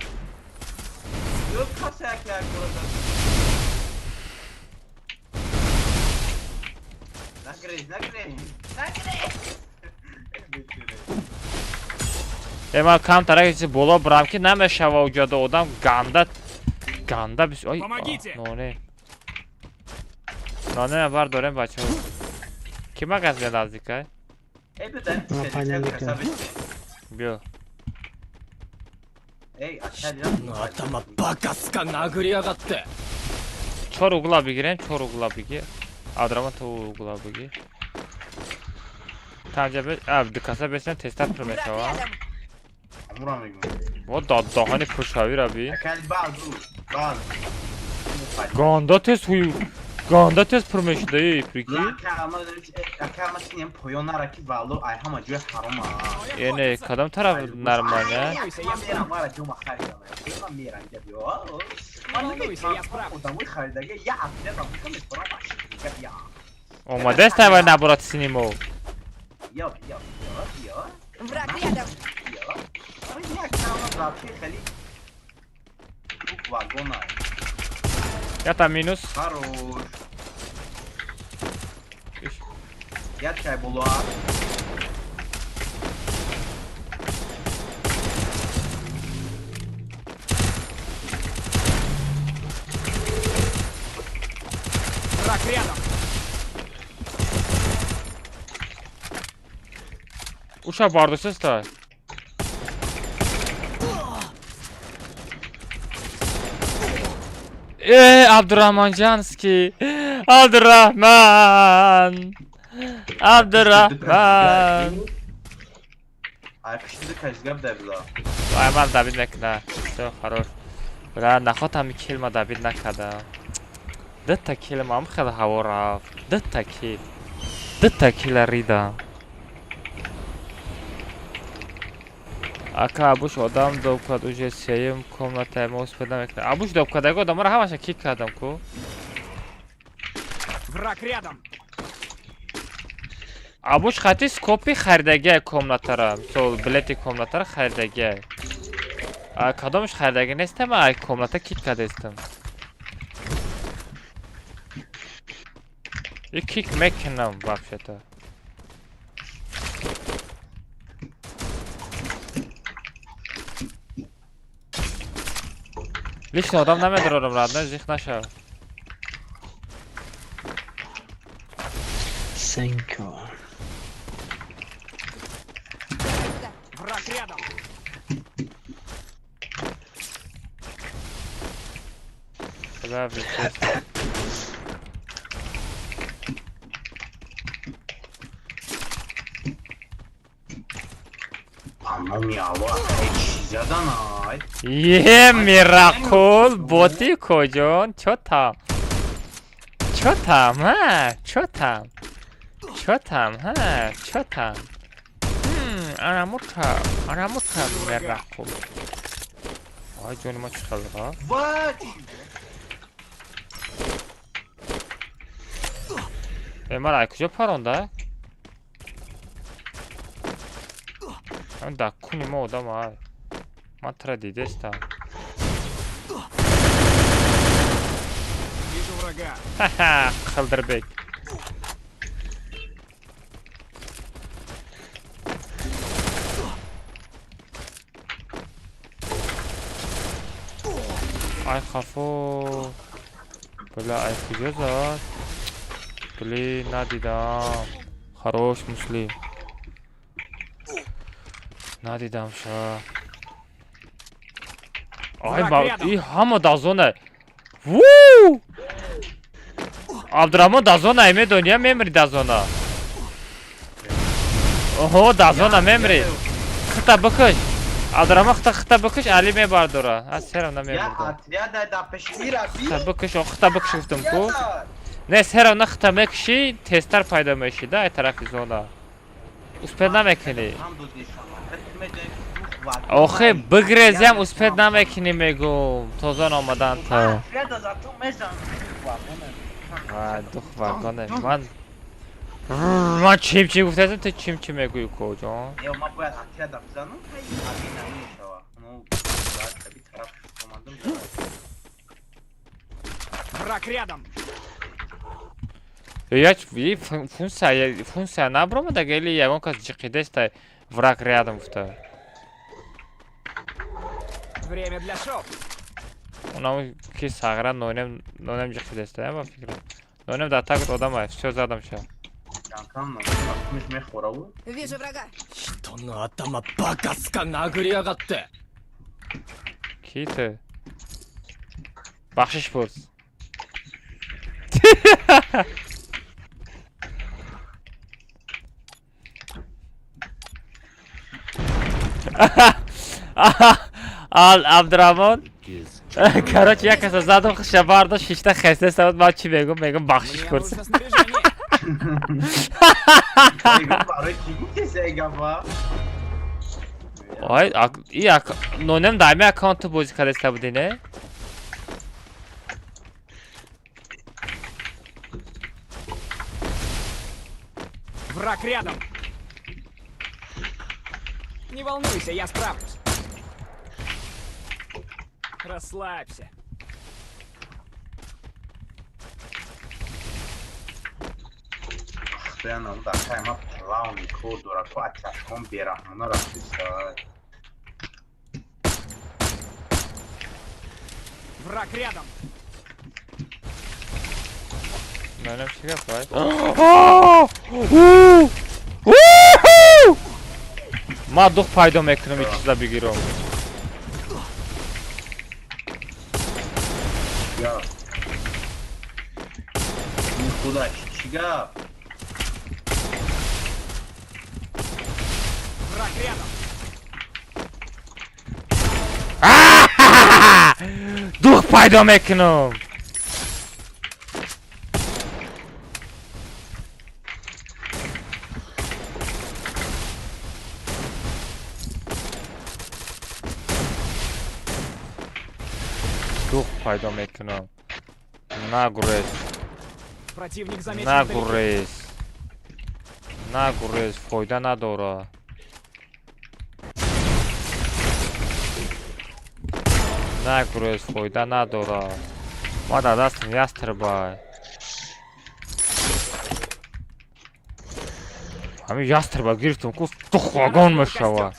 Ё каса як як бора. Нагрез, нагрез. Нагрез. Э, ман камтар чизи боло бирам, ки намешава уҷода одам ганда ганда бис. Ой, Помогите! Ноне. Ноне бардорем, бачаҳо. Ки магаз наздикай? Эй, беда. На, понятно. Биё. Эй, акали. 頭バカすか殴りやがって。 Чор угла бигирем, чор угла бигир. Абдураҳмон, ту угла бигир. Танҷа бе, а, дикаса бесен тезтар пур Враг мешава. рядом. Амура мегӯм. Во даҳани пуршавира би. Акали базу, базу. Ганда тез ҳую. Ганда тез пур мешуда, эй, прикинь. Ака, ма синем поён нара, ки вало ай ҳама ҷои ҳарома. Эне, кадом тараф нормально? Волнуйся, я Ман мерам, мара ҷома харидам. Ман мерам, ҷа биё. Ман Волнуйся, я справлюсь. Одамои харидаги я отрядам мекунам, машина я. Омадест ай набрат синемо. Ё, ё, ё, ё. Враг рядом. Ё. Як кама вообще хеле вагона. Ята минус. Хорош. Иш. Я чай боло. Враг рядом. Уша бардошаста. Э, Абдурахманҷанский. Абдурахман. Абдурахман. Ай, пишти кажгаб дабила. Ай, ман добить мекуна. Всё, хорош. Бра, наход ҳами килма добить накардам. Дата килмам хеле ҳаво рафт. Дата кил. Дата кила ридам. Ака, абуш одам доб кард, уже сеюм комната мо успед намекунад. Абуш доб кардаги одамаро ҳамаша кик кардам ку. Враг рядом. Абуш хати скопи харидагиай комнатара. Мисол, билети комнатара харидагиай. А кадомаш харидаги нестам, ай комната кик кардастам. И кик мекунам вообще-то. Лично одам намедорам, родной, зих наша. Thank you. Враг рядом. Бля, блин. Амоми Алло, эй, чӣ задан ай? Е, Миракул, боти коҷон, чё там? Чё там, ҳа? Чё там? Чё там, ҳа? Чё там? Арамута, арамута, Миракул. Ай, ҷони ма чӣ хел рафт? Ва чӣ? Э, мара ай куҷо паронда? Ан дар куни мо одам ай. Ман тура дидестам. Вижу врага. Ха-ха, Қилдирбек. Ай, хафо. Бля, ай куҷо зад? Блин, надидам. Хорош, Муслим. Надидам ша. Ай, ба, и ҳама дар зона. Ву! Абдурахмон дар зона, ай медони, я мемри дар зона. Оҳо, дар зона мемри. Хита бикаш. Абдурахмон, хита, хита бикаш, Али мебардора. Аз серам Я намебурда. отряда да пеши мира би. Хита бикаш, о, хита бикаш гуфтам ку. Не, все равно хита мекушӣ, тезтар пайдо мешӣ, да, ай тарафи зона. Успеть намекунӣ. Охе, бигрезиам успеть намекунӣ, мегум. То зона омадан то. Дух вагоне. Ман чим чи гуфтаам, ту чим чи мегӯӣ, коҷон? Ё, ман бояд отряда бизанам, абина мешава. Ну, бояд аби тараф командам. Враг рядом. Я функция набромада, или ягон кас ҷиқидеста враг рядом гуфта. Время для шоу. Унам ки сағра нонем нонем ҷиқидеста, ба фикрам. Нонем дар так одам, всё задам ша. Вижу врага. 人の頭バカすか殴りやがって。 Ки ту? Бахшиш пурс. Ал Абдураҳмон. Короче, як каса задам, хиша бардошт, шишта хеста савод, ман чӣ мегум? Мегум бахшиш Мне пурс. нужно снаряжение. Барои кӣ гуфтеса гапа? Ой, и нонем дайми аккаунту бозӣ кардаиста будӣ, не? Враг рядом. Не волнуйся, я справлюсь. Расслабься. Худоя, дар кай ма плавни кор дора ку отрядкон бераҳмона рафтиса. Враг рядом. Нонем чӣ гап ай? Ман дух пайдо мекунам, и чиза бигирам. Гап. Худо, чӣ гап? Враг рядом. Дух пайдо мекунам. Дух пайдо мекунам. Нагурез. Противник замечен вдалеке. Нагурез. Нагурез, фойда надора. Нагурез, фойда надора. Ма дар дастам ястребай. Ҳамин ястреба гирифтам, ку дух вагон мешава.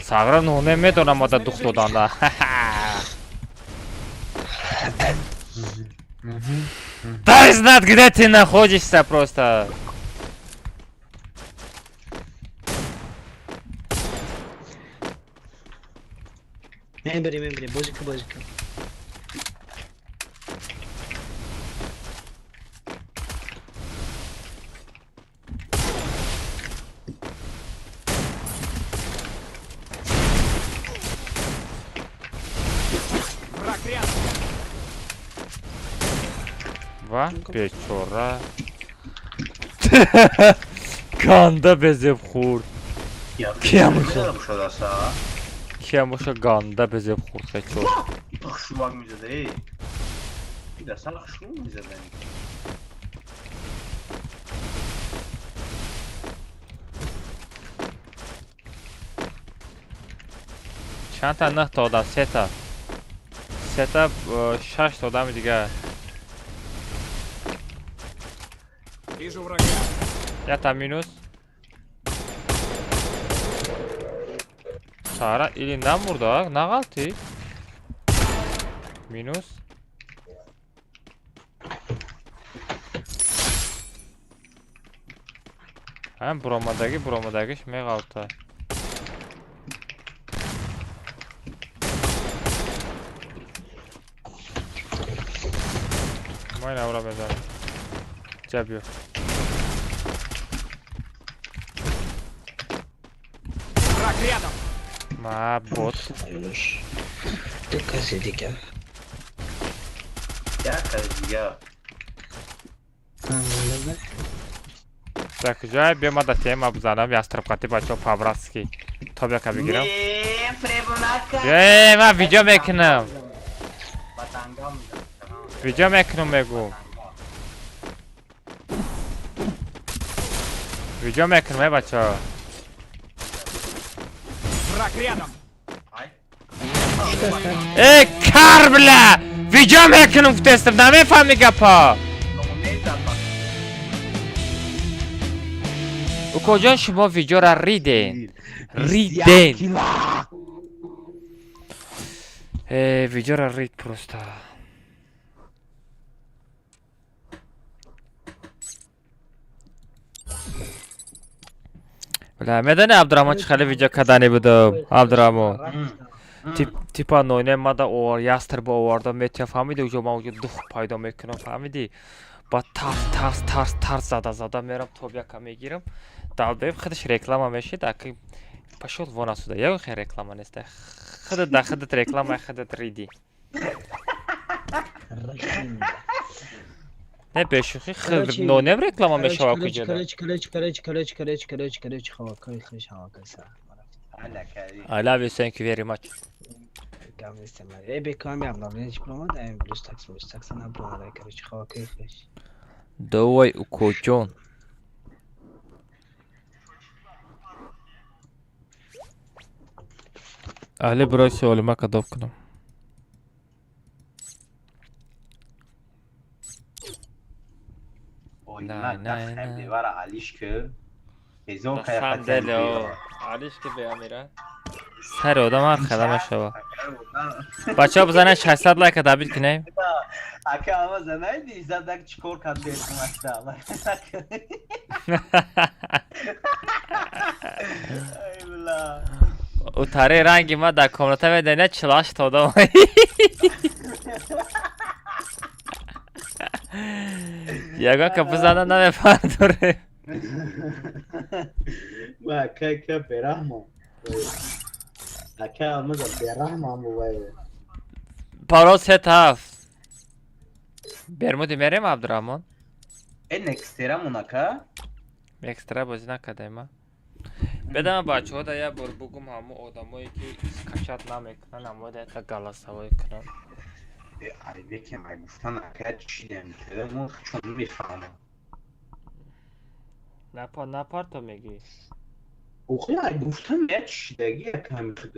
Сағра ноне медонам ма да дух доданда. Дай знать, где ты находишься просто. Мебери, мебери, бозика, бозика. Враг рядом. Ва, бечора. Ганда безеб хӯрд. Киям боша? Шудаса. Киям боша ганда безеб хӯрд хечо. Хушвак мизада, эй. Даса хушвак мизада. Чанд та нӯҳ та одам, сета. Сета, шаш та одами дигар. Вижу врага. Якта минус. Сара или намурда, нағалтӣ. Минус. Ҳам буромадагӣ, буромадагиш меғалта. Ма инавра мезанам. Ҷа биё. Враг рядом. Ма бот. Ду каси дига. Як каси дига. Так ҷой биё ма да тема бизанам ястрабқати бачаҳо по-братски то бияка бигирам. Э, ма видео мекунам. Видео мекунам мегӯм. Видео мекунам, э бачаҳо. Враг рядом. Э, кар бля! Видео мекунам гуфтестам, намефаҳми гапа. Укоҷон шумо видеора риден. Риден. Э, видеора рид просто. Бля, медони Абдураҳмон чӣ хеле видео кардани будам? Абдураҳмон. Типа ноинаи мада овар, ястрба оварда метия, фаҳмиди? Уҷо ман уҷо дух пайдо мекунам, фаҳмиди? Баъд тарс, тарс, тарс, тарс зада зада мерам, тобяка мегирам. Далбеб худаш реклама мешид, аки пошёл вон отсюда. Ягон хел реклама нест. Худат да худат реклама, худат риди. Не бешӯхӣ, худ нонем реклама мешава куҷода. Короче, короче, короче, короче, короче, короче, короче, хавакои хуш ҳавакои сар. I love you, thank you very much. Гап нестем. Э, беками обновление промад, ам плюс такс, плюс такс на промад, короче, хавакои хуш. Давай, укоҷон. Аҳли бироси олима кадоб кунам. На, на, на. Девара алиш ки. Алиш ки беамира. Сари одам ҳар хела мешава. Бачаҳо бизанед 600 лайка дабил кунем. Ака ама занайди задак чикор кард бетумашта. У тари ранги ма дар комната медони 48 одам. Ягон ка бизана намефаҳмдоре. Ва ка бераҳмо. Ака амаза бераҳмам бувай. Парол 3-7. Бермуди мерем Абдураҳмон? Э некстера монака? Некстера бозӣ накардаем а. Бедама бачаҳо да як бор бугум ҳамо одамое ки скачат намекунанд, ҳамо да якта голосовой кунанд. Э айбекем ай гуфтан ака чӣ дем мо чун мефаҳмам. Напар напар то мегӣ. Охи ай гуфтан я чидаги якам шуд.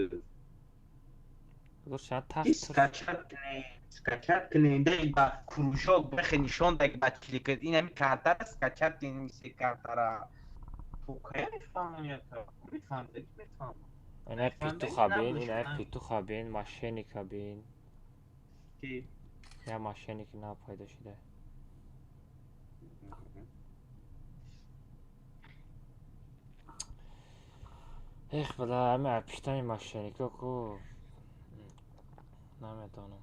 Гуршан тарс скачат кунед, скачат кунед, дай ба кружок бихе нишон дай ба клик ин ҳами картара скачат кунед се картара. Фукая мефаҳмам яка. Мефаҳмам, мефаҳмам. Ина петуха бин, ина петуха бин, мошенника бин. Ки? Я мошенник нав пайдо шуда. Эх, бля, ами пиштани мошеннико ку намедонам.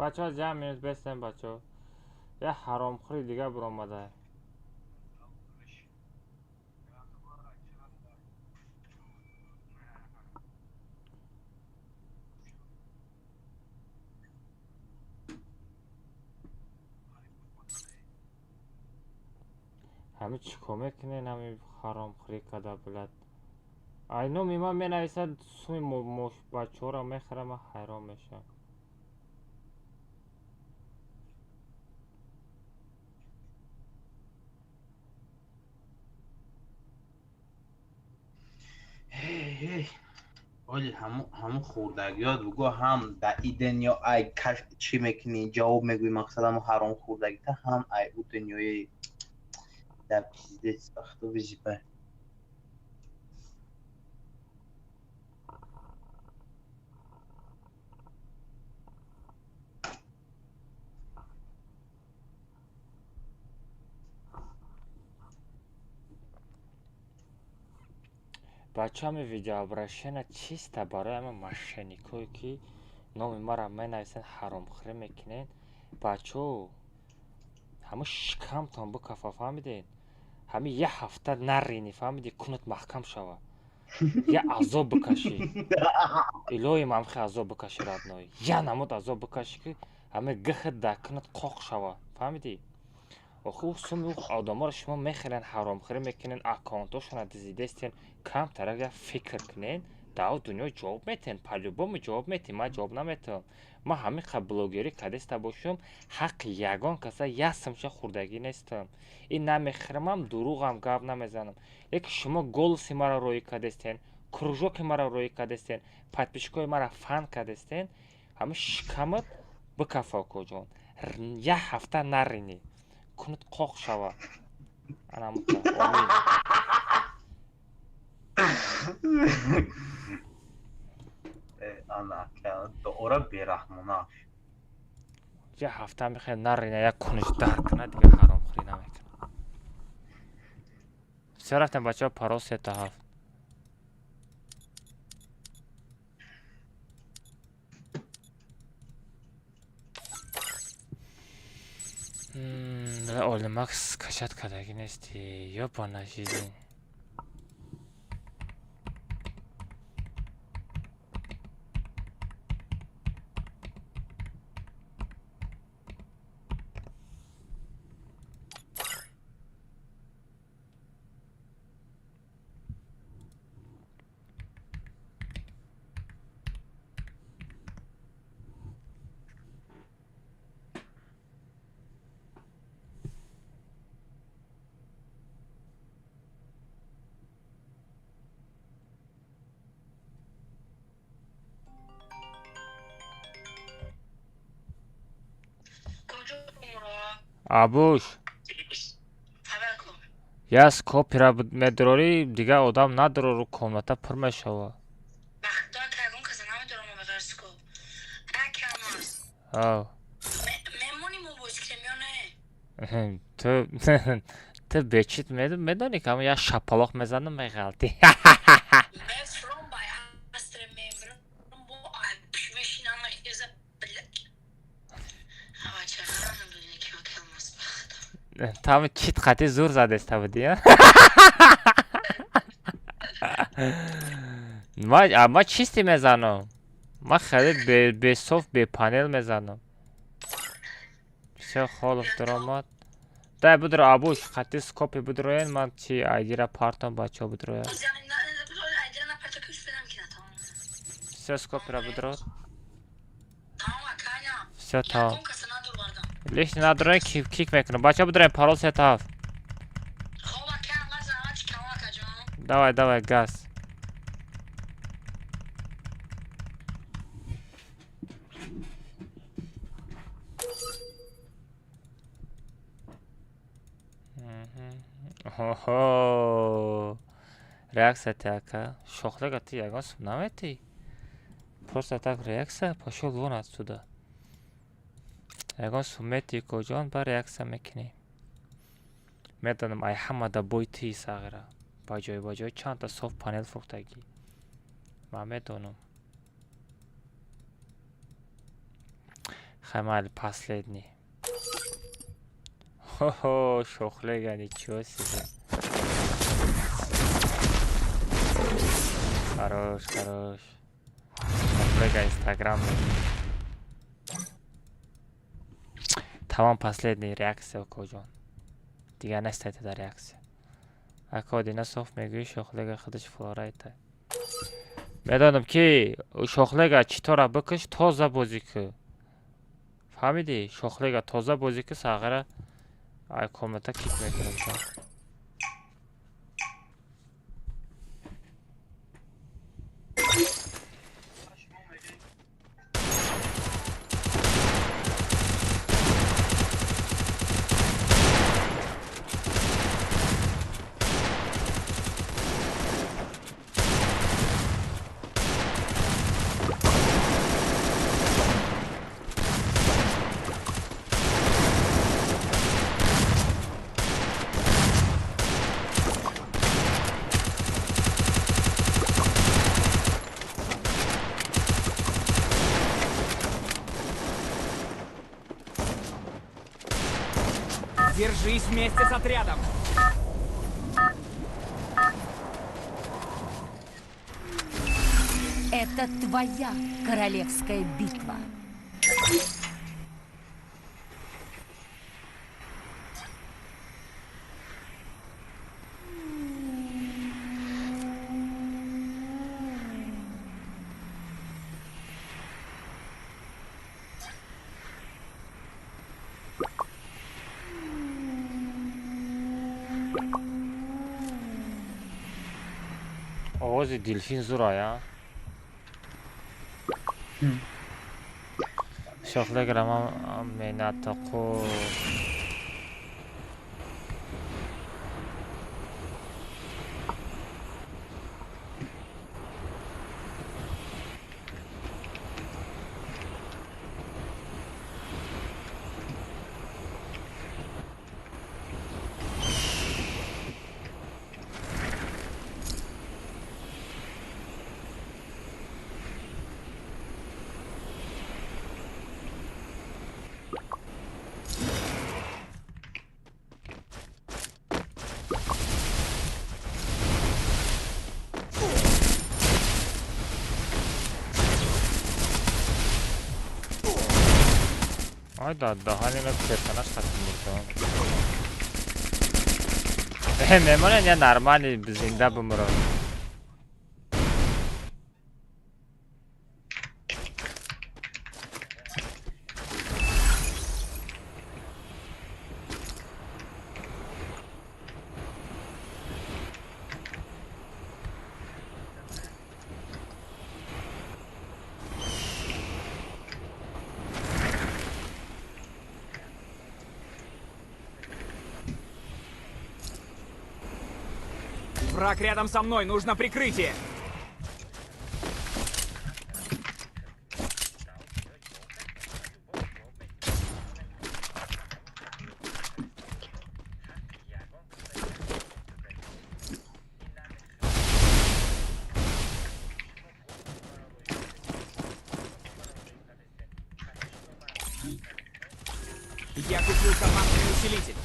Бачаҳо, ҷамъ минут бестем, бачаҳо. Я ҳаромхӯри дига биромада. Ҳами чӣ кор мекунен, ҳами ҳаромхӯрӣ када, блядь? Ай номи ман менависад, суми бачаҳоро мехӯрам, ман ҳайрон мешавам. Оли ҳамун хурдагиёт бугӯ, ҳам да и дунё ай каш чӣ мекунӣ, ҷавоб мегӯӣ, мақсад ҳамун ҳаром хурдагита, ҳам ай ӯ дунёи да пиздец вақто вижипай. Бачаҳо, видеообращение чиста барои ҳама мошенникое, ки номи маро менависанд, ҳаромхӯрӣ мекунед. Бачаҳо, ҳамун шикамтон бикафа, фаҳмидед? Ҳамин як ҳафта наринӣ, фаҳмидӣ, кунат маҳкам шава, я азоб бикашӣ. Илоҳим, ҳамхе азоб бикашӣ, родной, я намуд азоб бикашӣ, ки ҳамин гихит дар кунат қоқ шава, фаҳмидӣ? Охи ӯ суми ӯ одаморо шумо мехӯрен, ҳаромхӯрӣ мекунен, аккаунтошонро дизидестен. Камтарак як фикр кунен, дар дунё ҷавоб метиҳен, по-любому ҷавоб метиҳен. Ман ҷавоб наметиҳам. Ман ҳамин қа блогерӣ кадеста бошам, ҳаққи ягон каса як сумча хӯрдагӣ нестам. Ин намехӯрамам, дурӯғам гап намезанам. Лекин шумо голоси маро роӣ кардестен, кружоки маро роӣ кардестен, подписчикои маро фан кардестен. Ҳамин шикамат бикафа, окоҷон, як ҳафта наринӣ, кунут қоқ шава. Анамута, омин. Ана дуора бераҳмона. Як ҳафта мехоҳед нарина, як куниш дар кунад, дига ҳаромхӯрӣ намекунад. Всё, рафтем, бачаҳо, парол 3 та 7. Олимакс качать кардагӣ нести, ёбана жизнь. Абуш, яс копира медорӣ, дигар одам надорору, комната пур мешава. Ав, ту бечит медонӣ, ки як шапалоқ мезанам, меғалтӣ. Там чит қати зур задеста будӣ. Ма чисти мезанам, ма хеле бесоф, бепанел мезанам. Всё, холов даромад. Дай будро, абуш, қати скопи будроен, ман чи айдира партам, бачаҳо будрояд. Всё, скопира будро. Всё, тамом. Лишний надроен, кик мекунам. Бачаҳо, будроен, парол 3 та 7. Давай, давай, газ. Оҳо, реаксия ти, ака шохлага, ти ягон сум наметӣ, просто так реаксия, пошёл вон отсюда. Ягон сум метӣ, коҷон, ба реаксия мекунӣ. Медонам, ай ҳамада бой тии сағира, ба ҷой ба ҷой чандта соф панел фурӯхтагӣ, ман медонам. Хай, майли, последний. Хо-хо, шохлега, ничего себе. Хорош, хорош. Шохлега, инстаграм. Тамом, последний реакция, окоҷон. Дигар нестайте дар реакция. Ако дина соф мегӯӣ, шохлега худаш флорайта. Медонам ки шохлега читора бикаш, тоза бозӣ кӯ. Фаҳмидӣ? Шохлега тоза бозӣ кӯ, сағира ай комната кик мекунам. Держись вместе с отрядом! Это твоя королевская битва. Овози делфин зурая. Шохлеграма менатоқу. Ай да, даҳанина персонаж хатм бурдам. Мемонен я нормальный зинда бумрам. Враг рядом со мной, нужно прикрытие. Я купил командный усилитель.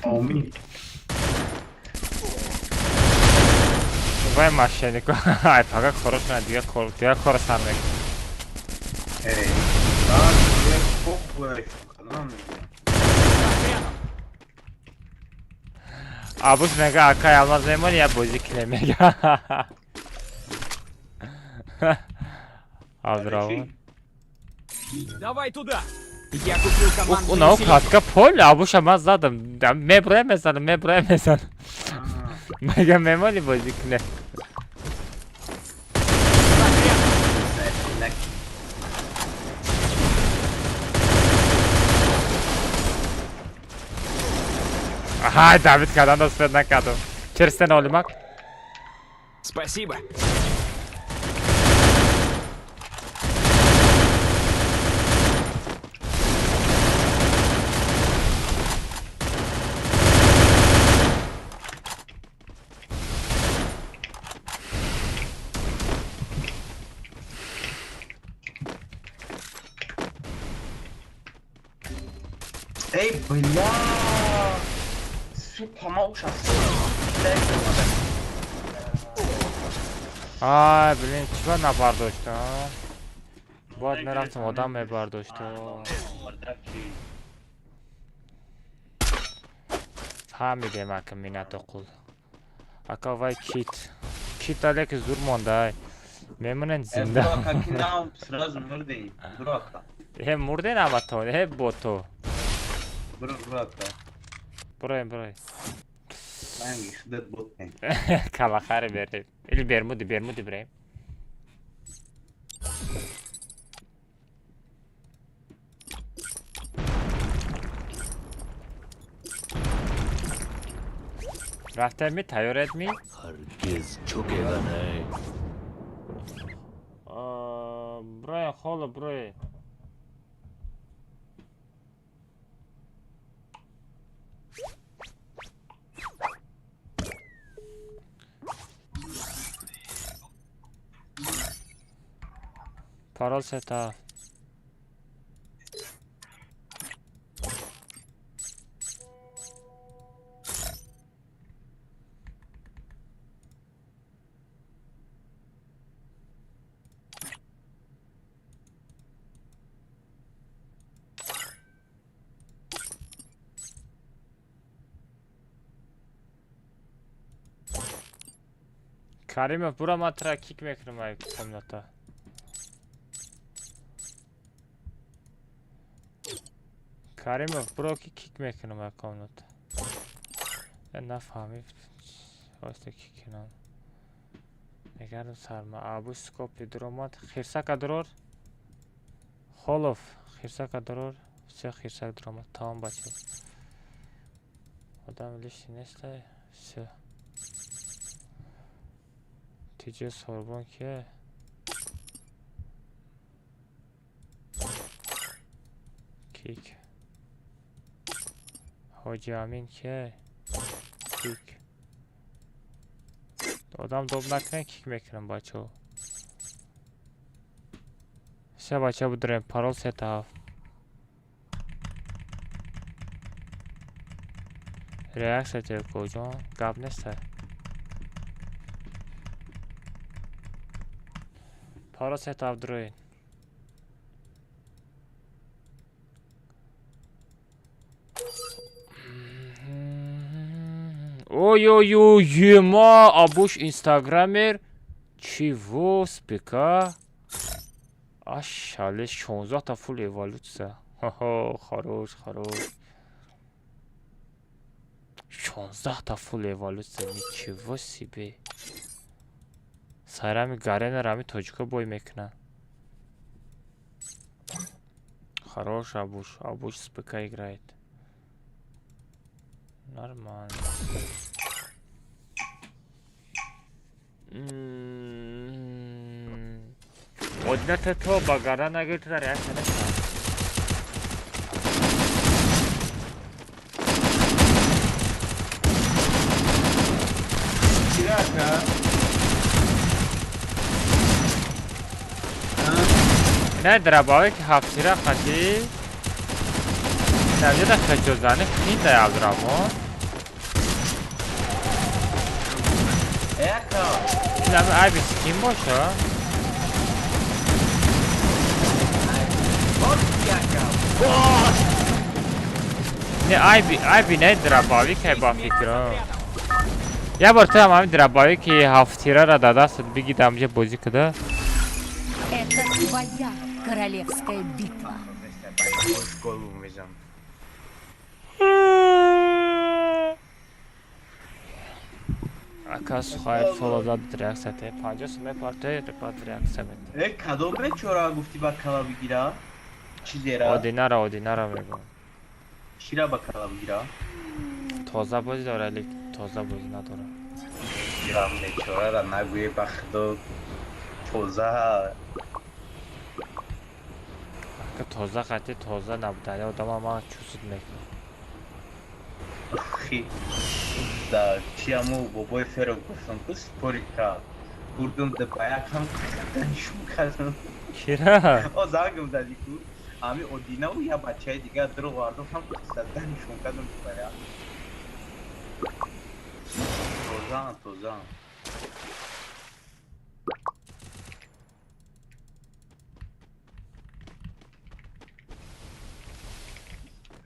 Омин. Вай мошеннику. Ай, пока хорош на дигар кор, дигар кор сар мекунад. Эй, да, я похуй, канал. Абус мега акай алмаз мемон я бозӣ кинем мега. Абдурахмон. Давай туда. Я купил командный Уна усилитель. катка пол абуша ман задам. Меброя мезанам, меброя мезанам. Мега мемони бозӣ кинем. Враг рядом. Аҳай, Давид кардан успед накардам. Черстен олимак. Спасибо. Эй, бля! Сука, мауша. Ай, блин, чего набардошта? Бояд мерафтам, одам мебардошта. Фаҳмидем, ака минато қул. Ака вай кит. Кит алеки зур монда. Мемонен зинда. Сразу мурдем. Бурака. Э, мурден амато, э, бото. Бура, бурака. Буроем, буроем. Манги худат ботем. Калахари берем. Или Бермуды, Бермуды берем. Рафтами, тайёред ми? ҳаргиз чукеганай. Броя, холо, броя. Парол сета. Каримов, бура ман тра кик мекунам ай комната. Каримов, буро ки кик мекунам ай комната. Нафаҳмид. Оста кик кунам. Мегардам сарма. Абу скопи дуромад. Хирсака дурор. Холов, хирсака дурор. Все хирсак дуромад. Тамом бача. Одам лишний нестай. Все. Тиҷе сорбон кие? Кик. Ҳоҷи Амин кие? Кик. Одам доб накунем, кик мекунам бачаҳо. Все бачаҳо будурем, парол 3-7. Реаксия телкоҷон, гап нестай. Парол 3-7 дуроед. Ой-ой-ой, ема, абуш инстаграмер. Чего, спека? Ашале, 16 та фул эволюция. Хо-хо, хорош, хорош. 16 та фул эволюция, ничего себе. Сайрами Гарена рами тоҷико бой мекунад. Хорош, Абуш. Абуш с ПК играет. Нормально. Одната то багара нагирта реакция нешава. Чирака? Не драбаве ки ҳафтира қати навҷада хачозани хинда Абдураҳмон. Эка. Ин ами айби скин боша? Не айби, айби не драбави ки ба фикрам. Я бор ту ҳам ҳамин драбави ки ҳафтирара да дастат биги дамҷа бозӣ куда. Это твоя королевская битва. Ака сухай фоло дад реаксия те 50 сум мепарте баъд реаксия мет. Э, кадом бечора гуфти ба кала бигира? Чизера? Одинара, одинара мегӯям. Чира ба кала бигира? Тоза бозӣ дора, лек тоза бозӣ надора. Гирам бечорара нагӯе ба худо тоза. Ака тоза қатъи тоза набуда, одама ман чусуд мекунад. Хи. Да, чиаму бобои феро гуфтам ку спори кард. Бурдум да ба якам нишон кардам. Кира? О, зангам зади ку. Ами одинаву я бачаи дигар дурӯғ вардум ҳам заданишон кардам бая. Тозан, тозан.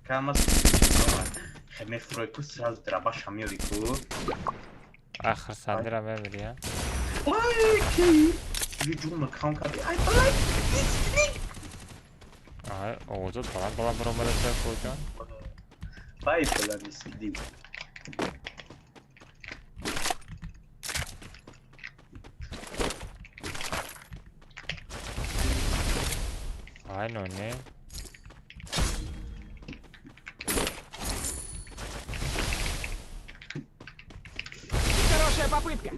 Камас мефурой ку сразу драбаша меори ку. Ахир сандира мемири, а? Ай, ки. Ҷума кам карди. Ай, балай. Ай, овозот баланд баланд баромадаса куҷон. Ай, баланд сиди. Ай, но не. Хорошая попытка.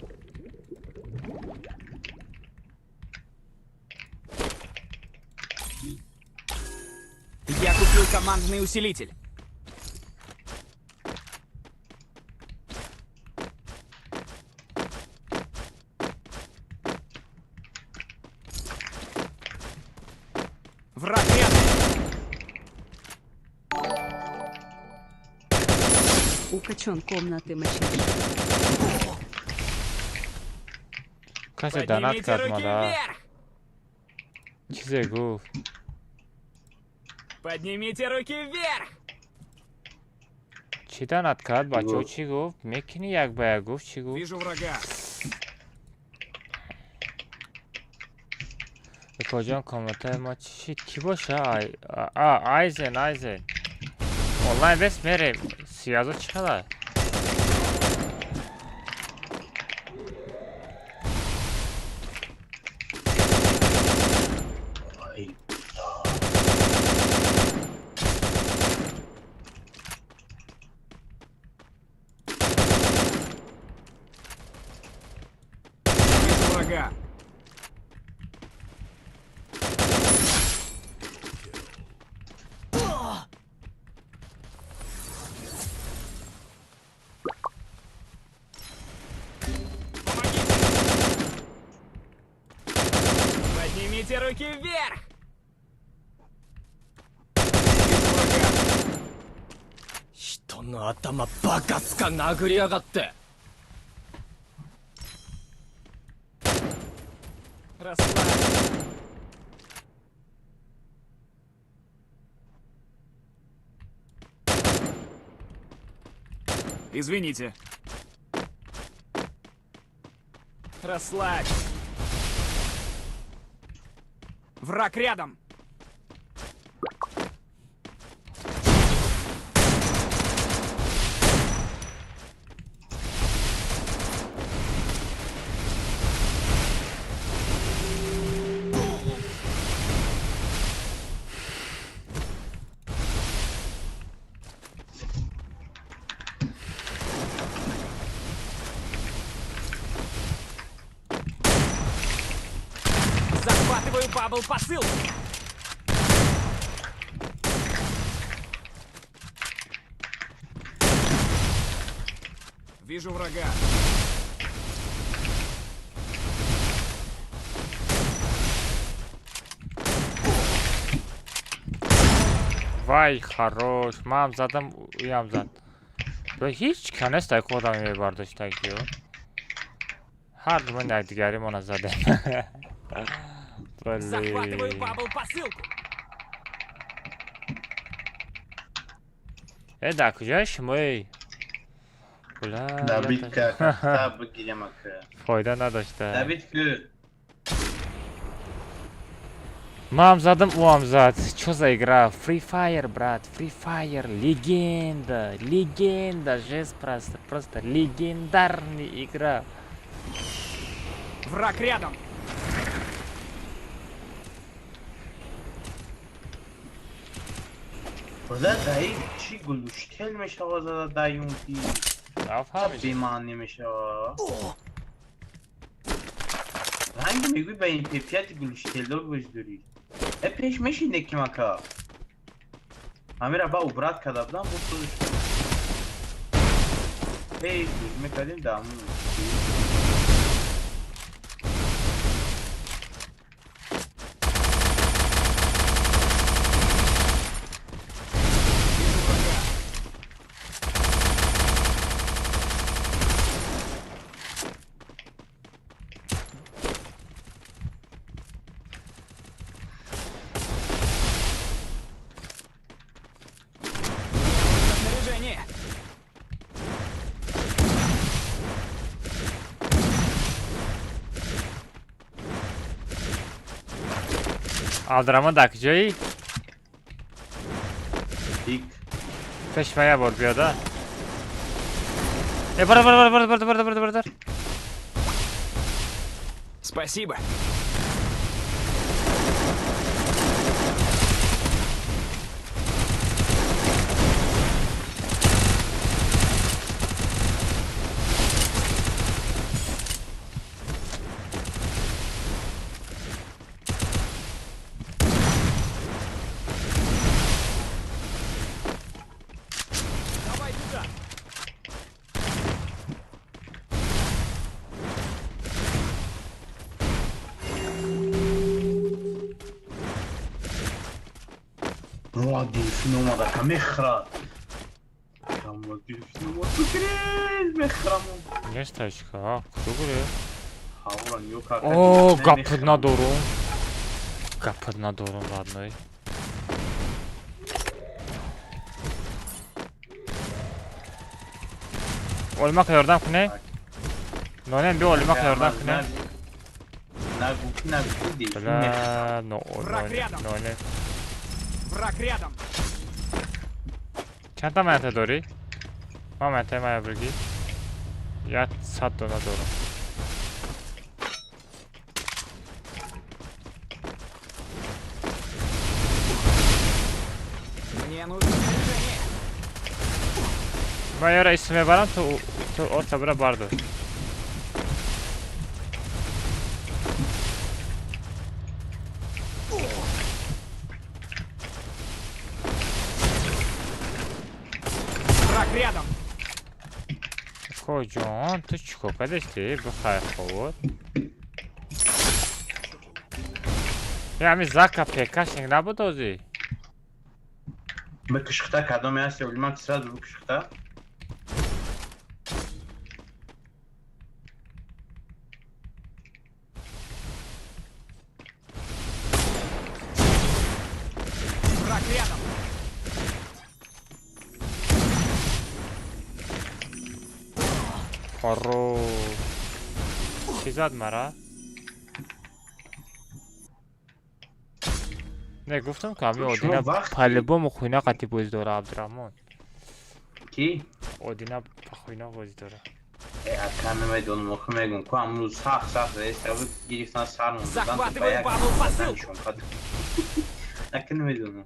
Я купил командный усилитель. Враг рядом. Укачон комнаты мочи. Касе донат Поднимите кард руки мада. вверх! Чизе гуфт. Поднимите руки вверх! Чӣ донат кард бачаҳо Гуфт. чӣ гуфт? Мекунӣ як ба як гуфт чӣ гуфт? Вижу врага. Икоҷон комнатаи ма чӣ шид? Кӣ боша? Ай, а, Айзен, Айзен. Онлайн бес мерем. Сиязо чӣ хела? Ай, Вижу врага. Помогите! Поднимите руки вверх! Вижу врага. 人の頭バカすか殴りやがって。 Расслабься. Извините. Расслабься. Враг рядом. Захватываю бабл посылку. Вижу врага. Вай, хорош. Ман задам, уям зад. Ба ҳеҷ канест ай худам мебардоштагиё. Ҳар думан якдигаримона задем. Захватываю Блин. бабл посылку. Э, дар куҷои шумои? Бля, Давид ка бигирем ака. Фоида надошта. Давид ку. Мам задам, уам зад. Чё за игра? Free Fire, брат. Free Fire. Легенда. Легенда. Жесть просто. Просто легендарная игра. Враг рядом. Худа даи чӣ глушитель мешава зада даюнки. Нафаҳмидем. Бемаънӣ мешава. Ранг мегӯй ба MP5 глушителдор гӯш дорӣ. Э пеш мешине кимака. Ҳамира ба убрат карда будам, бо созиш. Эй, мекардем даҳмон. Абдураҳмон дар куҷоӣ? Пик. Пеш ман як бор биёда. Э, бара, бара, бара, бара, бара, бара, бара. Спасибо. Давай туда. Ва, дельфин омада, ка мехӯрад. Кама дельфин омад, бигиред, мехӯрам. Нестачка, куҷо гуре? Ҳавра нигоҳ кард. О, гапат надорум. Гапат надорум, родной. Олимака ёрдам куне? Нонем, биё, Олимака ёрдам куне. Нагуфти, нагуфти, дельфин мехӯрад. Бля, но, Враг рядом. ноне. Враг рядом. Чандта монета дорӣ? Ман монетаи мая бигӣ. 100 дона дорам. Мне нужно снаряжение. Ман ёра исм мебарам, ту орта бира бардор. Враг рядом. Коҷон, ту чӣ кор кардасти? Бихай ховод. Е, ҳами зака пекашник набуд озӣ? Бикушхта, кадоме ҳасти, Олимак, сразу бикушхта. Враг рядом. Хорош. Чӣ зад мара? Не, гуфтам, ки ҳами Шумо Одина вақти- по-любому хуйна қатӣ бозӣ дора, Абдураҳмон. Ки? Одина па хуйна бозӣ дора. Э, ака, намедонам, охи мегум, ку амрӯз сахт сахт реста буд, гирифтан сар мондадан, ба Захватываю як Павлу посылку. нишон кад. Ака, намедонам.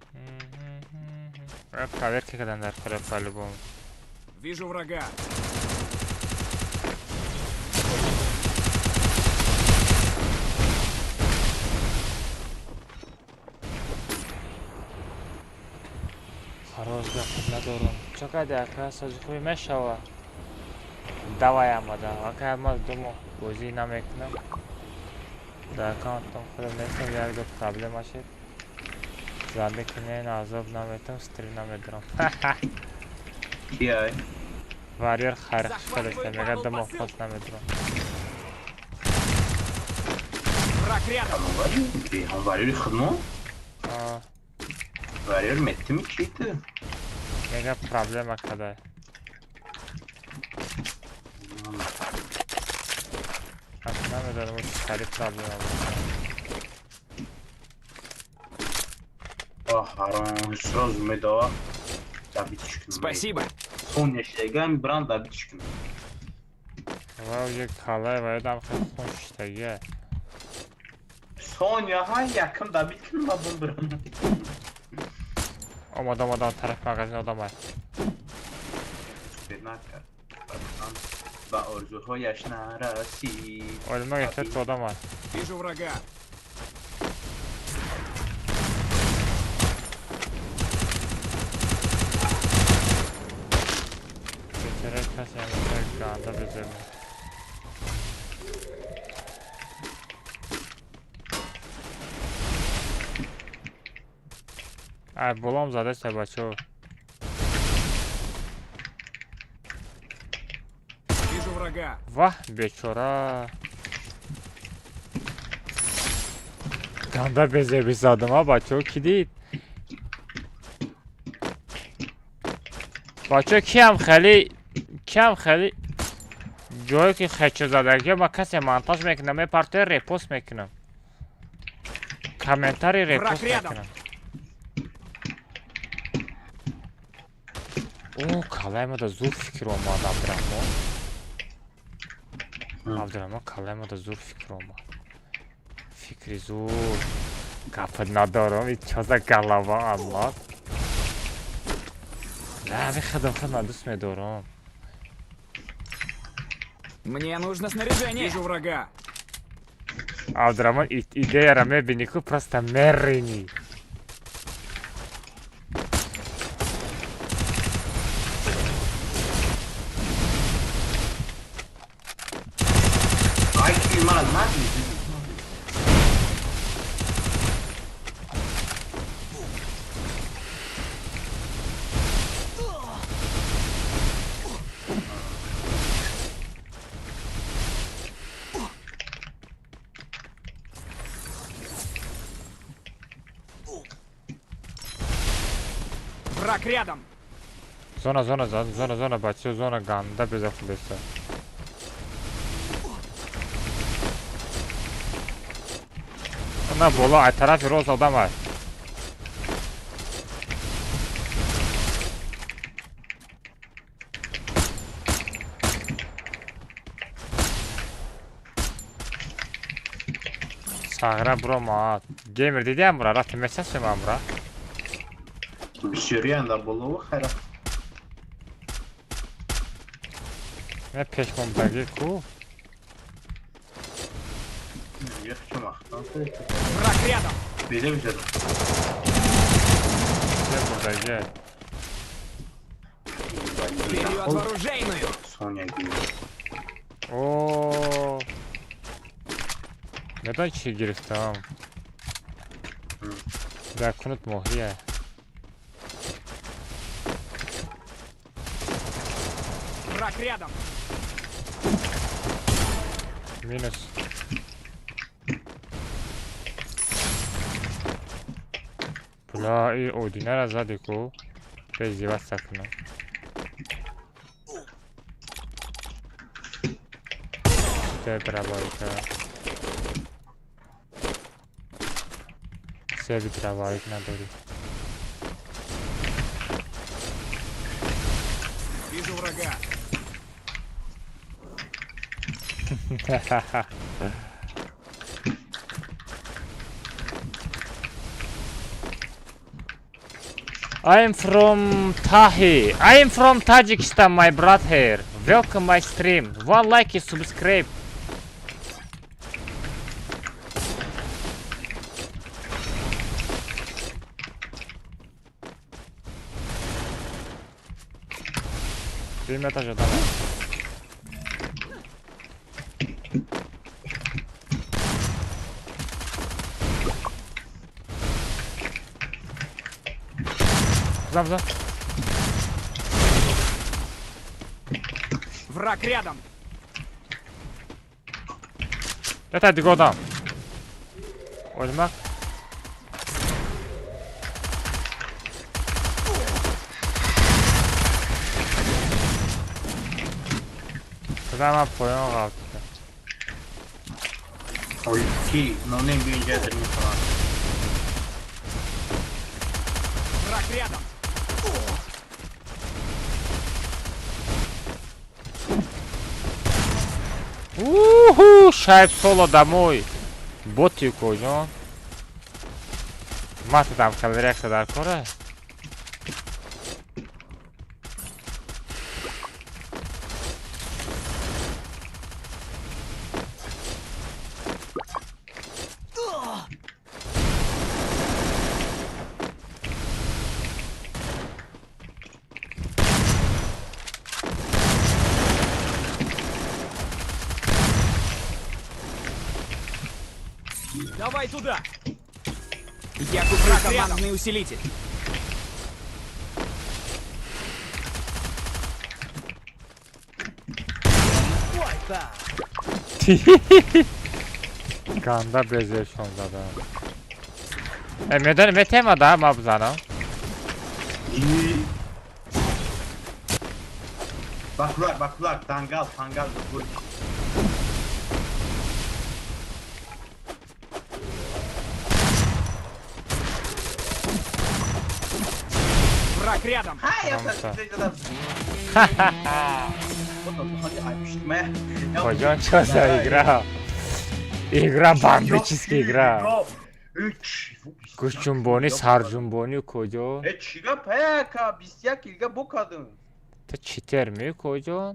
Проверка кардан дар кора по-любому. Вижу врага. Хорош, гапат надорам. Чо кади, ака, сози хуби мешава? Давай амада. Ака, ма 2 моҳ бозӣ намекунам. Дар аккаунтам худам нестам, як ду проблема шид. Занде кунен, азоб наметам, стрим намедорам. Ки ай? Варьер хайр хушкалеста, мега 2 моҳ пас намедорам. Враг рядом. Ки, ҳам варёри худмо? А, Варёр меттими чи ту? Мега проблема кадай. Аз намедонам, чи хари проблема буд. А, ҳаром, сразу медава. Добить кунам. Спасибо. Соня шегам бран добить кунам. Ва уже калай ва ёдам хел хун шиштагия. Соня ҳа якм добить кунам, ба бум бран. Омада, омада, тараф магазин одамай. Накард. Ба орзуҳояш нарасид. Олима гирифта ту одамай. Вижу врага. Бечора касе ҳамеша ганда безеб. Ай, болом задаста, бачо. Вижу врага. Ваҳ, бечора. Ганда безеби задам, а бачо, ки дид? Бачо, киам хеле киам хеле ҷое ки хечо задагия, ма касе монтаж мекунам, мепартоя, репост мекунам. Комментарий репост мекунам. О, калаймада зур фикр омад, Абдурахмон. Абдурахмон, калаймада зур фикр омад. Фикри зур. Гапа надорам, чо за голова омад. На, хадам хадам дӯст медорам. Мне нужно снаряжение. Вижу врага. Абдурахмон, идеяра мебини ку просто мерини. Враг рядом. Зона, зона, зона, зона, бачо, зона ганда безохудеса. На бола, ай тарафи рост одам ай. Сағра бро ма. Геймер дидиам бра, рафти месасем амра. Бисёриан дар боло хайра. Не пешмондаги ку. Враг рядом. Беде беде. Бурдаги. Вперед в оружейную. Соня гир. О. Медон чи гирифтам. Да кунут моҳия. Враг рядом. Минус. Бля, и одинара сзади ку. Издеваться кну. Дровайка. Все дровайк надо. Вижу врага. I am from Tahi. I am from Tajikistan, my brother. Welcome my stream. One like and subscribe. Дуюм этаж одам. Зам. Враг рядом. Это дигодам. Озьма. Куда понял, галки. Ой, ки, но не бинджа не Враг рядом. Уху, шайб соло домой. Боти кожон. Мата там калерекса дар кора. Давай туда! Я куплю командный усилитель. Ganda bezir şonzada. Медон метема да ма бзанам. Baklar baklar tangal tangal bu. рядом. Коҷон, чё за игра? Игра бомбическая игра. Гӯшҷунбонӣ, сарҷунбонӣ куҷо? Э, чӣ гап, ака, 21 килга бокадум. Ту читер меӣ, куҷон?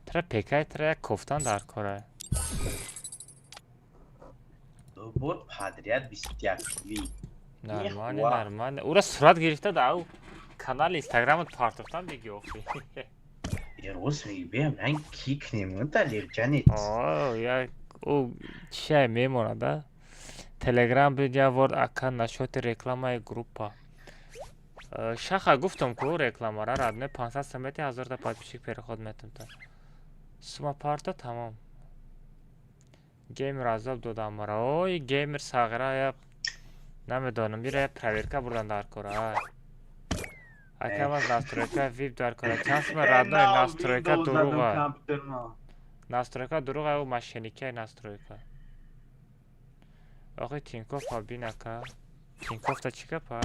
Тра пекай, тра як кофтан дар кора. Бор подряд 21 кили. Нормально, нормально. Ура сурат гирифта да ав канали инстаграмат партофтан диги охи. Рӯз мебиям, ман кик немонда, лерҷанет. О, як ӯ чия мемонад, а? Телеграм бид я ворд ака нашоти рекламаи группа. Шаха гуфтам ку рекламара родной 500 самети 1000 та подписчик переход метам та. Сума парта тамом. Геймер азоб додам мара. Ой, геймер сағира я намедонам, бира я проверка бурдан дар кора. Акам аз настройка вип дар кора. Чанд сума родной настройка дуруға. Настройка дуруға ӯ мошенникия настройка. Охи Тинькофф бин ака. Тинькофф та чӣ гапа?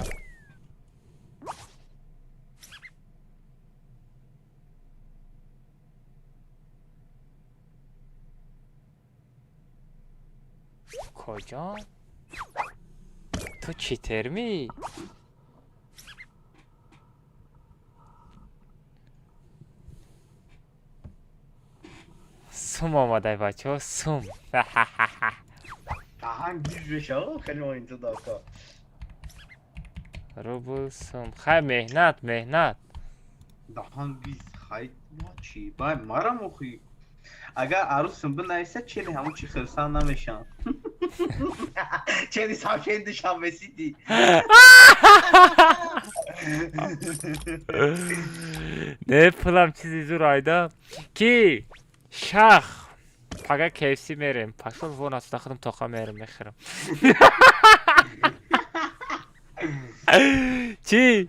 Куҷо? Ту читермӣ? Сум омадай бачаҳо, сум. Рубл сум. Хай меҳнат, меҳнат. Даҳан гиз, хай чӣ? Бай марам охи. Агар арӯсум бинависа, чели ҳамун чи хирсан намешам. Чели савшен Душанбе Сити. Не пулам чизи зур айда. Ки шах пага KFC мерем. Пашол вон аз худам тоқа мерем мехӯрам. Чӣ?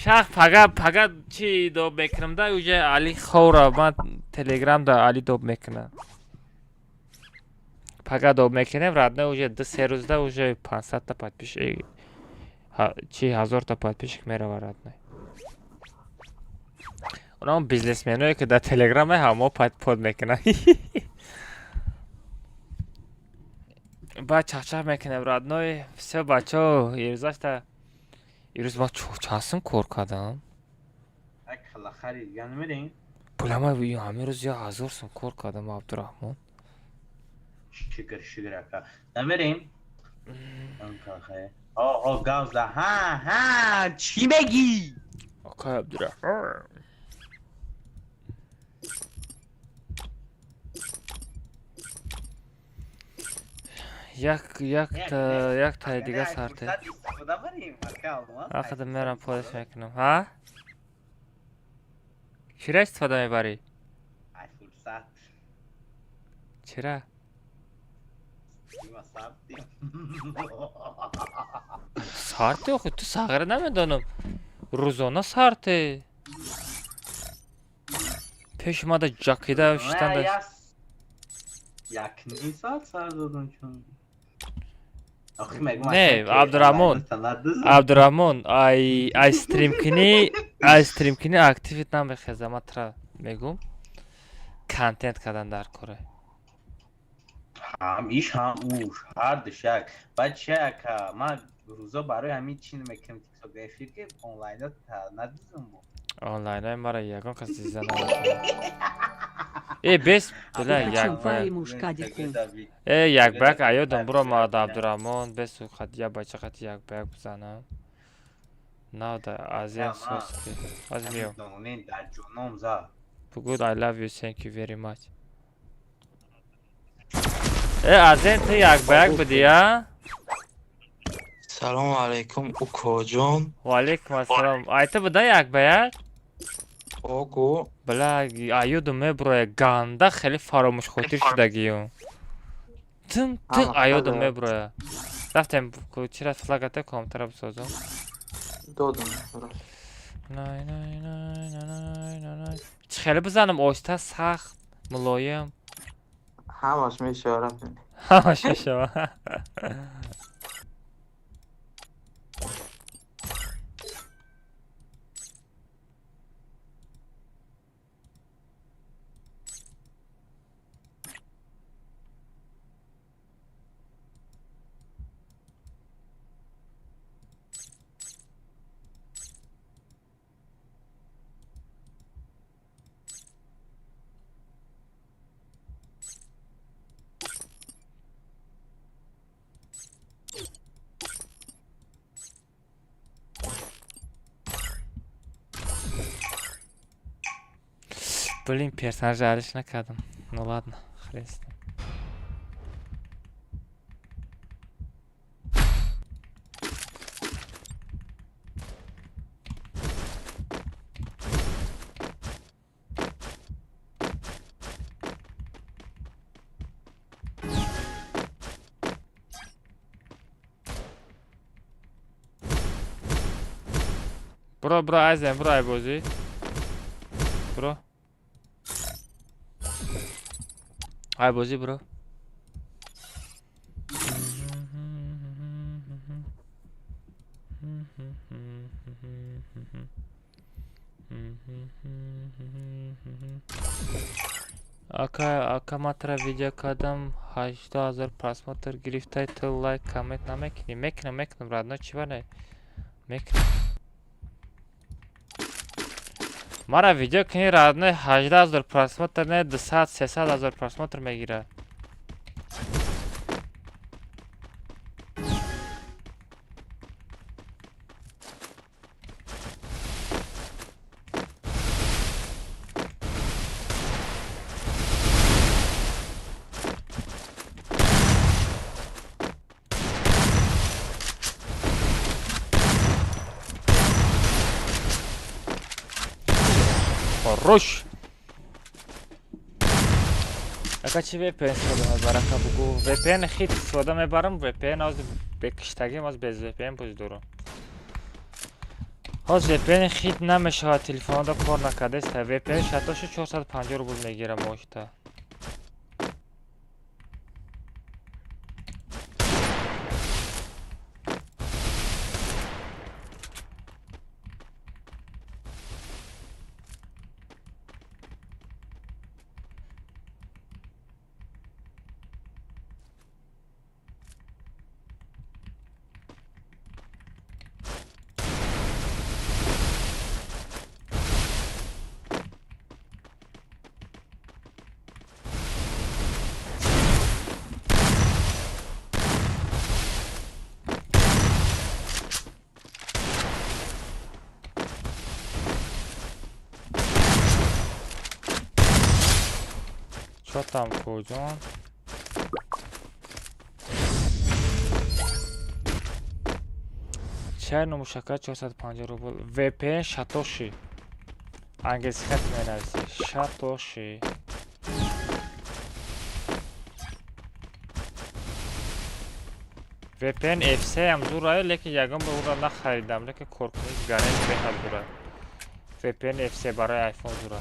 Шах пага пага чӣ доб мекунам да уже Али ховра ман Телеграм да Али доб мекунам. Пага доб мекунем родной уже 2-3 рӯзда уже 500 та подписчик чи 1000 та подписчик мерава родной. Онам бизнесменое ки дар Телеграм ҳамо под мекунанд. Баъд чахчах мекунем родной. Всё бачаҳо, ирӯзашта ирӯз ман чанд сум кор кардам? Пулама ҳамин рӯз 1000 сум кор кардам, Абдураҳмон. Шукр, шукр ака. Намерем? О, гавза. Ҳа, ҳа, чӣ мегӣ? Акай Абдураҳмон. Як як та як таи дига сарте. Ақада мерам подаш мекунам. Ҳа? Чира истифода мебарӣ? Чира? Сарте охи ту сағира намедонам. Рӯзона сарте. Пеш омада ҷакида шитанда. Як ним соат сар додам чун. Не, Абдураҳмон, Абдураҳмон, ай стримкунӣ активит намехезам, ман тра мегум. Контент кардан дар кора. Ҳам иш ҳам уш, ҳар душ як. Баъд чи ака, ман рӯзо барои ҳамин чи намекунам тикток эфир ки онлайно надизам бо. Онлайнои мара ягон кас диза намекунад. Э, бес, била, як ба як. Э, як ба як аёдам буромад Абдураҳмон, бесу хат я бача хат як ба як бизанам. Нав да азиан соски. Аз миём. Бугуд I love you, thank you very much. Э, азен ту як ба як будӣ, а? Салому алайкум, укоҷон. Ва алайкум ассалом. Ай ту буда як ба як? Ого. Била, аюду меброя ганда хеле фаромӯшхотир шудагию. Тин тин аюду меброя. Рафтем чира флагата компютера бисозам. Додам. Най най най най най най. Чӣ хеле бизанам оҳиста, сахт, мулоим. Ҳамаш мешава, рафтем. Ҳамаш мешава. Блин, персонажа алиш накардам. Ну ладно, хрен с ним. Бро, бро, айзен, бро, ай бозӣ. Бро. Ай бозӣ, бро. Ака, ака, матра видео кардам, 18 000 просмотр гирифтай, ту лайк, коммент намекунӣ? Мекунам, мекунам, родной, чӣ баре? Мекунам. Мара видео кунӣ, родной, 18 000 просмотр не, 200, 300 000 просмотр мегирад. Хорош! Ака, чи VPN истифода мебарам, ака, бугу? VPN хит истифода мебарам, VPN ҳозир бекиштагим, ҳозир без VPN бозӣ дорам. Ҳозир VPN хит намешавад, телефонҳода кор накардаест. VPN шартоши 450 рубл мегирам моҳита. Чё там, Коҷон? Чай номушака 450 рубл. VPN Шатоши. Англиски хат менависӣ. Шатоши. VPN FC ҳам зурае, лекин ягон бор ӯро нахаридам, лекин коркуниш гарант беҳад зура. VPN FC барои iPhone зура.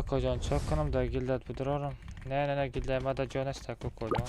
Коҷон, чо кунам, дар гилдат бидорам? Не, не, не, гилдаи ма дар ҷо нест, аку коҷон.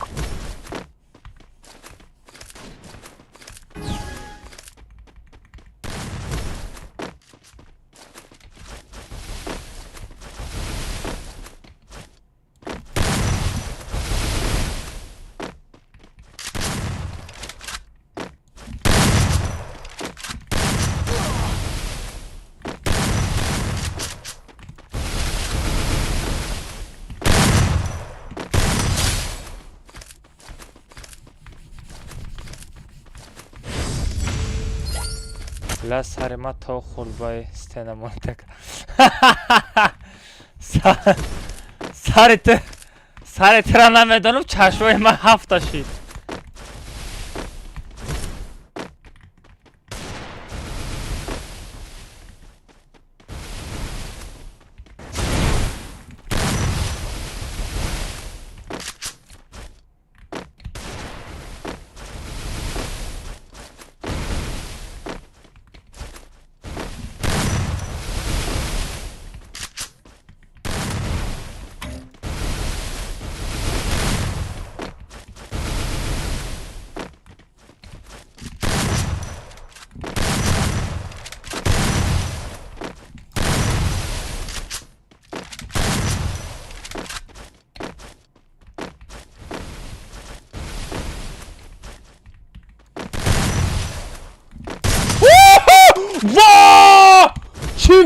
Ла сари ма то хӯрд баи стена монтак. Сари ту, сари тура намедонам, чашмои ман ҳафта шид.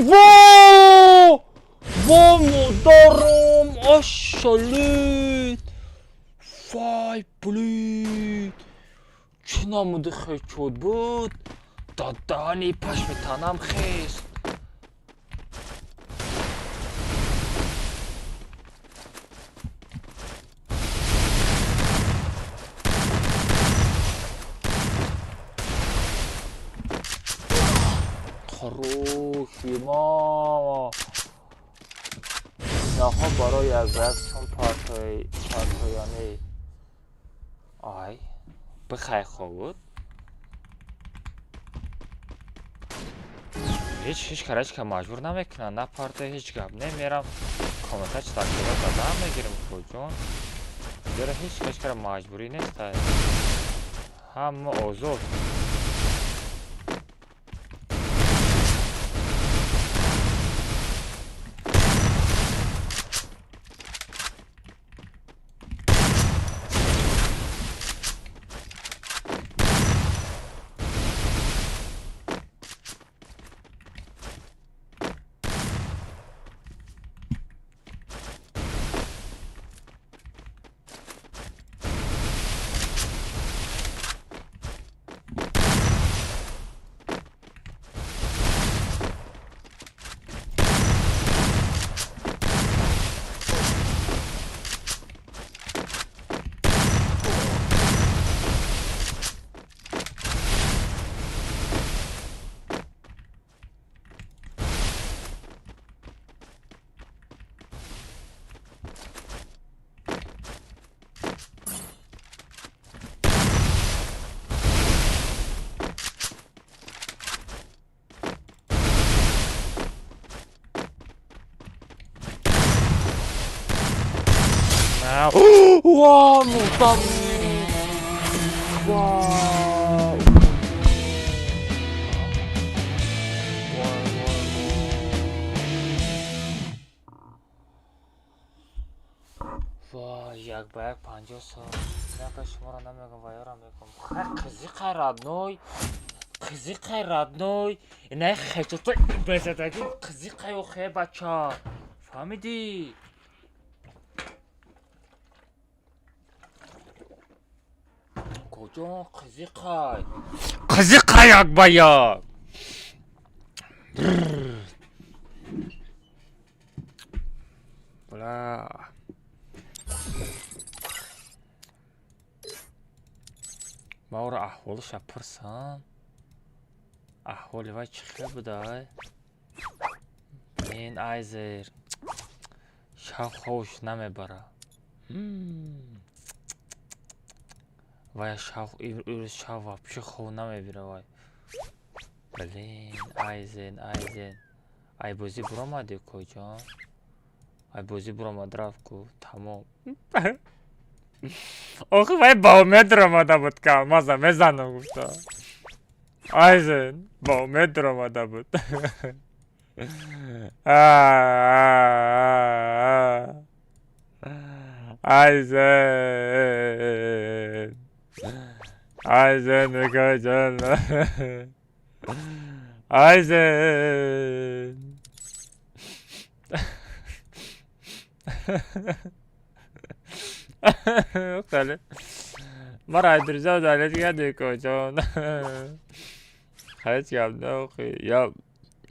Во! Во модарам! Ашалит! Вай, блин! Чӣ намуди хечот буд? Дадани пашми танам хест. Хороший мама. Инаҳо барои як ба як чун партояни ай бихай хобуд. Ҳеҷ ҳеҷ карачка маҷбур намекунанд, на парта ҳеҷ гап не, мерам комната читакира задан мегирем хоҷон. Зеро ҳеҷ кашкара маҷбурӣ нест. Ҳама озод. Ва, мутам. Ва. Ва, як ба як 50 сол. Нака шуморо намегам ва ёрам мегам. Хай қизиқай родной. Қизиқай родной. Инай хечото безадаги қизиқай охе бача. Фаҳмидӣ? Куҷо қизиқай? Қизиқай як ба як. Бла. Ман ӯро аҳволаша пурсам. Аҳволи вай чӣ хел будай? Блин, айзер. Шав ховш намебара. Вай шав ирӯз шав вообще хов намебира вай. Блин, айзен, айзен. Ай бозӣ буромадӣ куҷо? Ай бозӣ буромад рафт ку, тамом. Охи вай ба умед омада буд ка маза мезанам гуфта. Айзен ба умед омада буд. Айзен. Айзен куҷон. Айзен. Хеле. Мара айдриза далет кардӣ куҷон. Ҳеҷ гап не охи. Я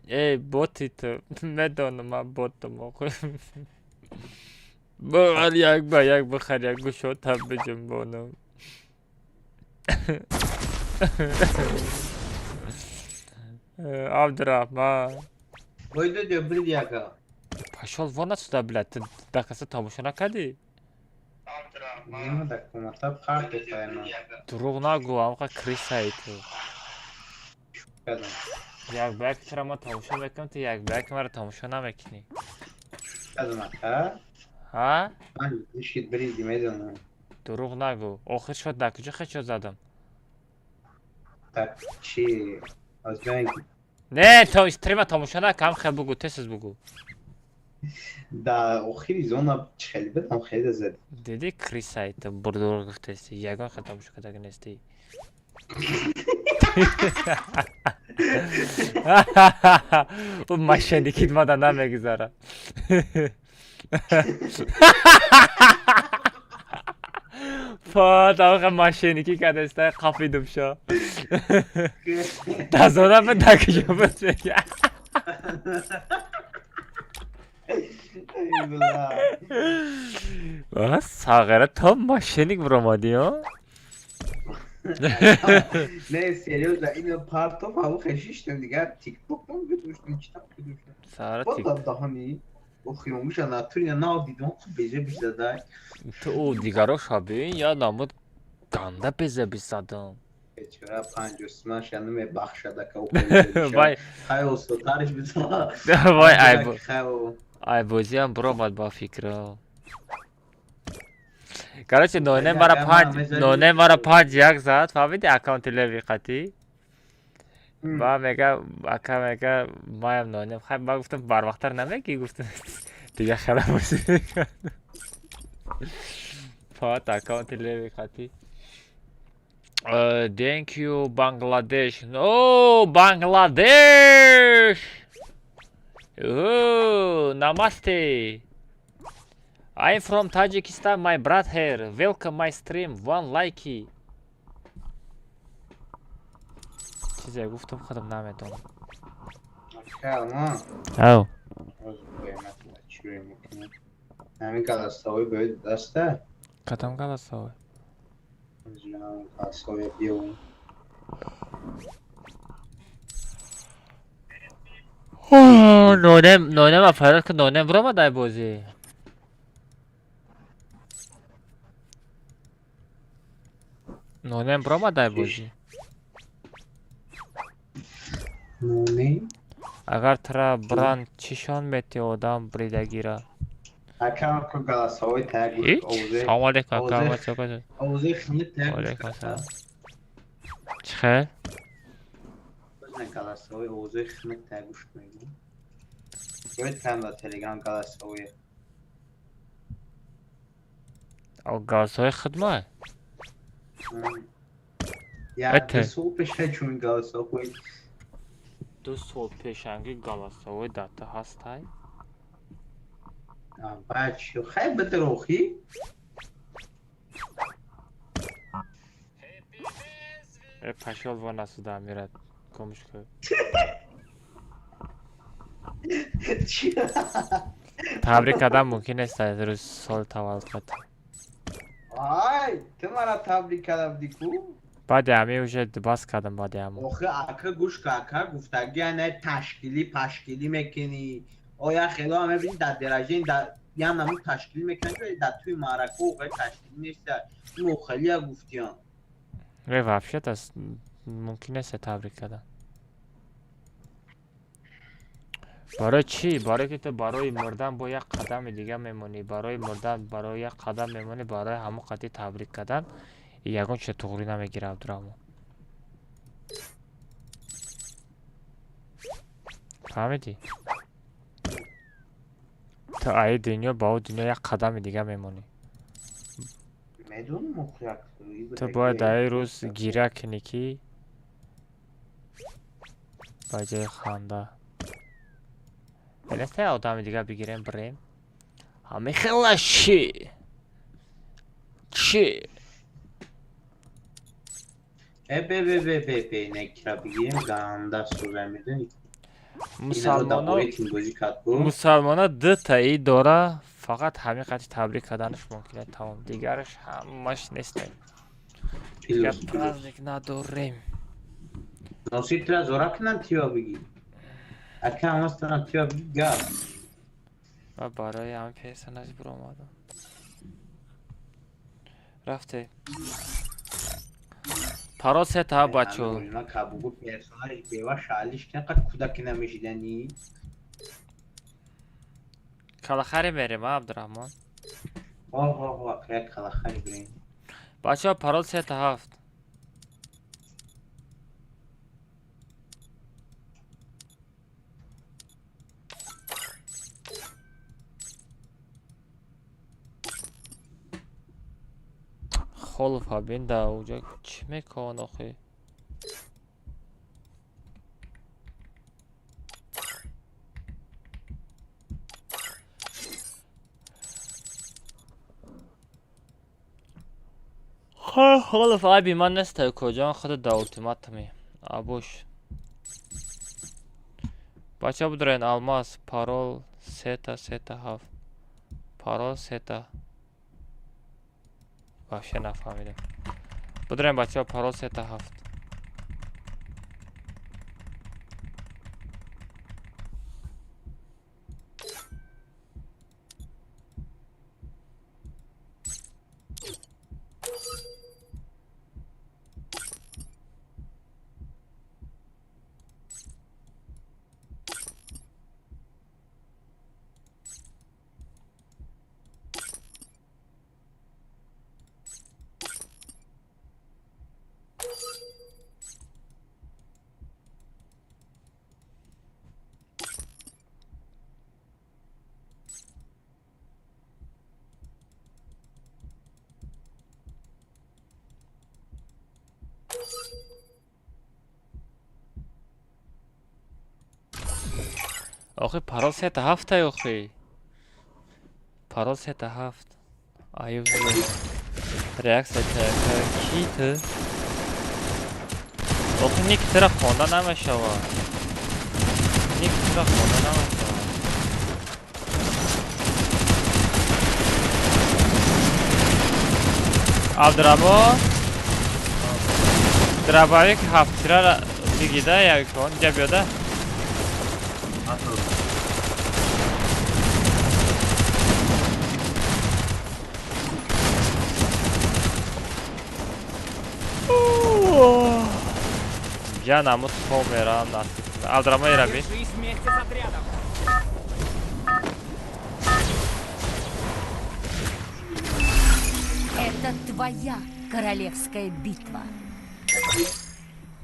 эй боти ту медонам ман ботам охи. Бовар як ба як бихар як гӯшотам биҷунбонам. Абдурахман. Пошёл вон отсюда, блядь, ты до конца тамошо накардӣ? Дурӯғ нагӯ, амқа крисаи ту. Як ба як чара ма тамошо мекунам, ту як ба як маро тамошо намекунӣ. Ҳа? Дурӯғ нагӯ. Охир шод дар куҷо хечо задам? Не, то стрима тамошо накам, хел бугӯ, тез бугӯ. Да охири зона хеле бидам хеле зад. Диди крисаи ту бурдур гуфтести, ягон хел тамошо кардаги нестӣ. Ӯ мошенникит мада намегузара. Фа, мошенникӣ кадаста қафидум шо. Дазона ба дакуҷо буд мега. Сағира то мошенник биромадӣ, о? Не, серьёзно, ино партов ҳаво хешиштем дигар тиктокам гудуштем, читам гудуштем. Сара тик. Тик. Даҳани. Охиромиша натури на дидам безе бизадай. Ту ӯ дигаро шабин я намуд ганда безе бизадам. Бечора 50 суман ша намебахшада ка. Вай. Хай остотариш биза. Вай айб. Айбозиам биромад ба фикро. Короче, ноне мара панҷ, ноне мара 5-1 зад, фаҳмиди аккаунти леви қатӣ? Ба мега, ака мега, маям нонем. Хай ба гуфтам барвақттар намегӣ гуфтам. Дига хела бозӣ мекардам. Фақат аккаунти леви қатӣ. Thank you, Bangladesh. No, Bangladesh! Oh, namaste. I'm from Tajikistan, my brother. Welcome my stream. One like. Чизе гуфтам худам намедонам. Ав. Ҳамин голосовой бояд даста? Кадом голосовой? Голосовой биём. Нонем, нонем афарад ки нонем биромад ай бозӣ. Нонем биромад ай бозӣ. Нонем? Агар тра бранд чишон мети одам бридагира. Ака ко голосовой таг. Салом алейкум ака. Овози хинит таг. Алейкум ассалом. Чӣ хел? Голосовой овози хинит таг гӯш мегӯм. Бояд кам дар Телеграм голосовой. Голосовой хидмат? Я 2 сол пеш чун голосовой. 2 сол пешанги голосовой дата ҳастай? Бачо, хай бадрохи. Э, пошёл вон отсюда, Амират. Комушка. Табрик кардан мумкин нест аз рӯз соли таваллуд қатъ. Ай, ту мара табрик карда будӣ ку? Баъди ҳамин уже бас кардам баъди ҳамон. Охи ака гӯш ка ака гуфтагӣ ана ташкилӣ пашкилӣ мекунӣ. Оя хело ҳама бини дар дараҷаи дар я намуд ташкилӣ мекунанд ки дар тӯи маърака оғои ташкилӣ неста. Ин охалия гуфтиям. Э, вообще-то мумкин нест табрик кардан. Барои чӣ? Барое ки ту барои мурдан бо як қадами дига мемонӣ. Барои мурдан барои як қадам мемонӣ, барои ҳамон қадди табрик кардан ягон чиза туғрӣ намегира, Абдураҳмон. Фаҳмидӣ? Ту аи дунё ба ӯ дунё як қадами дига мемонӣ. Медонам охи як. Ту бояд дар ин рӯз гиря кунӣ ки ба ҷои ханда. Неста як одами дига бигирем бирем? Ҳамин хела ши. Чӣ? Э бе бе бе бе бе некира бигирем ганда сӯза медонӣ. Мусалмоно мусалмоно дута и дора фақат ҳамин қадри табрик карданаш мумкин аст тамом дигараш ҳамаш нест. Дигар праздник надорем. Носир тра зора кунам тиё бигӣ. Ака ҳамастана тиё бигӣ гап. Ва барои ҳамин персонаж биромадам. Рафте. Парол сета бачо. Кабугу персонаж бева шалиш кина кӯдаки намешиданӣ. Калахари мерем, а Абдураҳмон? Ҳо ҳо ҳо, як калахари бирем. Бачаҳо парол 3 7. Холов ҳабин дар уҷо чӣ мекунад охи? Холов, айби ман неста, куҷон, худат да ултиматуми. Абуш. Бача, будурен алмаз, парол сета сета ҳафт. Парол сета. Вообще нафаҳмидем. Будурен, бачаҳо, парол сета ҳафт. Охи, парол сета ҳафтай, охи. Парол сета ҳафт. Аюб, реаксия чаяка ки ту? Охи, ник тира хонда намешавад. Ник тира хонда намешавад. Абдурамо дробовик ҳафтира бигида, якон ҷа биёда. Я намуд хоб мерам, насиб. Абдурамо, ираби. Держись вместе с отрядом. Это твоя королевская битва.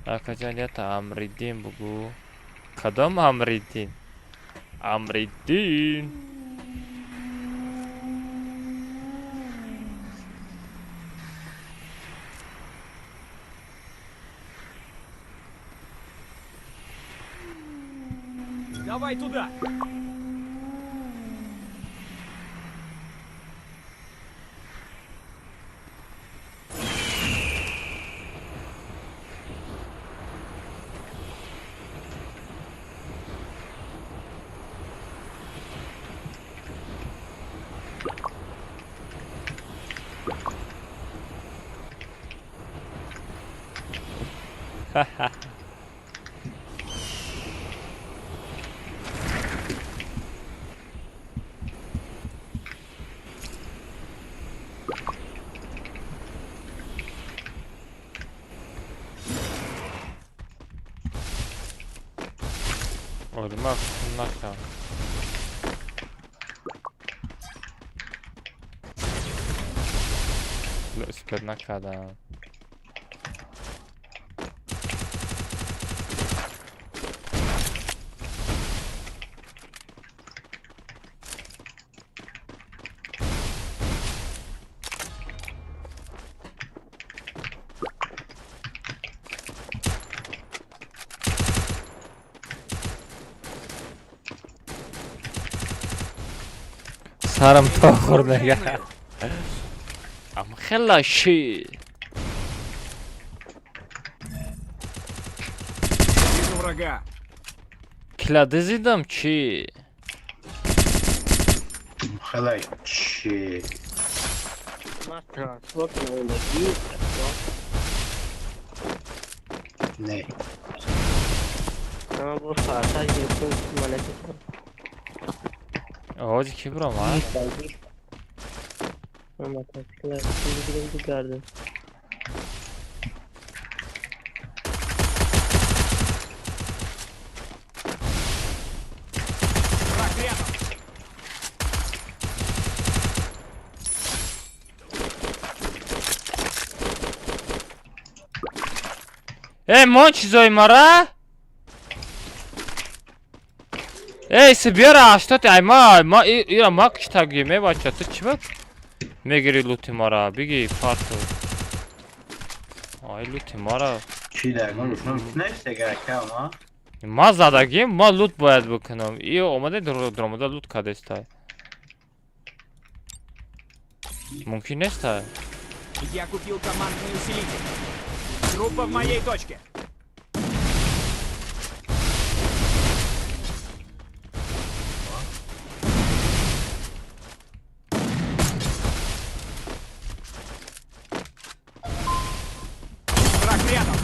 Акаҷон, ята Амриддин бугу. Кадом Амриддин? Амриддин. Давай туда! Ха-ха. Олима накам. Успел накардам. Сарам то хӯрдага. Ам хела ши. Вижу врага. Клади зидам чӣ? Хелай чи? Транспорт навондагӣ. Не. Ама бо фарта гирифтем малакатон. Овози ки биромад? Мотоцикл бигирем, бигардем. Враг рядом. Эй, мон чизои мара? Эй, Сибира, что ты? Ай, ма, ма, ира ма киштаги, ме бача, ту чӣ ба мегири лути мара? Биги парту. Ай, лути мара. Чи дагон рушон нест ака ма? Ма задагим, ма лут бояд бикунам. И омада дуромада лут кадестай. Мумкин нестай. Я купил командный усилитель. Группа в моей точке. Враг рядом.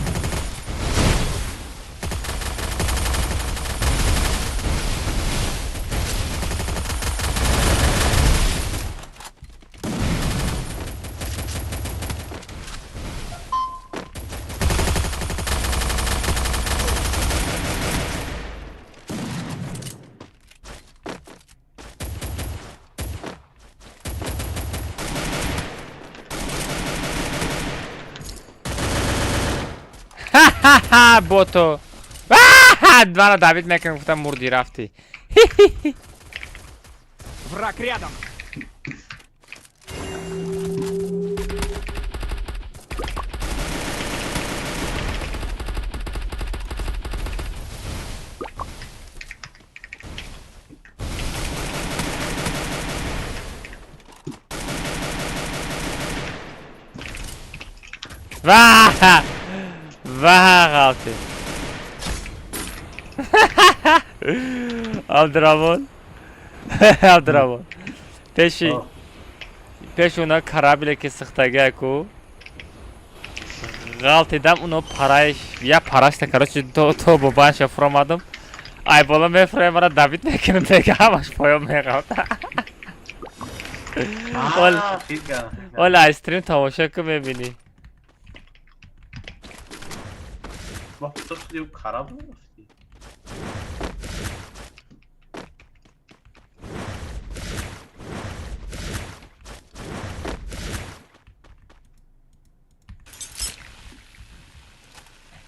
Ха-ха, бото. Два на Давид мекам гуфтам мурди рафти. Враг рядом. Ва! Ва, ғалти. Абдурамон. Абдурамон. Пеши пеши уна корабле ки сихтага ку. Ғалтидам уно параиш, я парашта, короче, то бобанша фуромадам. Ай бола мефуроям, мара Давид мекунам, дега ҳамаш поён меғалта. Ола ай стрим тамошо ку мебинӣ.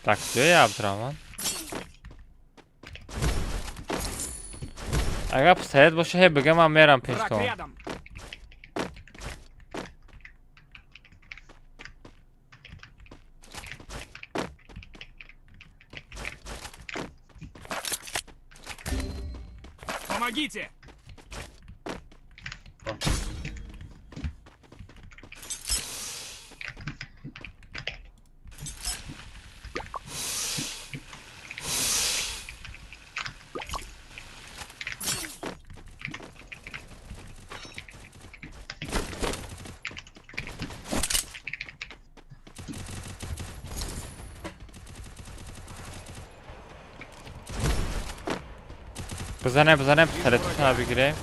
Так, всё, я Абдурамон. Агар пистолет боша, ҳе бигам, ман мерам пеш Враг то. рядом. Помогите! Бизанем, бизанем, пистолеташона бигирем.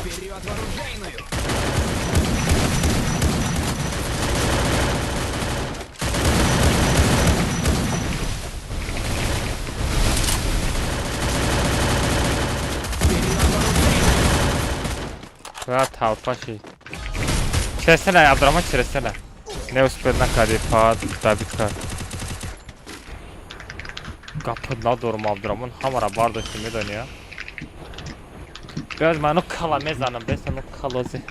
Вперед в оружейную! Ва толпа шид. Чиресена, Абдурамон, чиресена. Не успел накарди, фақат Давид кард. Гапа надорам, Абдурамон, ҳамара бардошти, медонӣ, а? Биёз ману кала мезанам, бесану калози.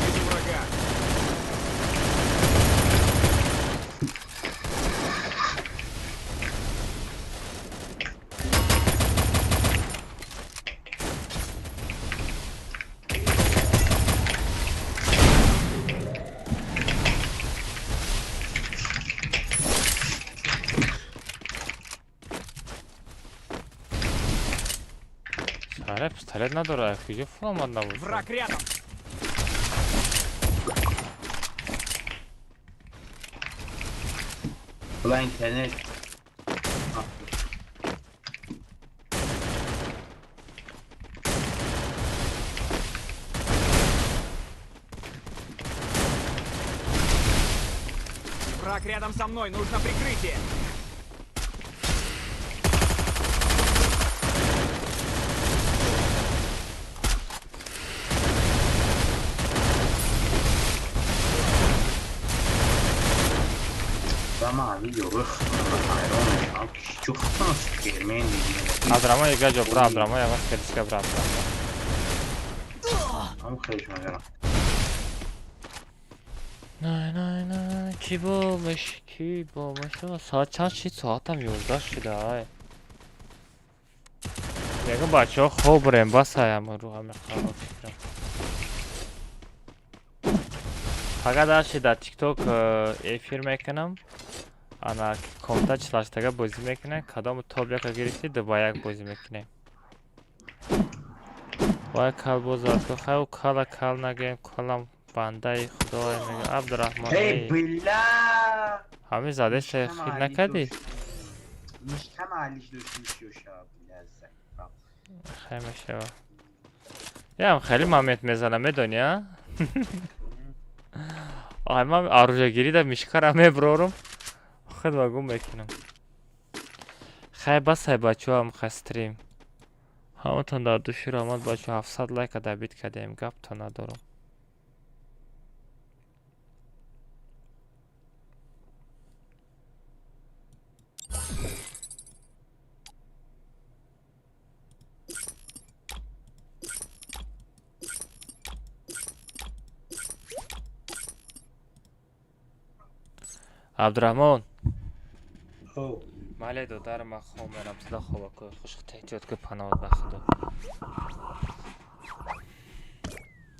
Вижу врага. Шаре пистолет надорад, куҷо фуромад набуд? Враг рядом. Ulan internet. Враг рядом со мной, нужно прикрытие. Бля, ман ҳамин ёрои худтонро ҳайрон мешавам, ки чӣ худтон супермен мегиред. Абдураҳмон, яга ҷо бра, Абдураҳмон, яга фелиска бра, Абдураҳмон. Ҳам хелеш мегарам. Най, най, най, ки бомаш, ки бомаш. Соат чанд шид? Соатам 11 шуда, ай. Мегӯм, бачаҳо хоб бурем, бас аям рӯ ҳаме хароб фикрам. Фақат даши дар тикток эфир мекунам. Ана комта чилаштага бозӣ мекунем. Кадому топ яка гирифтӣ, ду ба як бозӣ мекунем. Вай кал бозад, хай кала кал нагӯем, калам бандаи худой мега Абдураҳмон. Эй, Эй, бля! ҳамин задеша хил накардӣ? Мишкама алиш доштем шиёша, бля, заебал. Хай мешава. Ям хеле момент мезанам, медонӣ, а? Ай, ман оружиягирӣ да мишкара меброрум. Худ ва гум мекунам. Хай бас, ай бачаҳо, хай стрим. Ҳаматон дар души раҳмат, бачаҳо, 700 лайка добить кардем, гапто надорам. Абдураҳмон. Хо. Мале додарам, ман хоб мерам, сида хоба кӯ. Хуш эҳтиёт кӯ, паноҳат ба худо.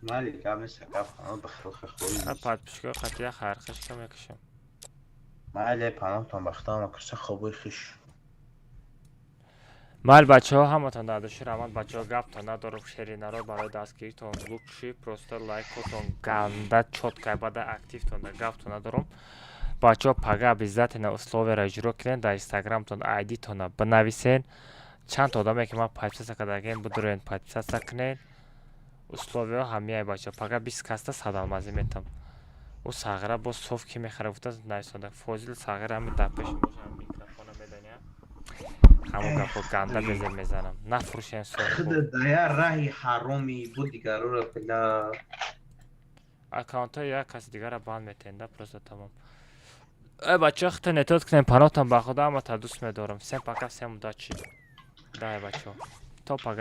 Мали, гап нест, гап паноҳ ба худо хӯй. Ха подписчикҳо қатъия хайрхишка мекушам. Майли, паноҳтон ба худо, ама курса хобои хуш. Майли бачаҳо, ҳаматон дар души раҳмат, бачаҳо, гаптон надорам, шери народ барои дастгиритон лучший, просто лайкотон ганда чёткай бада активтон да гаптон надорам. Бачаҳо, пага обязательно условияро иҷро кунед, дар инстаграмтон айдитона бинависен. Чанд та одаме ки ман подписаться кардагем, бидурен подписаться кунед. Условияҳо ҳамияй, бачаҳо. Пага 20 каста садалмазӣ метам. Ӯ сағира боз соф ки мехара гуфта нависонда. Фозил сағира ҳами дар пеши боша микрофона медони, ҳамон гапо ганда безер мезанам. Нафурӯшен соф. Худа дая раҳи ҳароми бу дигарура, бля. Аккаунтҳои як каси дигара банд метен да просто тамом. Эй бачаҳо, худтон эҳтиёт кунед, паноҳтон ба худо, ҳаматон дӯст медорам. Всем пока, всем удачи. Давай, бачаҳо. То пага.